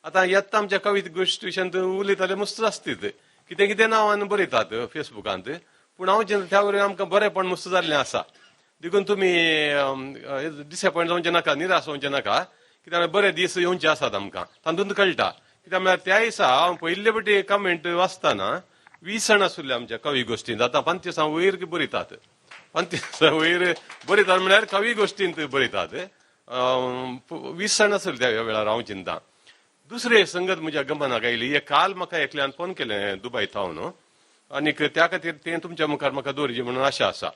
आतां येता आमच्या कवित गोश्ट विशयांत उलयताले मस्त आसतीत, कितें कितें नांवान बरयतात फेसबुकांत, पूण हांव जेन्ना त्या वरवीं आमकां बरेंपण मस्त जाल्लें आसा. देखून तुमी डिसएपॉयंट जावचें नाका, निराश जावचें नाका, कित्याक बरे दीस येवचे आसात आमकां तातूंत कळटा. कित्याक म्हळ्यार त्या दिसा हांव पयले फावटी कमेंट वाचतना 20 जाण आसुल्ले आमच्या कवी गोश्टींत. आतां 35 वयर बरयतात, 35 वयर बरयतात म्हळ्यार कवी गोश्टींत बरयतात. 20 जाण आसुल्ले त्या वेळार हांव चिंता. दुसरे संगत म्हज्या गमनाक आयली, एक काल म्हाका एकल्यान फोन केलें दुबय थावन आनीक त्या खातीर तें तुमच्या मुखार म्हाका दवरचें म्हणून आशा आसा.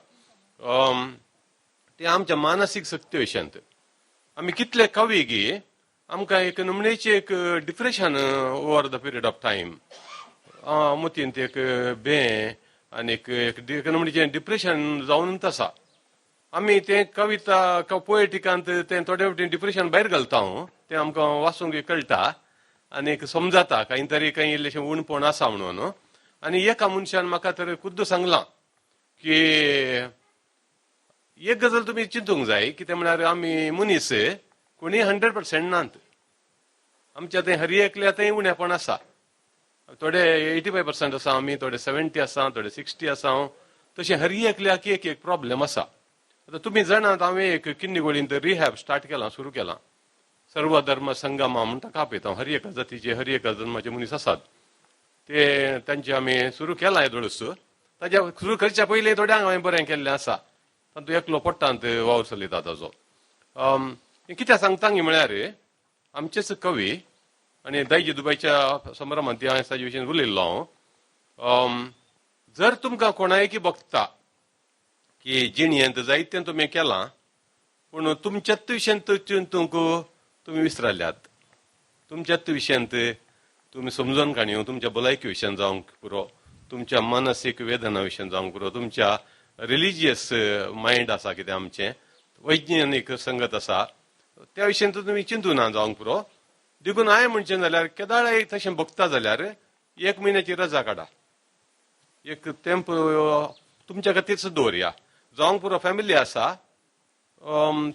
तें आमच्या मानसीक शक्ती विशयांत आमी कितले कवी गी आमकां एक नमणेची एक depression over the period of time, मतींत एक बें आनीक एक नमणेचें डिप्रेशन जावनूच आसा. आमी तें कविता पोएटिकांत तें थोडे फावटी डिप्रेशन भायर घालता हांव, तें आमकां वाचूंक कळटा आनीक समजाता कांय तरी कांय इल्लेशें उणपण आसा म्हणून. आनी एका मनशान म्हाका तर खुद्द सांगलां की एक गजाल तुमी चिंतूंक जाय, कितें म्हळ्यार आमी मनीस कोणीय 100% नात, आमच्या थंय हर एकल्या थंय उणेपण आसा. थोडे 85% आसा आमी, थोडे 70 आसा, थोडे 60 आसा, तशें हर एकल्याक एक एक प्रॉब्लेम आसा. आतां तुमी जाणात हांवें एक किन्नीगोळींत रिहॅब स्टार्ट केलां, सुरू केलां, सर्वधर्म संगमा म्हूण ताका आपयता. हर एका जातीचे हर एका धर्माचे मनीस आसात, ते तांचे आमी सुरू केलां येदोळूच. ताज्या सुरू करच्या पयलीं थोड्यांक हांवें बरें केल्लें आसा, तातूंत एकलो पोट्टांत वावर चलयता ताजो. कित्याक सांगता म्हळ्यार आमचेच कवी आनी दायजी दुबायच्या संभ्रमांत हांवें ताजे विशीं उलयल्लो हांव. जर तुमकां कोणायकी बघता की जिणयेंत जायतें तुमी केलां पूण तुमच्याच विशयांत चिंतूंक तुमी विसरल्यात, तुमच्याच विशयांत तुमी समजून काणयो, तुमच्या भलायकी विशयान जावंक पुरो, तुमच्या मानसीक वेदना विशयान जावंक पुरो, तुमच्या रिलिजियस मायंड आसा कितें आमचें वैज्ञानीक संगत आसा त्या विशयांत तुमी चिंतूं ना जावंक पुरो. देखून हांवें म्हणचें जाल्यार केदाळाय तशें बघता जाल्यार 1 म्हयन्याची रजा काडा, एक तेंप तुमच्या खातीरच दवरया. जावंक पुरो फॅमिली आसा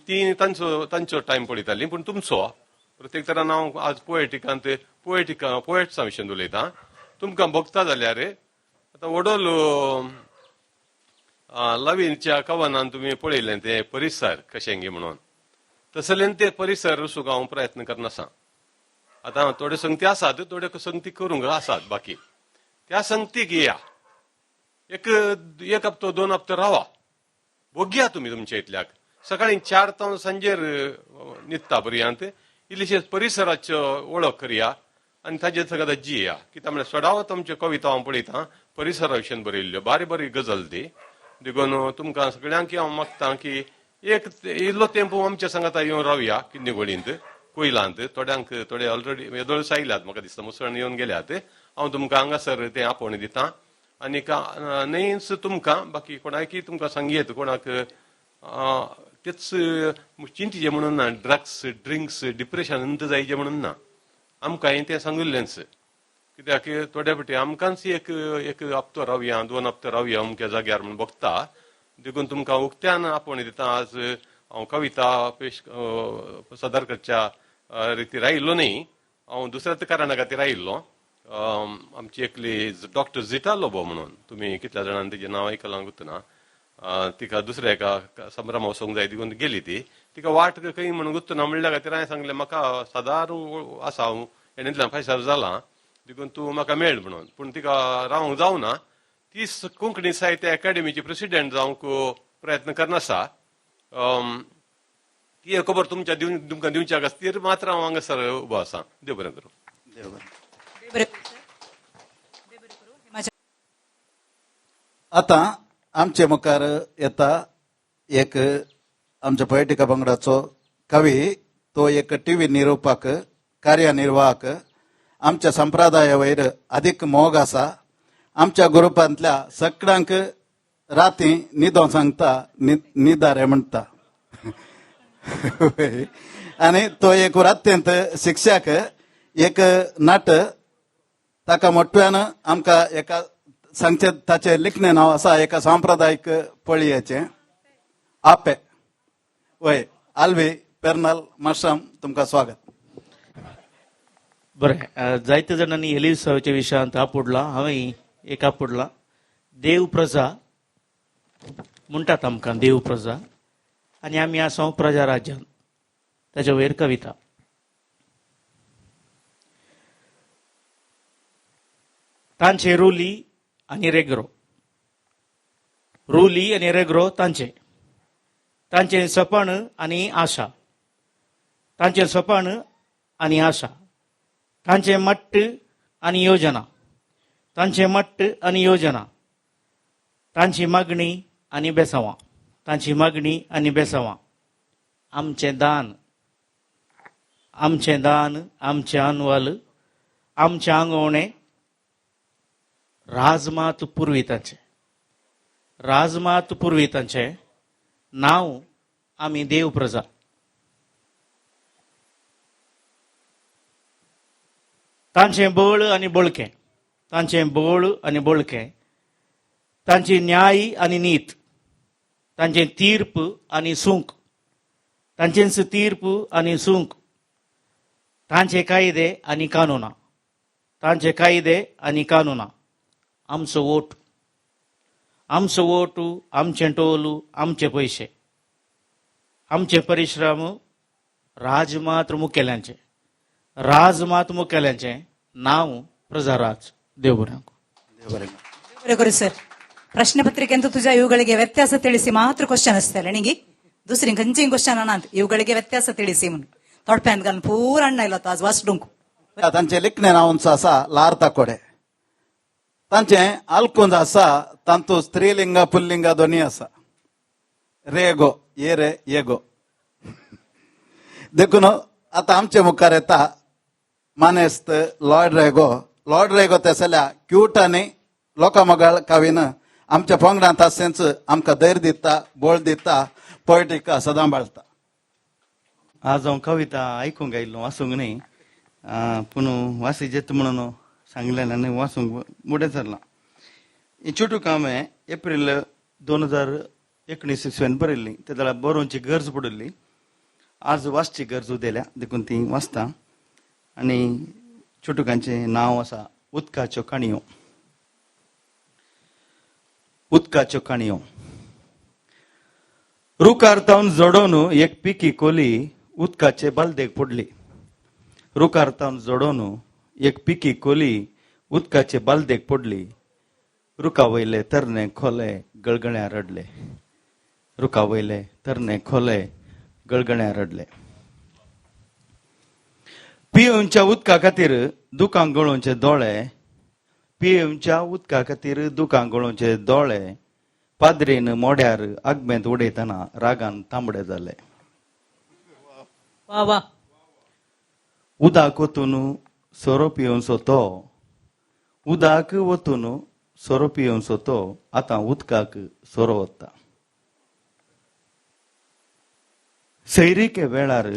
ती तांचो तांचो टायम पळयताली, पूण तुमचो प्रत्येक तरान हांव आज पोएटिकांत पोएटिका पोएट्सा विशयान उलयतां. तुमकां बघता जाल्यार आतां वडोल लवीनच्या कवनान तुमी पळयलें तें परिसर कशें गी म्हणून, तसलें ते परिसर वचूंक हांव प्रयत्न करनासा. आतां थोड्यो संगती आसात, थोड्यो संगती करूंक आसात बाकी, त्या संगतीक येया, एक एक हप्तो 2 हप्तो रावा, भोगया तुमी तुमच्या इतल्याक. सकाळीं 4 तावन सांजेर न्हिदता पर्यंत इल्लीशी परिसराच्यो वळख करया आनी ताजेर सगळ्या जिया. कित्याक म्हळ्यार सदांच आमच्यो कविता हांव पळयतां परिसरा विशयान बरयल्ल्यो, बारी बरी गजल ती. देखून तुमकां सगळ्यांक हांव मागता की एक इल्लो तेंप आमच्या सांगाता येवन रावया किन्नीगोळींत कोयलांत. थोड्यांक थोडे ऑलरेडी येदोळच आयल्यात म्हाका दिसता, मुसळ येवन गेल्यात. हांव तुमकां हांगासर तें आपोवणें दिता आनीक न्हयच तुमकां बाकी कोणाकय तुमकां सांगयेत, कोणाक तेच चिंतीचें म्हणून ना, ड्रग्स ड्रिंक्स डिप्रेशन जायचें म्हणून ना, आमकां हांवें तें सांगिल्लेंच. कित्याक थोड्या फावटी आमकांच एक एक हप्तो रावया, 2 हप्तो रावया अमक्या जाग्यार म्हूण बघता. देखून तुमकां उक्त्यान आपोवणें दिता. आज हांव कविता पेश सादर करच्या रितीर आयिल्लो न्ही, हांव दुसऱ्याच कारणा खातीर आयिल्लो. आमची एकली डॉक्टर झिटा लोबो म्हणून, तुमी कितल्या जाणांनी तिजें नांव आयकलां गुतना, तिका दुसऱ्या एका संभ्रमा वचूंक जाय देखून गेली ती. तिका वाट खंय म्हणून गुत्तना म्हणल्या खातीर हांवें सांगलें म्हाका सादार आसा, हांव हेणेंतल्यान फायसार जालां देखून तूं म्हाका मेळ म्हणून. पूण तिका रावंक जावना, ती कोंकणी साहित्य अकादेमीची प्रेसिडेंट जावंक प्रयत्न करनासा. ती खबर तुमच्या दिवन तुमकां दिवच्या खातीर मात्र हांव हांगासर उबो आसा. देव बरें करूं. आतां आमचे मुखार येता एक आमच्या पोएटिका पंगडाचो कवी, तो एक टीव्ही निरूपक, कार्यनिर्वाहक, आमच्या संप्रदाया वयर अधिक मोग आसा. आमच्या ग्रुपांतल्या सगळ्यांक राती न्हिदों सांगता, न्हिदारे म्हणटा. आनी तो एक अत्यंत शिक्षक, एक नट. ताका मोठ्यान आमकां एका सांगचें ताचें लिखणें नांव आसा एका सांप्रदायीक पळयेचें आपे. वय आल्वी पेर्नल माश्राम, तुमकां स्वागत. बरें, जायते जाणांनी एलिसाच्या विशयांत आपुडला, हांवें एक आपुडला. देव प्रजा म्हणटात आमकां, देव प्रजा, आनी आमी आसा प्रजा राज्यांत. ताच्या वयर कविता. तांचे रुली आनी रेग्रो, रुली आनी रेग्रो तांचे, तांचें सपन आनी आशा, तांचें सपन आनी आशा, तांचें मट्ट आनी योजना, तांचें मट्ट आनी योजना, तांची मागणी आनी बेसांवां, तांची मागणी आनी बेसांवां, आमचें दान, आमचें दान, आमचें अनवल, आमचें आंगवणें, राजमात पुर्वितांचें, राजमात पुर्वितांचें नांव आमी देव प्रजा. तांचें बळ आनी बळकें, तांचें बळ आनी बळकें, तांची न्याय आनी नीत, तांचें तीर्प आनी सूंक, तांचेंच तीर्प आनी सूंक, तांचे कायदे आनी कानुनां, तांचे कायदे आनी कानुनां, आमचो वोट, आमचो वोट, आमचें टोल, आमचे पयशे, आमचे परिश्रम, राजमात्र मुखेल्यांचे, राजमात मुखेल्यांचें नांव प्रजाराज. देव बरें. ಬರೇ ಗುರು ಸರ್, ಪ್ರಶ್ನೆ ಪತ್ರಿಕೆ ಅಂತ ತುಜ ಇವುಗಳಿಗೆ ವ್ಯತ್ಯಾಸ ತಿಳಿಸಿ ಮಾತ್ರ ಕ್ವಶನ್ ಅಷ್ಟಲ್ಲ ನಿಂಗೆ ದುಸರಿ ಕಂಚಿಂಗ್ ಕ್ವಶನ್ ಅಣ್ಣ ಅಂತ ಇವುಗಳಿಗೆ ವ್ಯತ್ಯಾಸ ತಿಳಿಸಿ ಮುನ್ ತೊಡ್ಪೆ ಅಂತ ಪೂರ ಅಣ್ಣ ಇಲ್ಲ ತಾಜ್ ವಾಸ್ಡುಂಕು. तांचें लिखणें नांव आसा लार्ता कोडे. तांचें आल्कुंज आसा, तांतू स्त्रीलिंग पुल्लिंग दोनी आसा. रेगो ये रे येगो. देखून आतां आमचे मुखार येता मानेस्त लॉर्ड रेगो. लॉर्ड रेगो ते जाल्यार क्यूट आनी लोकां मोगाळ कवीन आमच्या पंगडांत आसेंच आमकां धैर्य दिता, बळ दिता, पोएटिका सदां बाळता. आज हांव कविता आयकूंक आयिल्लो, वाचूंक न्ही, पूण वासीजेत म्हणून सांगलें आनी वाचूंक मुडें सरलां. ही चुटूक हांवें एप्रील 2019 इसवेन बरयल्ली. ते जाल्यार बरोवची गरज पडिल्ली, आज वाचची गरज उदेल्या देखून ती वाचता. आनी चुटुकांचें नांव आसा उदकाच्यो काणयो. उदकाच्यो काणयो. रुखार तावन जडोवन एक पिकी कोली उदकाचे बालदेक पडली. रुखार तावन जडोवन एक पिकी कोली उदकाचे बालदेक पडली. रुखा वयले तरणे खोले गळगण्या रडले. रुखा वयले तरणे खोले गळगण्या रडले. पियेवच्या उदका खातीर दुकां गळोवचे दोळे, पियेवच्या उदका खातीर दुकां गळोवचे दोळे पाद्रीन मोड्यार आगमेंत उडयतना रागान तांबडे जाले. वा वा. उदक वतून सोरो पियेवचो तो, उदक वतून सोरो पियेवचो तो, आतां उदकाक सोरो वता. सैरिके वेळार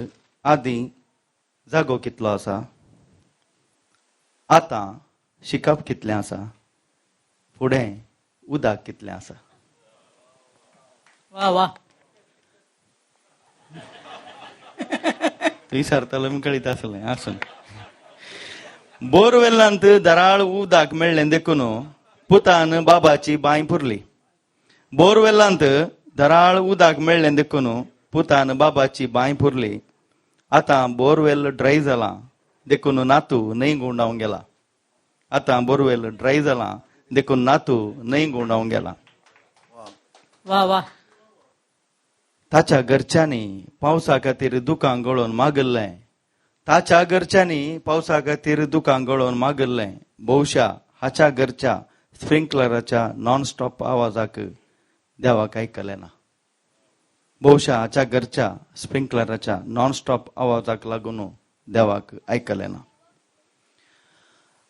आदीं जागो कितलो आसा, आतां शिकप कितलें आसा, फुडें उदक कितलें आसा. वा वा. थंय सरतालो मी कळीत आसलें. आसून बोरवेलांत दराळ उदक मेळ्ळें देखून पुतान बाबाची बांय पुरली. बोरवेलांत दराळ उदक मेळ्ळें देखून पुतान बाबाची बांय पुरली. आतां बोरवेल ड्राय जालां देखून नातू न्हंय गुंडावंक गेला. आतां बोरवेल ड्राय जालां देखून नातू न्हंय गुंडावंक गेला. वा वा. ताच्या घरच्यांनी पावसा खातीर दुकां गळोवन मागल्लें, ताच्या घरच्यांनी पावसा खातीर दुकां गळोवन मागिल्लें. बहुशा हाच्या घरच्या स्प्रिंकलराच्या नॉन स्टॉप आवाजाक देवाक आयकलें ना. बहुशा हाच्या घरच्या स्प्रिंकलराच्या नॉन स्टॉप आवाजाक लागून देवाक आयकलें ना.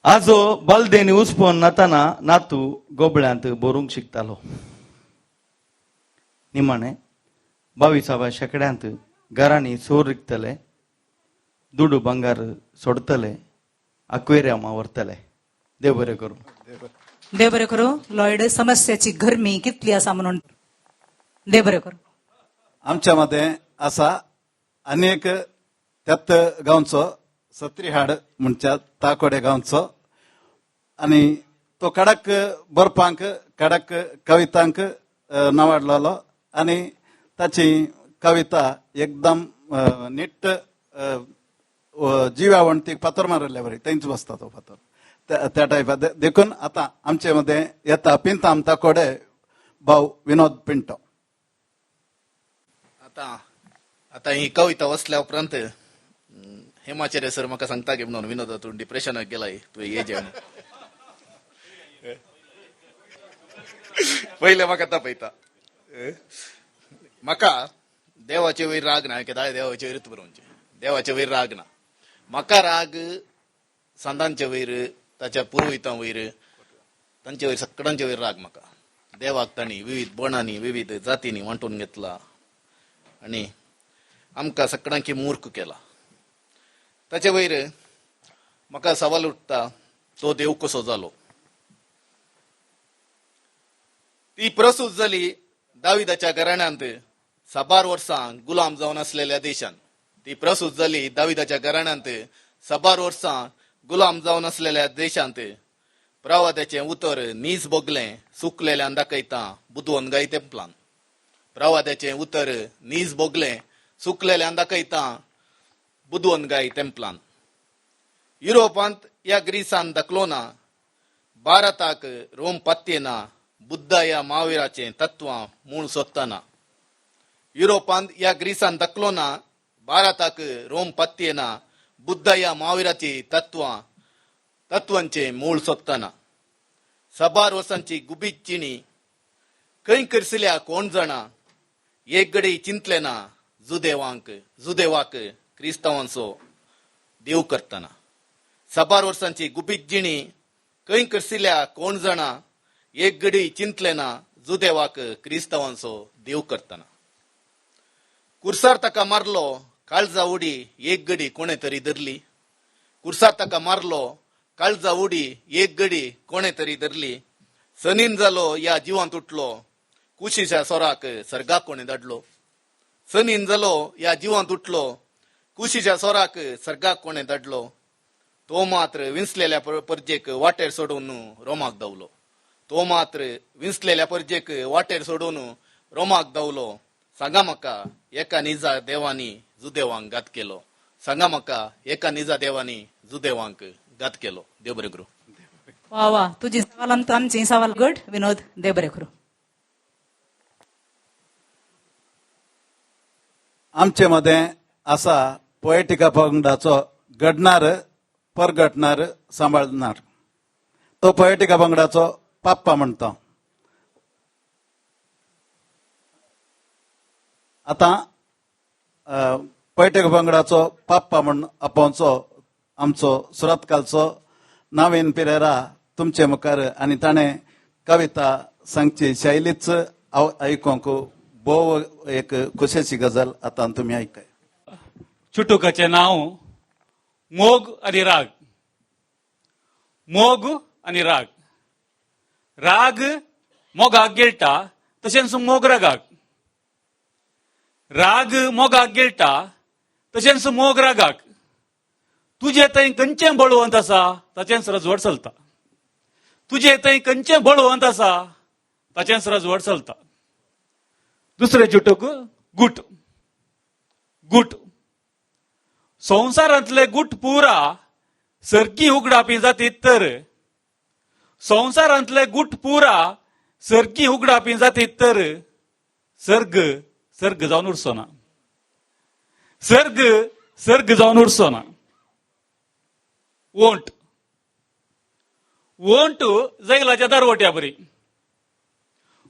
आजो बालदेनी उसपोन नाताना नातू गोबळ्यांत बरोवंक शिकतालो. निमाणें 22व्या शेंकड्यांत घरांनी सोर रिगतले, दुडू भांगार सोडतले, आक्वेरियमा व्हरतले. देव बरें करूं. देव बरें करूं. लॉयड, समस्याची गरमी कितली आसा म्हणून देव बरें करूं. आमच्या मदें आसा आनी एक त्यात गांवचो सत्रीहाड म्हणच्या ताकोडे गांवचो आनी तो कडक बरपांक कडक कवितांक नावाडलेलो आनी ताची कविता एकदम नीट जिव्या वणटीक फातर मारिल्ले बरी थंयच बसता तो फातर त्या टायपा. देखून आतां आमचे मदें येता पिंताम ताकोडे भाव विनोद पिंटो. आतां आतां ही कविता वसल्या उपरांत हेमाचार्य सर म्हाका सांगता की म्हणून विनोद तूं डिप्रेशनाक गेलाय, तुवें ये जेवण पयलें म्हाका तापयता. म्हाका देवाचे वयर राग ना, केदाळे देवाचे वयरूच बरोवचें, देवाचे वयर राग ना. म्हाका राग सांतांचे वयर, ताच्या पुरोहितां वयर, तांचे वयर सगळ्यांचे वयर राग म्हाका. देवाक तांणी विविध बणांनी विविध जातींनी वांटून घेतला आनी आमकां सगळ्यांकी मूर्ख केला. ताचे वयर म्हाका सवाल उठता, तो देव कसो जालो? ती प्रसूत जाली दाविदाच्या घराण्यांत साबार वर्सां गुलाम जावन आसलेल्या देशान. ती प्रसूत जाली दाविदाच्या घराण्यांत साबार वर्सां गुलाम जावन आसलेल्या देशांत. प्रवाद्याचें उतर नीज भोगलें सुकलेल्यान दाखयता बुदवंत गाय तेंपलान. प्रवाद्याचें उतर नीज भोगलें सुकलेल्यान दाखयता बुदवंत गाय तेंपलान. युरोपांत ह्या ग्रीसान दाखलो ना, भारताक रोम पत्ते ना, बुद्धा ह्या महावीराचें तत्वां मूळ सोदतना. युरोपांत ह्या ग्रीसान दाखलो ना, भारताक रोम पत्ते ना, बुद्धा ह्या महावीराची तत्वां तत्वांचें मूळ सोदतना. साबार वर्सांची गुबीत चिणी खंय करसल्या कोण जाणा, एक घडी चिंतले ना जुदेवांक जुदेवाक क्रिस्तांवांचो देव करतना. साबार वर्सांची गुबीत जिणी खंय करसिल्या कोण जाणा, एक घडी चिंतले ना जुदेवाक क्रिस्तांवांचो देव करतना. कुर्सार ताका मारलो काळजा उडी एक घडी कोणे तरी धरली. कुर्सार ताका मारलो काळजा उडी एक घडी कोणे तरी धरली. सनीन जालो ह्या जिवांत उठलो कुशीच्या सोराक सर्गाक कोणे धाडलो. सनीन जालो ह्या जिवांत उठलो कुशीच्या सोराक सर्गाक कोणे धाडलो. तो मात्र विंचलेल्या परजेक वाटेर सोडून रोमाक धांवलो. तो मात्र विंचलेल्या परजेक वाटेर सोडून रोमाक धांवलो. सांगा म्हाका एका निजा देवांनी जुदेवांक घात केलो. सांगा म्हाका एका निजा देवांनी जुदेवांक घात केलो. देव बरें करूं. वा वा, तुजी सवाल आमची सवाल गुड विनोद, देव बरें करूं. आमचे मदें आसा पोएटिका पंगडाचो घडणार परगटणार सांबाळणार, तो पोएटिका पंगडाचो पाप्पा म्हणटा. आतां पोएटिका पंगडाचो पाप्पा म्हण आपोवचो आमचो सुरतकालचो नवीन पिरेरा तुमचे मुखार आनी ताणें कविता सांगची शैलीच आयकूंक भोव एक खोशेची गजाल आतां तुमी आयकय. चुटुकाचें नांव मोग आनी राग. मोग आनी राग. राग मोगाक गिळटा तशेंच मोग रागाक. राग मोगाक गिळटा तशेंच मोग रागाक. तुजे थंय खंयचें बळवंत आसा ताचेंच रजवड चलता. तुजे थंय खंयचें बळवंत आसा ताचेंच रजवड चलता. दुसरें चुटूक गुट. गुट संवसारांतले गुट पुरा सरकी उगडापी जातीत तर, संवसारांतले गुट पुरा सरकी उगडापी जातीत तर सर्ग सर्ग जावन उरचो ना. सर्ग सर्ग जावन उरचो ना. ओंट. ओंट जैलाच्या दारवट्या बरी,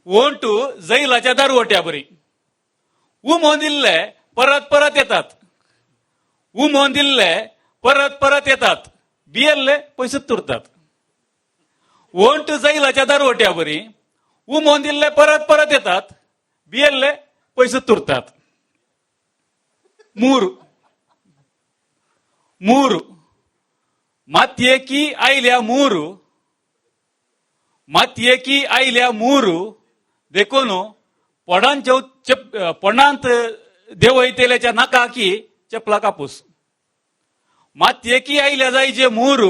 ओंट जैलाच्या दारवट्या बरी, उमोन दिल्ले परत परत येतात, उमोन दिल्ले परत परत येतात, बियल्ले पयशे तुरतात. ओंट जैलाच्या दारवट्या बरी, उमोन दिल्ले परत परत येतात, बियल्ले पयशे तुरतात. मूर. मूर मातयेकी आयल्या मूर, मातयेकी आयल्या मूर, देखून पोणांत देवयतेल्याच्या नाकाकी चपला कापूस. मातयेकी आयल्या जायचे मूर,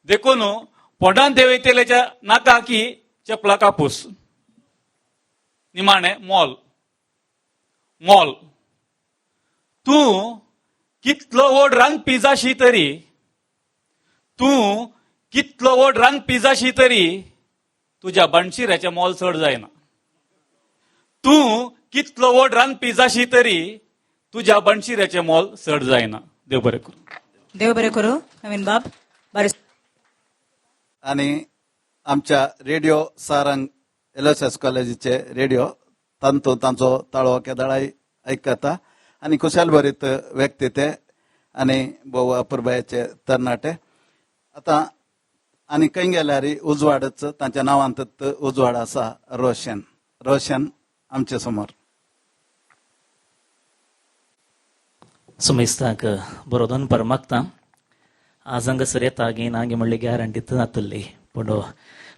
देखून पोणांत देवयतेल्याच्या नाकाकी चपला कापूस. निमाणे मोल. मोल तूं कितलो व्हड रांदपी जाशी तरी, तूं कितलो व्हड रांदपी जाशी तरी, तुज्या बाणशिऱ्याचें मोल चड जायना. तूं कितलो व्हड रांदपी जाशी तरी, तुज्या बाणशिऱ्याचें मोल चड जायना. देव बरें करूं. देव बरें करूं नवीन बाब. बरें. आनी आमच्या रेडिओ सारंग एलएसएस कॉलेजीचे रेडिओ तांतूत तांचो ताळो केदाळाय आयकता आनी खुशाल भरीत व्यक्ती ते आनी भोव अपुरबायेचे तरणाटे. आतां आनी खंय गेल्यार उजवाडच तांच्या नांवांतच उजवाड आसा. रोशन. रोशन आमचे समोर. सुमेस्ताक बरो दनपार मागता. आज हांगासर येता गे ना गे म्हणली गॅरंटी नातली, पूण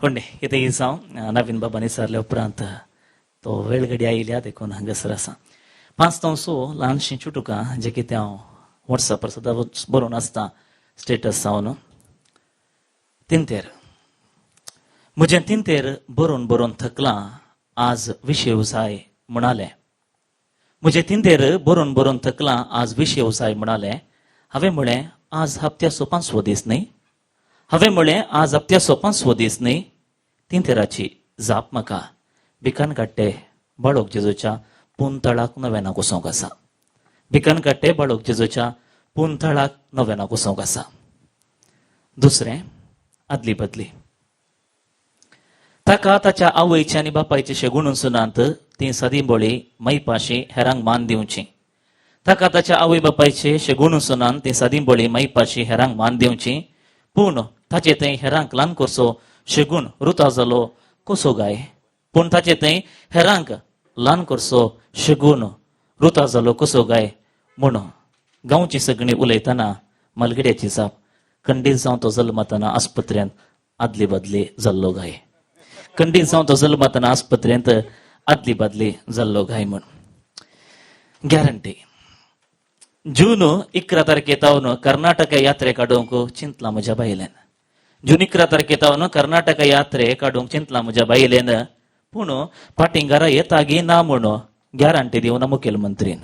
कोण कितें जावं नवीन बाबांनी विचारल्या उपरांत तो वेळगडी आयल्या देखून हांगासर आसा. 5 तांसो ल्हानशीं चुटुकां जे कितें हांव वॉट्सॅपार सदां बरोवन आसता स्टेटस जावन. तिंतेर म्हजें तिंतेर बरोवन बरोवन थकलां आज विशेव जाय म्हणालें. म्हजें तिंतेर बरोवन बरोवन थकलां आज विशेव जाय म्हणालें. हांवें म्हळें आज हप्त्याचो 5वो दीस न्ही, हांवें म्हळें आज हप्त्याचो 5वो दीस न्ही. तिंतेराची जाप म्हाका भिकान काडटे बाळोक जेजूच्या पुनतळाक नव्याना कोसोवंक आसा. भिकान काडटे बाळोक जेजूच्या पुनतळाक नव्याना कोसोवंक आसा. दुसरें आदली बदली. ताका ताच्या आवयचे आनी बापायचे शेगुणून सुनांत ती सादी बोळी मैपाशी हेरांक मान दिवची. ताका ताच्या आवय बापायचे शेगुणून सुनान ती सादी बोळी मैपाशी हेरांक मान दिवची. पूण ताचे थंय हेरांक ल्हान करचो शेगूण रुता जालो कसो गाय. पूण ताचे थंय हेरांक ल्हान करचो शेगूण रुता जालो कसो गाय म्हूण गांवची सगळीं उलयतना मालगड्याची जाप खंडीत जावन तो जल्मतना आस्पत्र्यांत आदली बदली जाल्लो गाय. खंडीत जावन तो जल्मतना आस्पत्र्यांत आदली बदली जाल्लो गाय म्हूण गॅरंटी. जून 11 तारखे तावन कर्नाटक यात्रे काडूंक चिंतला म्हज्या बायलेन. जून 11 तारखे तावन कर्नाटक यात्रे काडूंक चिंतला म्हज्या बायलेन. पूण फाटीं घरा येता गी ना म्हूण गॅरंटी दिवना मुखेलमंत्रीन.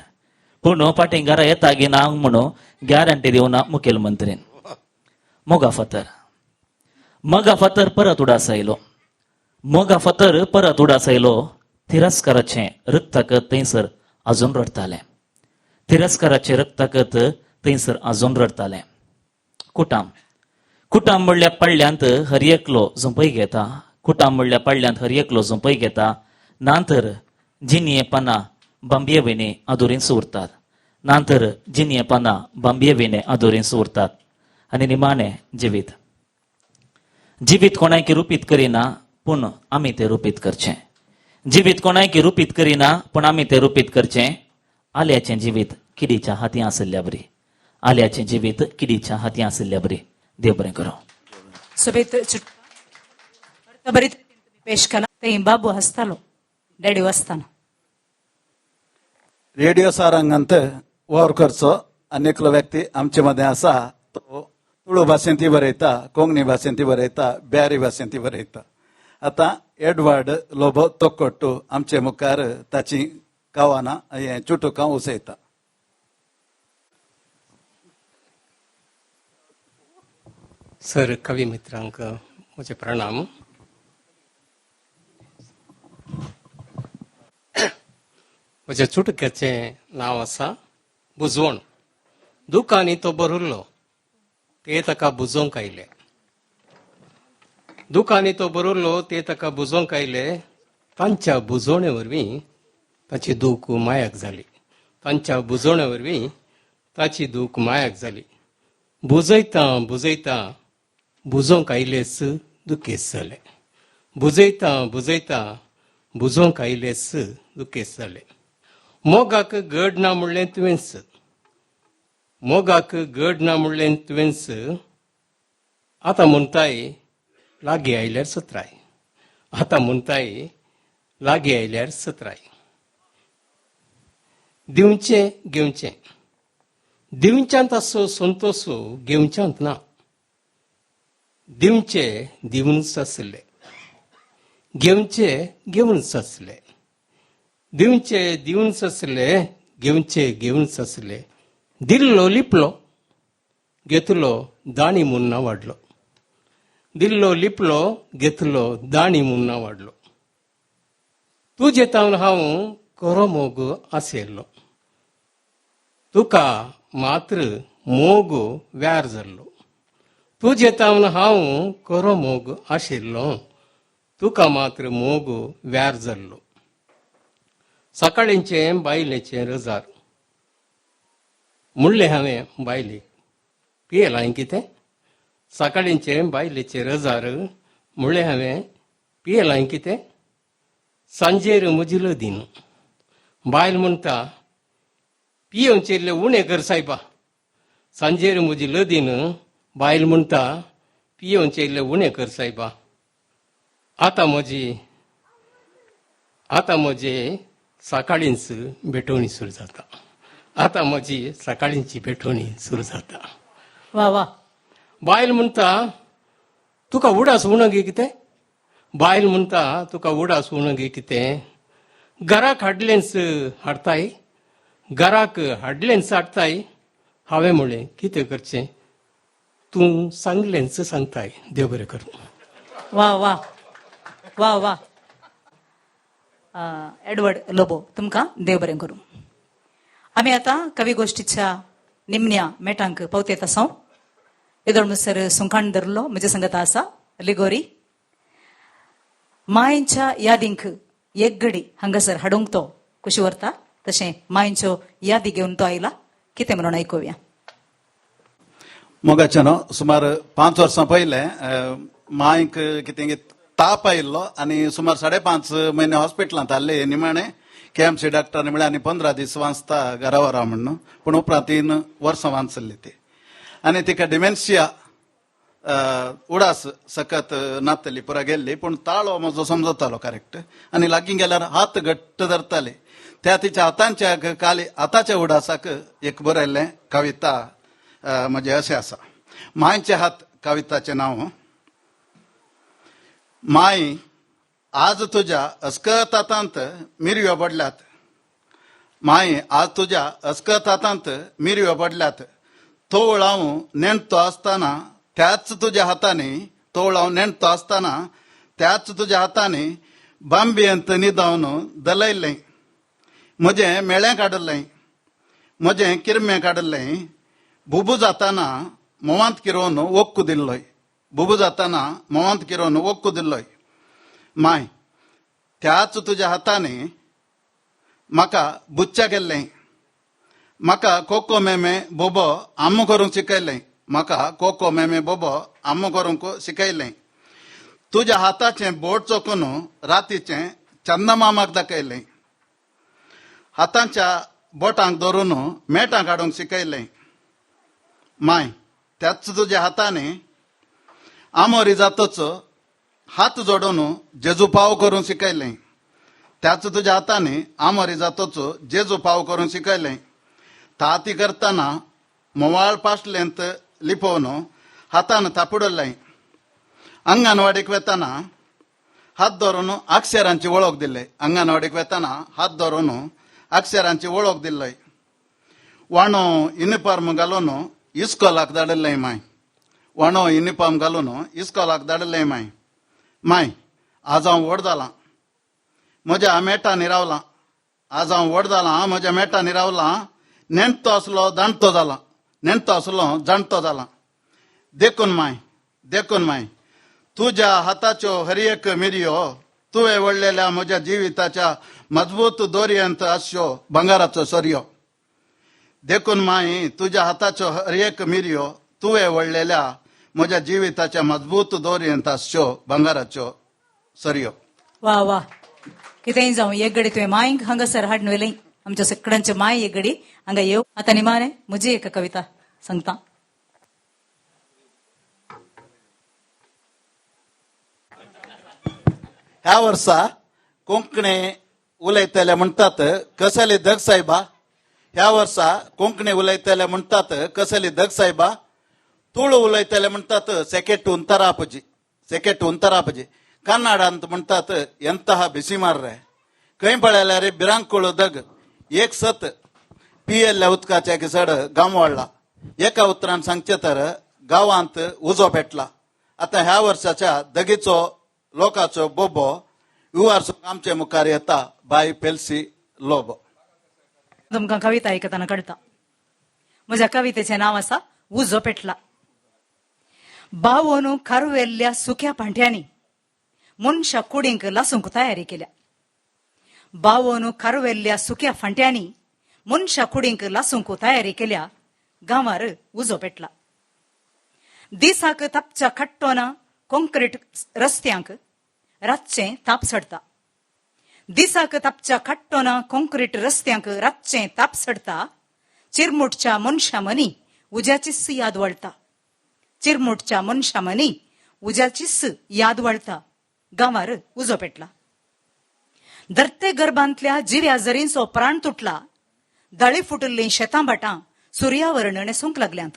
पूण फाटीं घरा येता गी ना म्हूण गॅरंटी दिवना मुखेलमंत्रीन. मोगा फातर. मोगा फातर परत उडास आयलो. मोगा फातर परत उडास आयलो. तिरस्काराचें रक्ताकत थंयसर अजून रडटालें. तिरस्काराचें रक्ताकत थंयसर अजून रडटालें. कुटाम. कुटाम म्हणल्या पडल्यांत हर एकलो झोंपय घेता. कुटाम म्हणल्या पडल्यांत हर एकलो झोंपय घेता. ना तर जिनये पानां बांबये विणे आदोरींच उरतात. ना तर जिनये पानां बांबये विणे आदोरींच उरतात. आनी निमाणें जिवीत. जिवीत कोणायकी रुपीत करिना पूण आमी तें रुपीत करचें. जिवीत कोणायकी रुपीत करिना पूण आमी तें रुपीत करचें. आल्याचें जिवीत किडीच्या हाती आशिल्ल्या बरी. आल्याचें जिवीत किडीच्या हाती आशिल्ल्या बरी. देव बरें करूं. सोबीत बरी पेश केला. ते बाबू हसतालो डॅडी वाचताना. रेडिओ सारंगांत वावर करचो आनी एकलो व्यक्ती आमचे मदें आसा तो तुळू भाशेन ती बरयता, कोंकणी भाशेन ती बरयता, ब्यारी भाशेन ती बरयता. आतां एडवर्ड लोबो तोकोट्टू आमचे मुखार ताची कवनां हें चुटुकां उसयता. सर, कवी मित्रांक म्हजे प्रणाम. म्हज्या चुटक्याचें नांव आसा बुजवण. दुकांनी तो भरिल्लो. ते ताका बुजोवंक आयले. दुखांनी तो बरयलो ते ताका बुजोवंक आयले. तांच्या बुजोवणे वरवीं ताची दूख मायाक जाली. तांच्या बुजोवणे वरवीं ताची दूख मायाक जाली. बुजयता बुजयता बुजोवंक आयलेच दुखेस्त जाले. बुजयता बुजयता बुजोवंक आयलेच दुखेस्त जाले. मोगाक गड ना म्हणलें तुवेंच. मोगाक गड ना म्हणलें तुवेंच. आतां म्हणटाय लागीं आयल्यार सत्राय. आतां म्हणटाय लागीं आयल्यार सत्राय. दिवचें घेवचें. दिवच्यांत आसो संतोष घेवच्यांत ना. दिवचे दिवनच आसले. घेवचे घेवनच आसले. दिवचे दिवनच आसले. घेवचे घेवनच आसले. दिल्लो लिपलो घेतलो दाणी म्हूण ना वाडलो. दिल्लो लिपलो घेतलो दाणी म्हूण ना वाडलो. तुजे तावन हांव खरो मोग आशिल्लो. तुका मात्र मोग व्यार जाल्लो. तुजे तावन हांव खरो मोग आशिल्लो. तुका मात्र मोग व्यार जाल्लो. सकाळींचें बायलेचें रजार म्हणलें हांवें बायलेक पियेलां कितें. सकाळींचें बायलेचें रजार म्हणलें हांवें पियेलां कितें. सांजेर म्हजी लदीन बायल म्हणटा पियेवचें इल्लें उणें कर सायबा. सांजेर म्हजी लदीन बायल म्हणटा पियेवचें इल्लें उणें कर सायबा. आतां म्हजी सकाळींच भेटवणी सुरू जाता. आतां म्हजी सकाळींची भेटवणी सुरू जाता. वा वा. बायल म्हणटा तुका उडास उणो गे कितें. बायल म्हणटा तुका उडास उणो गे कितें. घराक हाडलेंच हाडताय. घराक हाडलेंच हाडताय. हांवें म्हणलें कितें करचें तूं सांगलेंच सांगताय. देव बरें करूं. वा वा वा वा. एडवर्ड लोबो तुमकां देव बरें करूं. आमी आतां कवी गोश्टीच्या निमण्या मेटांक पावतेत आसा. येदोळ म्हणसर सुंखाण धरलो म्हजे संगत आसा लिगोरी. मायेंच्या यादींक एक घडी हांगासर हाडूंक तो कुशी व्हरता तशें मायेंच्यो यादी घेवन तो आयला. कितें म्हणून आयकुया. मोगाचें न्हू सुमार 5 वर्सां पयलें मांयक कितें ताप आयिल्लो आनी सुमार 5.5 म्हयने हॉस्पिटलांत हाडले. निमाणें केएमसी डॉक्टरान म्हळ्यार आनी 15 दीस वांचता घरा वरा म्हणून. पूण उपरांत 3 वर्सां वांचल्ली ती. आनी तिका डिमेन्शिया उडास सकत नातली पुरा गेल्ली. पूण ताळो म्हजो समजतालो करेक्ट. आनी लागीं गेल्यार हात घट्ट धरताले. त्या तिच्या हातांच्या काली हाताच्या उडासाक एक बरयल्लें कविता म्हजें अशें आसा. मांयचे हात कविताचें नांव. माय आज तुज्या अस्कत हातांत मिरयो पडल्यात. माय आज तुज्या अस्कत हातांत मिरयो पडल्यात. तोवळ हांव नेणतो आसतना त्याच तुज्या हातांनी. तोवळ हांव नेणतो आसतना त्याच तुज्या हातांनी बांबयेंत न्हिदावन दलयलें. म्हजें मेळें काडलें. म्हजें किरमें काडलें. बुबू जाताना मोवांत किरोवन ओक्कू दिल्लोय. बुबू जाताना मोवांत किरोवन ओक्कू दिल्लोय. माय त्याच तुज्या हातांनी म्हाका बुच्च्या केल्लें. म्हाका कोको मेमे बोबो आम्मो करूंक शिकयलें. म्हाका कोको मेमे बोबो आम्मो करूंक शिकयलें. तुज्या हाताचें बोट चोखून रातीचें चंदमामाक दाखयलें. हातांच्या बोटांक धरून मेटां काडूंक शिकयलें. माय त्याच तुज्या हातांनी आमोरी जातच हात जोडून जेजू पाव करूंक शिकयलें. त्याच तुज्या हातांनी आमोरी जातच जेजू पाव करूंक शिकयलें. ताती करतना मोवाळ पासलेंत लिपोवन हातान थापडलें. अंगणवाडीक वेतना हात धरून अक्षरांची वळख दिल्ले. अंगणवाडीक वेतना हात धरून अक्षरांची वळख दिल्ले. वाणो युनिफॉर्म घालून इस्कोलाक धाडिल्लें माय. वाणो युनिफॉर्म घालून इस्कोलाक धाडिल्लें माय. माय आज हांव व्हड जालां. म्हज्या मेटांनी रावलां. आज हांव व्हड जालां म्हज्या मेटांनी रावलां. नेणतो आसलो जाणतो जाला. नेणतो आसलो जाणतो जाला. देखून माय, देखून माय, तुज्या हाताच्यो हर एक मिरयो तुवें वडलेल्या म्हज्या जिविताच्या मजबूत दोरयेंत आसच्यो भांगराचो सरयो. देखून माई, तुज्या हाताच्यो हर एक मिरयो तुवें वडलेल्या म्हज्या जिविताच्या मजबूत दोरयेंत आसच्यो भांगराच्यो सरयो. वा वा, कितेंय जावं, एक गडी तुवें मायंक हांगासर हाडून व्हेलें. आमच्या सगळ्यांचे माय एक गडी हांगा येव. आतां निमाणे म्हजी एक कविता सांगता. ह्या वर्सा कोंकणी उलयतले म्हणटात कसली धग साहेबा. ह्या वर्सा कोंकणी उलयतले म्हणटात कसली धग साहेबा. तुळू उलयतले म्हणटात सेकेट उंतरापजी, सेकेट उंतरापजी. कन्नाडांत म्हणटात ಎಂತಹ ಬಿಸಿ ಮಾರ್ರೆ. खंय पळयल्यार भिरांकूळ दग. एक सत पियेल्ल्या उदकाच्या किसड गांव वाडला. एका उतरान सांगचें तर गांवांत उजो पेटला. आतां ह्या वर्साच्या दगीचो लोकाचो बोबो युवार आमचे मुखार येता बाय पेलसी लोबो. तुमकां कविता आयकतना कळटा. म्हज्या कवितेचें नांव आसा उजो पेटला. बावोन खारवेल्ल्या सुक्या पांट्यांनी मनशा कुडींक लासूंक तयारी केल्या. बावोन खारवेल्ल्या सुक्या फांट्यांनी मनशा कुडींक लासूंक तयारी केल्या. गांवार उजो पेटला. दिसाक तापच्या खट्टोना कॉंक्रीट रस्त्यांक रातचें ताप चडटा. दिसाक तापच्या खट्टोना कॉंक्रीट रस्त्यांक रातचें ताप चडटा. चिरमुटच्या मनशा मनी उज्याचीच याद वळटा. चिरमुटच्या मनशा मनी उज्याचीच याद वळटा. गांवार उजो पेटला. धरते गर्भांतल्या जिव्या जरींचो प्राण तुटला. दाळी फुटिल्लीं शेतां भाटां सुर्यावर न्हेसूंक लागल्यांत.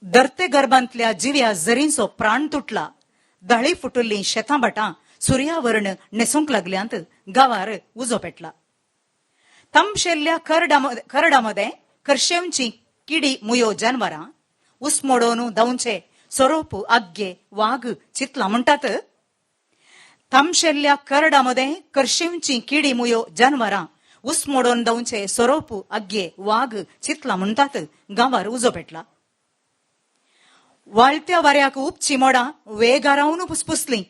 धरते गर्भांतल्या जिव्या जरींचो प्राण तुटला. दाळी फुटिल्लीं शेतां भाटां सुर्यावर्ण न्हेसूंक लागल्यांत. गांवार उजो पेटला. तांबशेल्ल्या करडामदें खर्शेवची किडी मुयो जानवरां उस्मोडोन धांवचे सोरोप आग्गे वाग चितला म्हणटात. तांबशेल्ल्या करडामदें खर्शेवची किडी मुयो जानवरां उस्मोडोन धांवचे सोरोप आग्गे वाग चितला म्हणटात. गांवार उजो पेटला. वाळत्या वाऱ्याक उपची मोडां वेगारावन पुसपुसलीं.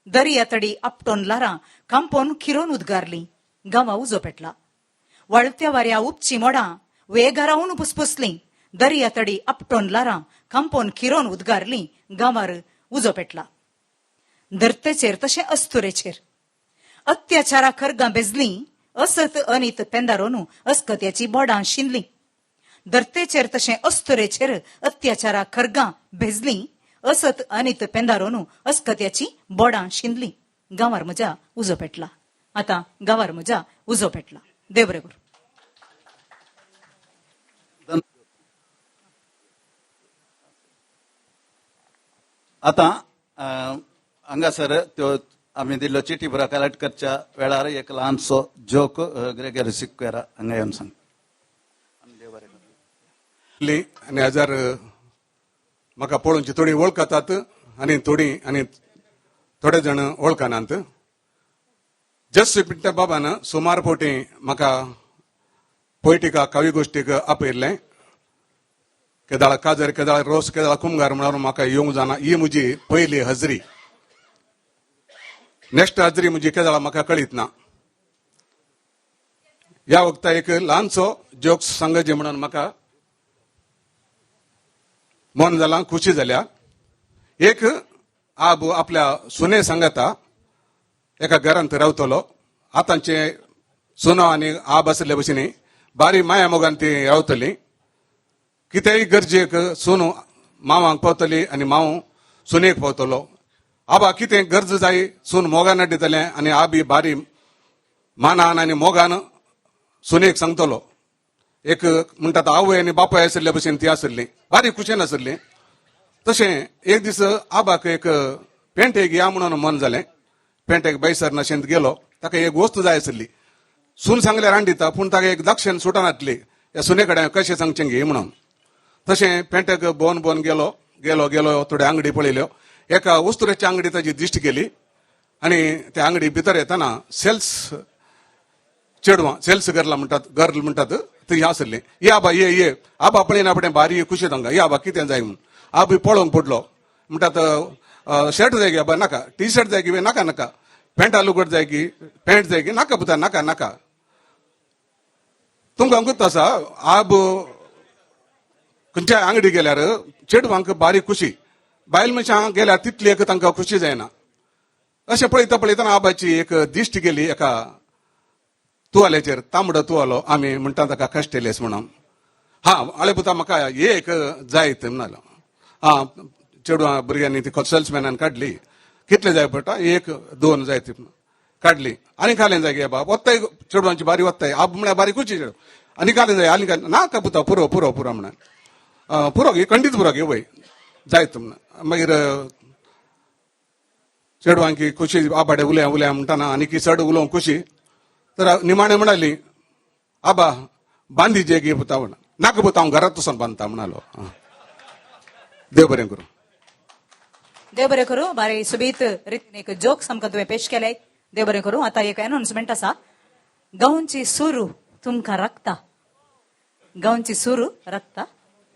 दर्या तडी आपटोन लारां कांपोन खिरोन उदगारलीं. गांवा उजो पेटला. वाळत्या वाऱ्या उपची मोडां वेगारावन पुसपुसलीं. दर्या तडी आपटोन लारां कांपोन खिरोन उदगारलीं. गांवार उजो पेटला. धरतेचेर तशें अस्तुरेचेर अत्याचारा खरगां बेजलीं. असत अनीत पेंदारोन अस्कत्याची बोडां शिंदलीं. धरतेचेर तशें अस्तुरेचेर अत्याचारा खरगां भेजलीं. असत अनीत पेंदारोन अस्कत्याची बोडां शिंदलीं. गांवार म्हज्या उजो पेटला. आतां गांवार म्हज्या उजो पेटला. देव बरें करूं. आतां हांगासर त्यो आमी दिल्लो चिटी पुरा कलेक्ट करच्या वेळार एक ल्हानसो जोक ग्रेगरी सिक्वेरा हांगा येवन सांग. आनी हजार म्हाका पळोवची थोडी वळखतात आनी थोडी आनी थोडे जाण वळखनात. जस पिंट्या बाबान सुमार फावटी म्हाका पोयटिका कवी गोश्टीक आपयल्लें. केदाळ काजर, केदाळ रोस, केदाळ कुमगार म्हणून म्हाका येवंक जाना. ही म्हजी पयली हजरी. नेक्स्ट हजरी म्हजी केदाळ म्हाका कळीत ना. ह्या वखता एक ल्हानसो जोक्स सांगचे म्हणून म्हाका मन जालां, खुशी जाल्या. एक आब आपल्या सुने सांगता एका घरांत रावतलो. आतांचे सुनो आनी आब आशिल्ले भशेन बारी माया मोगान ती रावतली. कितेंय गरजेक सुनो मावांक पावतली आनी माव सुनेक पावतलो. आबा कितें गरज जाय सून मोगान दितलें आनी आबी बारी मानान आनी मोगान सुनेक सांगतलो. एक म्हणटात आवय आनी बापाय आशिल्ले भशेन ती आशिल्ली, बारी खुशेन आशिल्ली. तशें एक दीस आबाक एक पेंटेक या म्हणून मन जालें. पेंटेक बैसर नाशेंत गेलो. ताका एक वस्तू जाय आशिल्ली. सून सांगल्यार हाडून दिता, पूण ताका एक दक्षण सुटनातली ह्या सुने कडेन कशें सांगचें घे म्हणून. तशें पेंटेक बोन बोन गेलो गेलो गेलो. थोड्यो आंगडी पळयल्यो. एका वस्तुरेच्या आंगडी ताजी दिश्ट गेली आनी त्या आंगडी भितर येतना सेल्स चेडवां, सेल्स गर्ला म्हणटात, गर्ल म्हणटात, ती आशिल्ली. ये आबा ये ये आबा पळयना आपणें बारी खुशी तांकां. ये आबा कितें जाय म्हणून. आबूय पळोवंक पडलो. म्हणटात शर्ट जाय गे, नाका, टी शर्ट जाय गी, नाका नाका, पॅन्टा लुगट जाय की, पॅन्ट जाय की, नाका पुता, नाका नाका. तुमकां गुत्त आसा, आब खंयच्या आंगडी गेल्यार चेडवांक बारीक खुशी, बायल मनशां गेल्यार तितली एक तांकां खुशी जायना. अशें पळयता पळयतना आबाची एक दिश्ट गेली एका तुवाल्याचेर, तांबडो तुवालो, आमी म्हणटा ताका कश्टेलेस म्हणून. हा आळे पुता म्हाका एक जायत म्हणालो. हा चेडवां भुरग्यांनी ती सेल्समॅनान काडली, कितले जाय पडटा, एक दोन जाय ती काडली. आनी खालें जाय गे बाब, वत्ताय चेडवांची बारी वत्ताय, आब म्हळ्यार बारी खुशी चेडूं. आनी खालें जाय, आनी नाका पुता, पुरो पुरो पुरो म्हणून, पुरो गे, खंडीत पुरो गे वय जायत म्हणून. मागीर चेडवांकी खुशी आबाडे उलया उलया म्हणटाना आनी की चड उलोवंक खुशी, तर निमाणे म्हणाली आबा बांदी जे गे पुता म्हणा, नाका पुता हांव घरात वचून बांदता म्हणालो. देव बरें करूं. देव बरें करूं. बारी सोबीत रितीन एक जोक्स आमकां तुवें पेश केले, देव बरें करूं. आतां एक अनाउन्समेंट आसा. गांवची सुरू तुमकां राखता, गांवची सुरू राखता,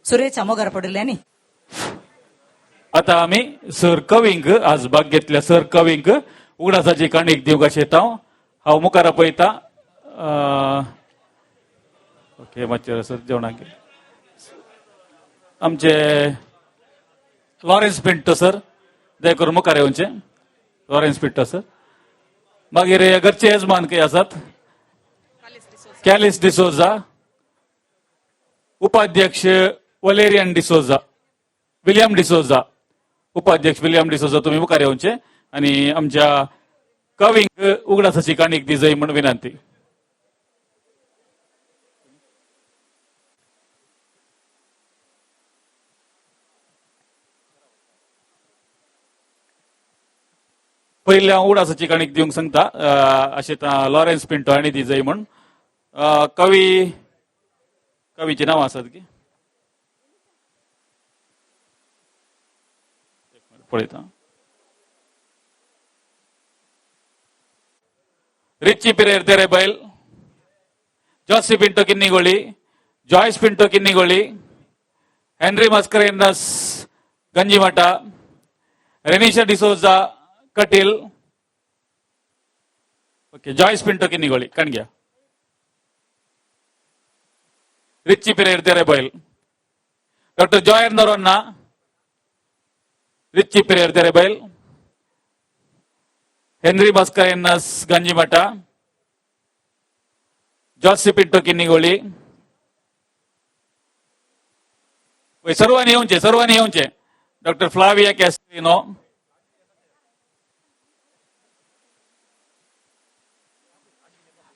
सुरेच्या मोगार पडिल्ले न्ही. आतां आमी सर कवींक आज भाग घेतल्या सर कवींक उगडासाची काणीक दिवंक अशें हांव मुखार पळयता. ओके, मातशें सर जेवणाक आमचे लॉरेन्स पिंटो सर दया करून मुखार येवचे. लॉरेन्स पिंटो सर, मागीर घरचे येजमान खंय आसात, कॅलिस डिसोजा, उपाध्यक्ष वलेरियन डिसोजा, विलियम डिसोजा, उपाध्यक्ष विलियम डिसोजा तुम्ही मुखार येवचे आनी आमच्या कवींक उगडासाची काणीक दी जाय म्हूण विनंती. पयलीं हांव उगडासाची काणीक दिवंक सांगता अशें लॉरेन्स पिंटो हांणी दी जाय म्हूण. कवी, कवीचीं नांवां आसात की पळयता. Richie Pereira Terebail, Josy Pinto Kinnigoli, Joyce Pinto Kinnigoli, Henry Mascarenhas Ganjimutt, Renisha D'Souza Kateel, okay, Joyce Pinto Kinnigoli कणग्या, Richie Pereira Terebail, doctor Joyer Noronha, Richie Pereira Terebail, Henry Mascarenhas Ganjimutt, Josy Pinto Kinnigoli. सर्वांनी येवचे, सर्वांनी येवचे. Doctor Flavia Castelino,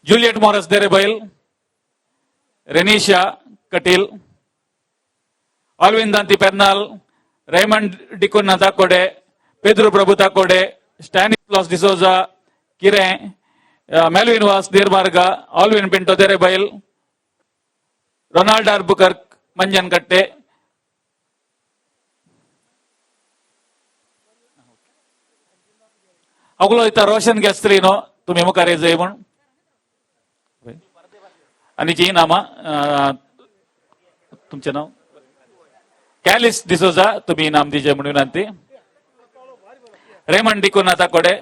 Juliet Morris Derebail, Renisha Kateel, Alvin Danti Pernal, Raymond D'Cunha Takode, Pedro Prabhu Takode, Stanislaus D'Souza Kiren, Melvin Vaz Neermarga, Alvin Pinto Derebail, Ronald Albuquerque Manjankatte. अगलो इता रोशन गॅस्त्रीनो तुमी मुखार येवचे म्हूण. आनी जी इनामां, तुमचें नांव कॅलिस डिसोजा, तुमी इनाम दिवचें म्हूण विनंती. Raymond D'Cunha Takode,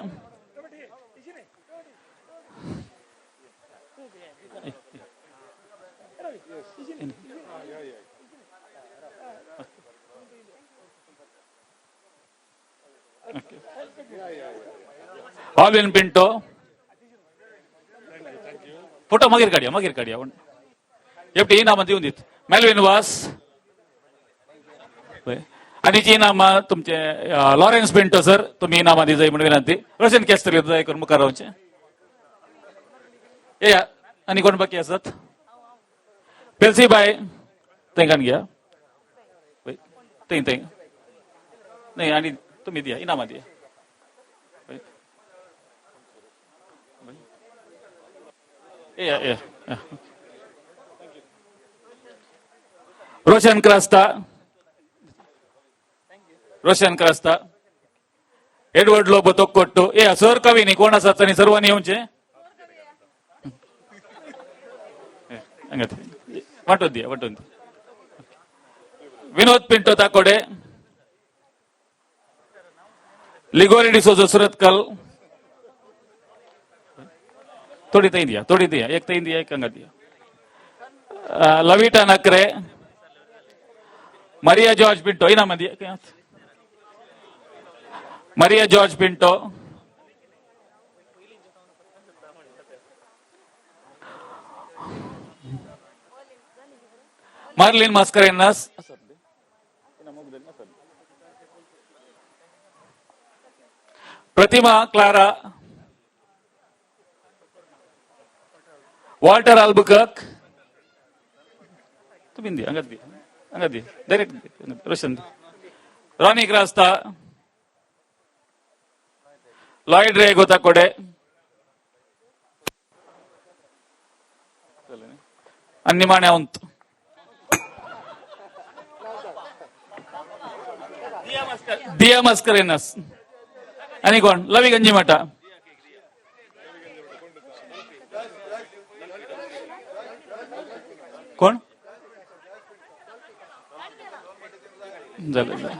Alvin Pinto. Photo मागीर काडया, मागीर काडया. एकटी इनामां दिवन दीत. मेलविन वास आनी जी इनामां तुमचे लॉरेन्स पिंटो सर तुमी इनामां दी म्हूण विनंती. रोशन केसरी दया करून मुखार रावचें. येया आनी कोण बाकी आसात? पेलसी बाय थंयकान घ्या, थंय थंय न्हय, आनी तुमी दिया इनामां दिया. येया येया. रोशन क्रास्ता, रोशन क्रास्ता, एडवर्ड लोबो तोक्कोट्टू. ए सर कवी न्ही कोण आसात आनी सर्वांनी येवचें. वांटून दिया, वांटून दिया. विनोद पिंटो ताकोडे, लिगोरी डिसोजो सुरतकल, थोडी थंय दिया, थोडी दिया, एक थंय दिया, एक हांगा दिया. लविटा नकरे, मरिया जॉर्ज पिंटो, इनाम दिया, Maria George Pinto, Marlene Mascarenhas, Pratima Clara, Walter Albuquerque. तुम्ही दी, अंगात दी, अंगात दी, डायरेक्ट रोशन दी. रॉनी क्रास्ता, लॉयड रे गोताकोडे, आणि निमाणे अंत दिया मस्करेनस आणि कोण लवी गंजीमाटा. कोण झालं झालं.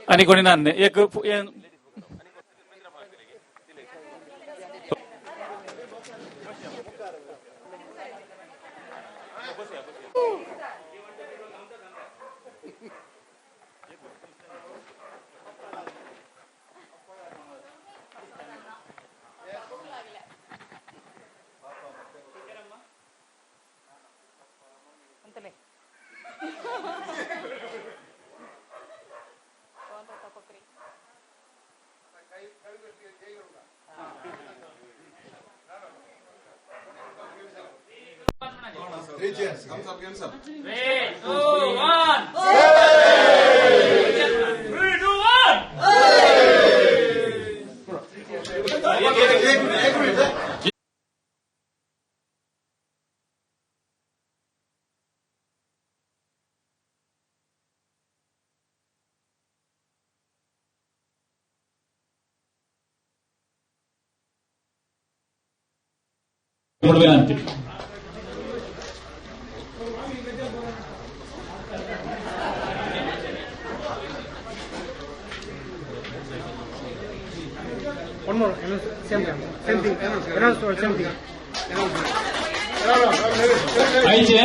आणि कोणी ना एक Thumbs up, hands up. 3, 2, 1. 3, 2, 1. विनंती. One more, same thing, same thing, announce same thing. आयचे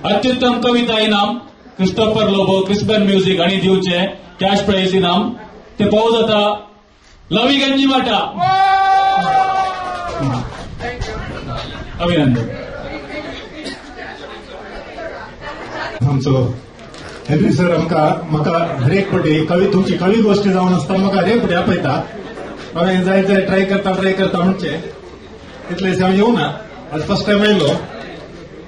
अत्युत्तम कविता इनाम क्रिस्टोफर लोबो क्रिस्बन म्युझिक आणि दिवचे कॅश प्राईज इनाम ते पावस जाता लवी गंजीमाटा. अभिनंदन. आमचो हेनरी सर आमकां म्हाका हरेक पटी कवी तुमची कवी गोश्टी जावन आसता म्हाका हरेक पटी आपयता. हांवें जाय जाय ट्राय करता म्हणचे तितले हांव येवना. आज फर्स्ट टायम आयलो.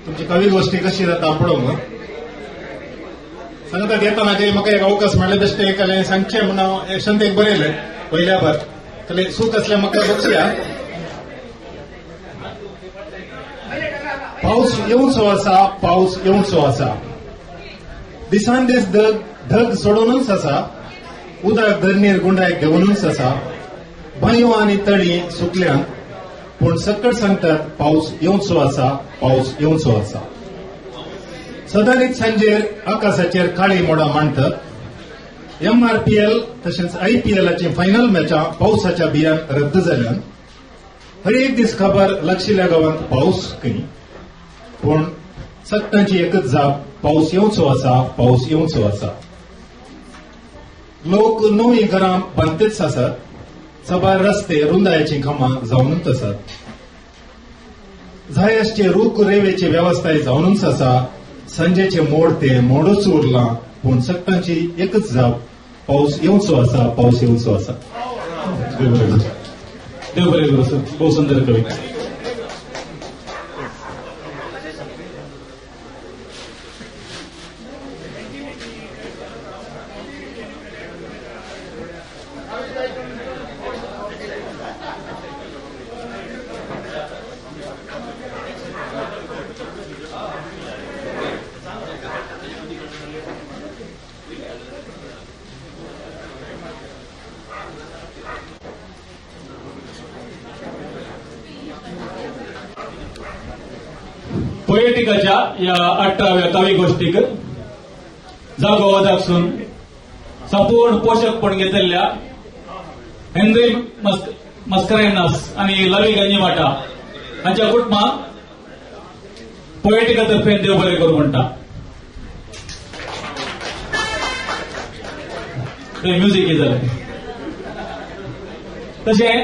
तुमची कवी गोश्टी कशी जाता पळोवंक सांगतात येताना ते म्हाका एक अवकाश मेळ्ळे बेश्टें एक सांगचें म्हणून हांव शंत एक बरयलें पयल्या भार जाल्यार चूक आसल्यार म्हाका बक्षया. पावस येवचो आसा, पावस येवचो आसा, दिसान दीस धग सोडूनच आसा, उदक धरणीर गुंडायक घेवनूच आसा, बांयो आनी तळी सुकल्यान, पूण सकट सांगतात पावस येवचो आसा, पावस येवचो आसा. सदांच सांजेर आकाशाचेर काळी मोडां मांडतात. एमआरपीएल तशेंच आयपीएलाची फायनल मॅचां पावसाच्या बियान रद्द जाल्यान. हर एक दीस खबर लागशिल्ल्या गांवांत पावस खंय, पूण सगळ्यांची एकच जाप, पावस येवचो आसा, पावस येवचो आसा. लोक नवीं घरां बांदतेच आसात, साबार रस्ते रुंदायाचीं कामां जावनूच आसात, जाय आसचे रूख रेवेची वेवस्थाय जावनूच आसा. सांजेचे मोड ते मोडूच उरलां, पूण सगळ्यांची एकच जाप, पावस येवचो आसा, पावस येवचो आसा. देव बरें करूं सर. भोव सुंदर कविता. पोएटिकाच्या ह्या 18व्या कवी गोष्टीक जागो वदासून संपूर्ण पोशकपण घेतलेल्या हेनरी मस्करेनास आनी लवी गंजीमाटा हांच्या कुटुंबाक पोएटिका तर्फे देव बरें करूं म्हणटा. म्युझिक जालें. तशें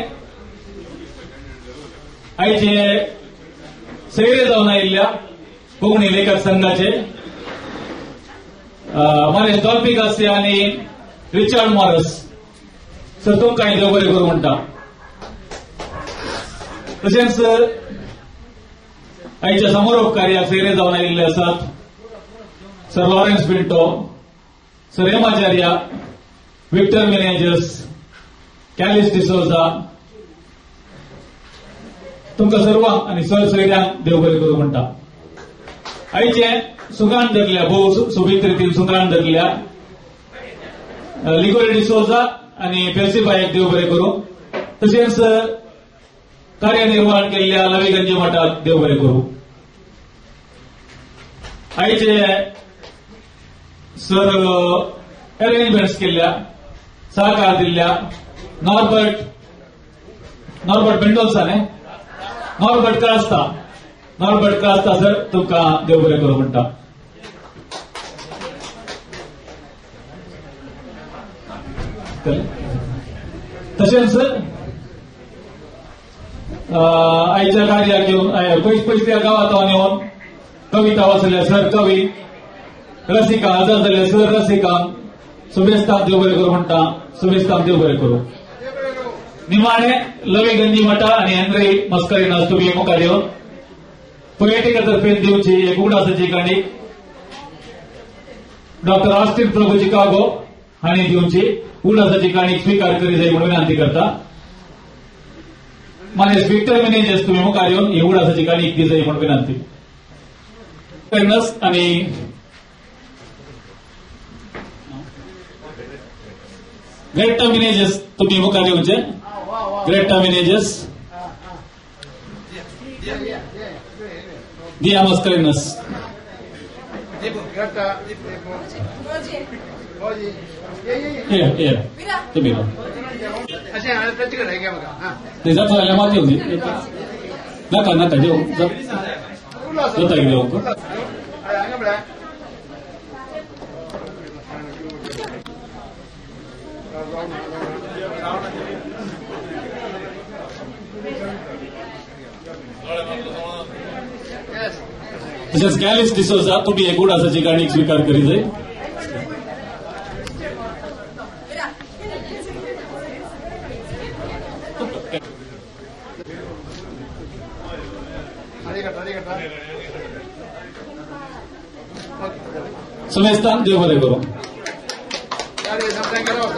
आयचे सैरे जावन आयिल्ल्या कोंकणी लेखक संघाचे मनेश डॉल्फी गासिया आनी रिचार्ड मॉरस सर तुमकां देव बरें करूं म्हणटा. तशेंच आयच्या समारोप कार्याक सैरे जावन आयिल्ले आसात sir Lawrence Pinto, sir Hemacharya, Victor Menezes, Kallis D'Souza, तुमकां सर्वांक आनी सर सैऱ्यांक देव बरें करूं म्हणटा. आयचे सुगान धरल्या भोव सोबीत रितीन सुगान धरल्या लिगोरी डिसोजा आनी पेलसीबायक देव बरें करूं. तशेंच कार्यनिर्वहण केल्ल्या लवी गंजी मठाक देव बरें करूं. आयचे सर अरेंजमेंट्स केल्ल्या सहकार दिल्ल्या नॉर्बर्ट मेंडोन्सा न्ही, नॉर्बर्ट क्रास्ता सर तुमकां देव बरें करूं म्हणटा. तशेंच आयच्या कार्याक येवन पयस पयसल्या गांवांत येवन कविता वाचल्या सर कवी रसिका हजर जाल्ले सर रसिकांक सुबेस्ताक देव बरें करूं म्हणटा. सुबेस्ताक देव बरें करूं. निमाणे लवी गंजी मठा आनी हेनरी मस्करीनास तुमी मुखार येवन पोएटिका तर्फेन दिवची एक उगडासाची काणी डॉक्टर ऑस्टिन प्रभू चिकागो हांणी दिवची उगडासाची काणी स्विकार करी जाय म्हणून विनंती करता. मानेस विक्टर मिनेजेस तुमी मुखार येवन ही उगडासाची काणी दी जाय म्हणून विनंती. आनी ग्रेटा मिनेजेस तुमी मुखार येवचे. ग्रेटा मिनेजेस, दिया मस्करीनस. जाता जाल्यार मात येवं दी. नाका नाका जेवंक जाता घेवंक. तशेंच कॅलिस डिसोजा तुमी एक उडासाची गाणी स्विकार करी जाय. समेस्तान देव बरें करूं.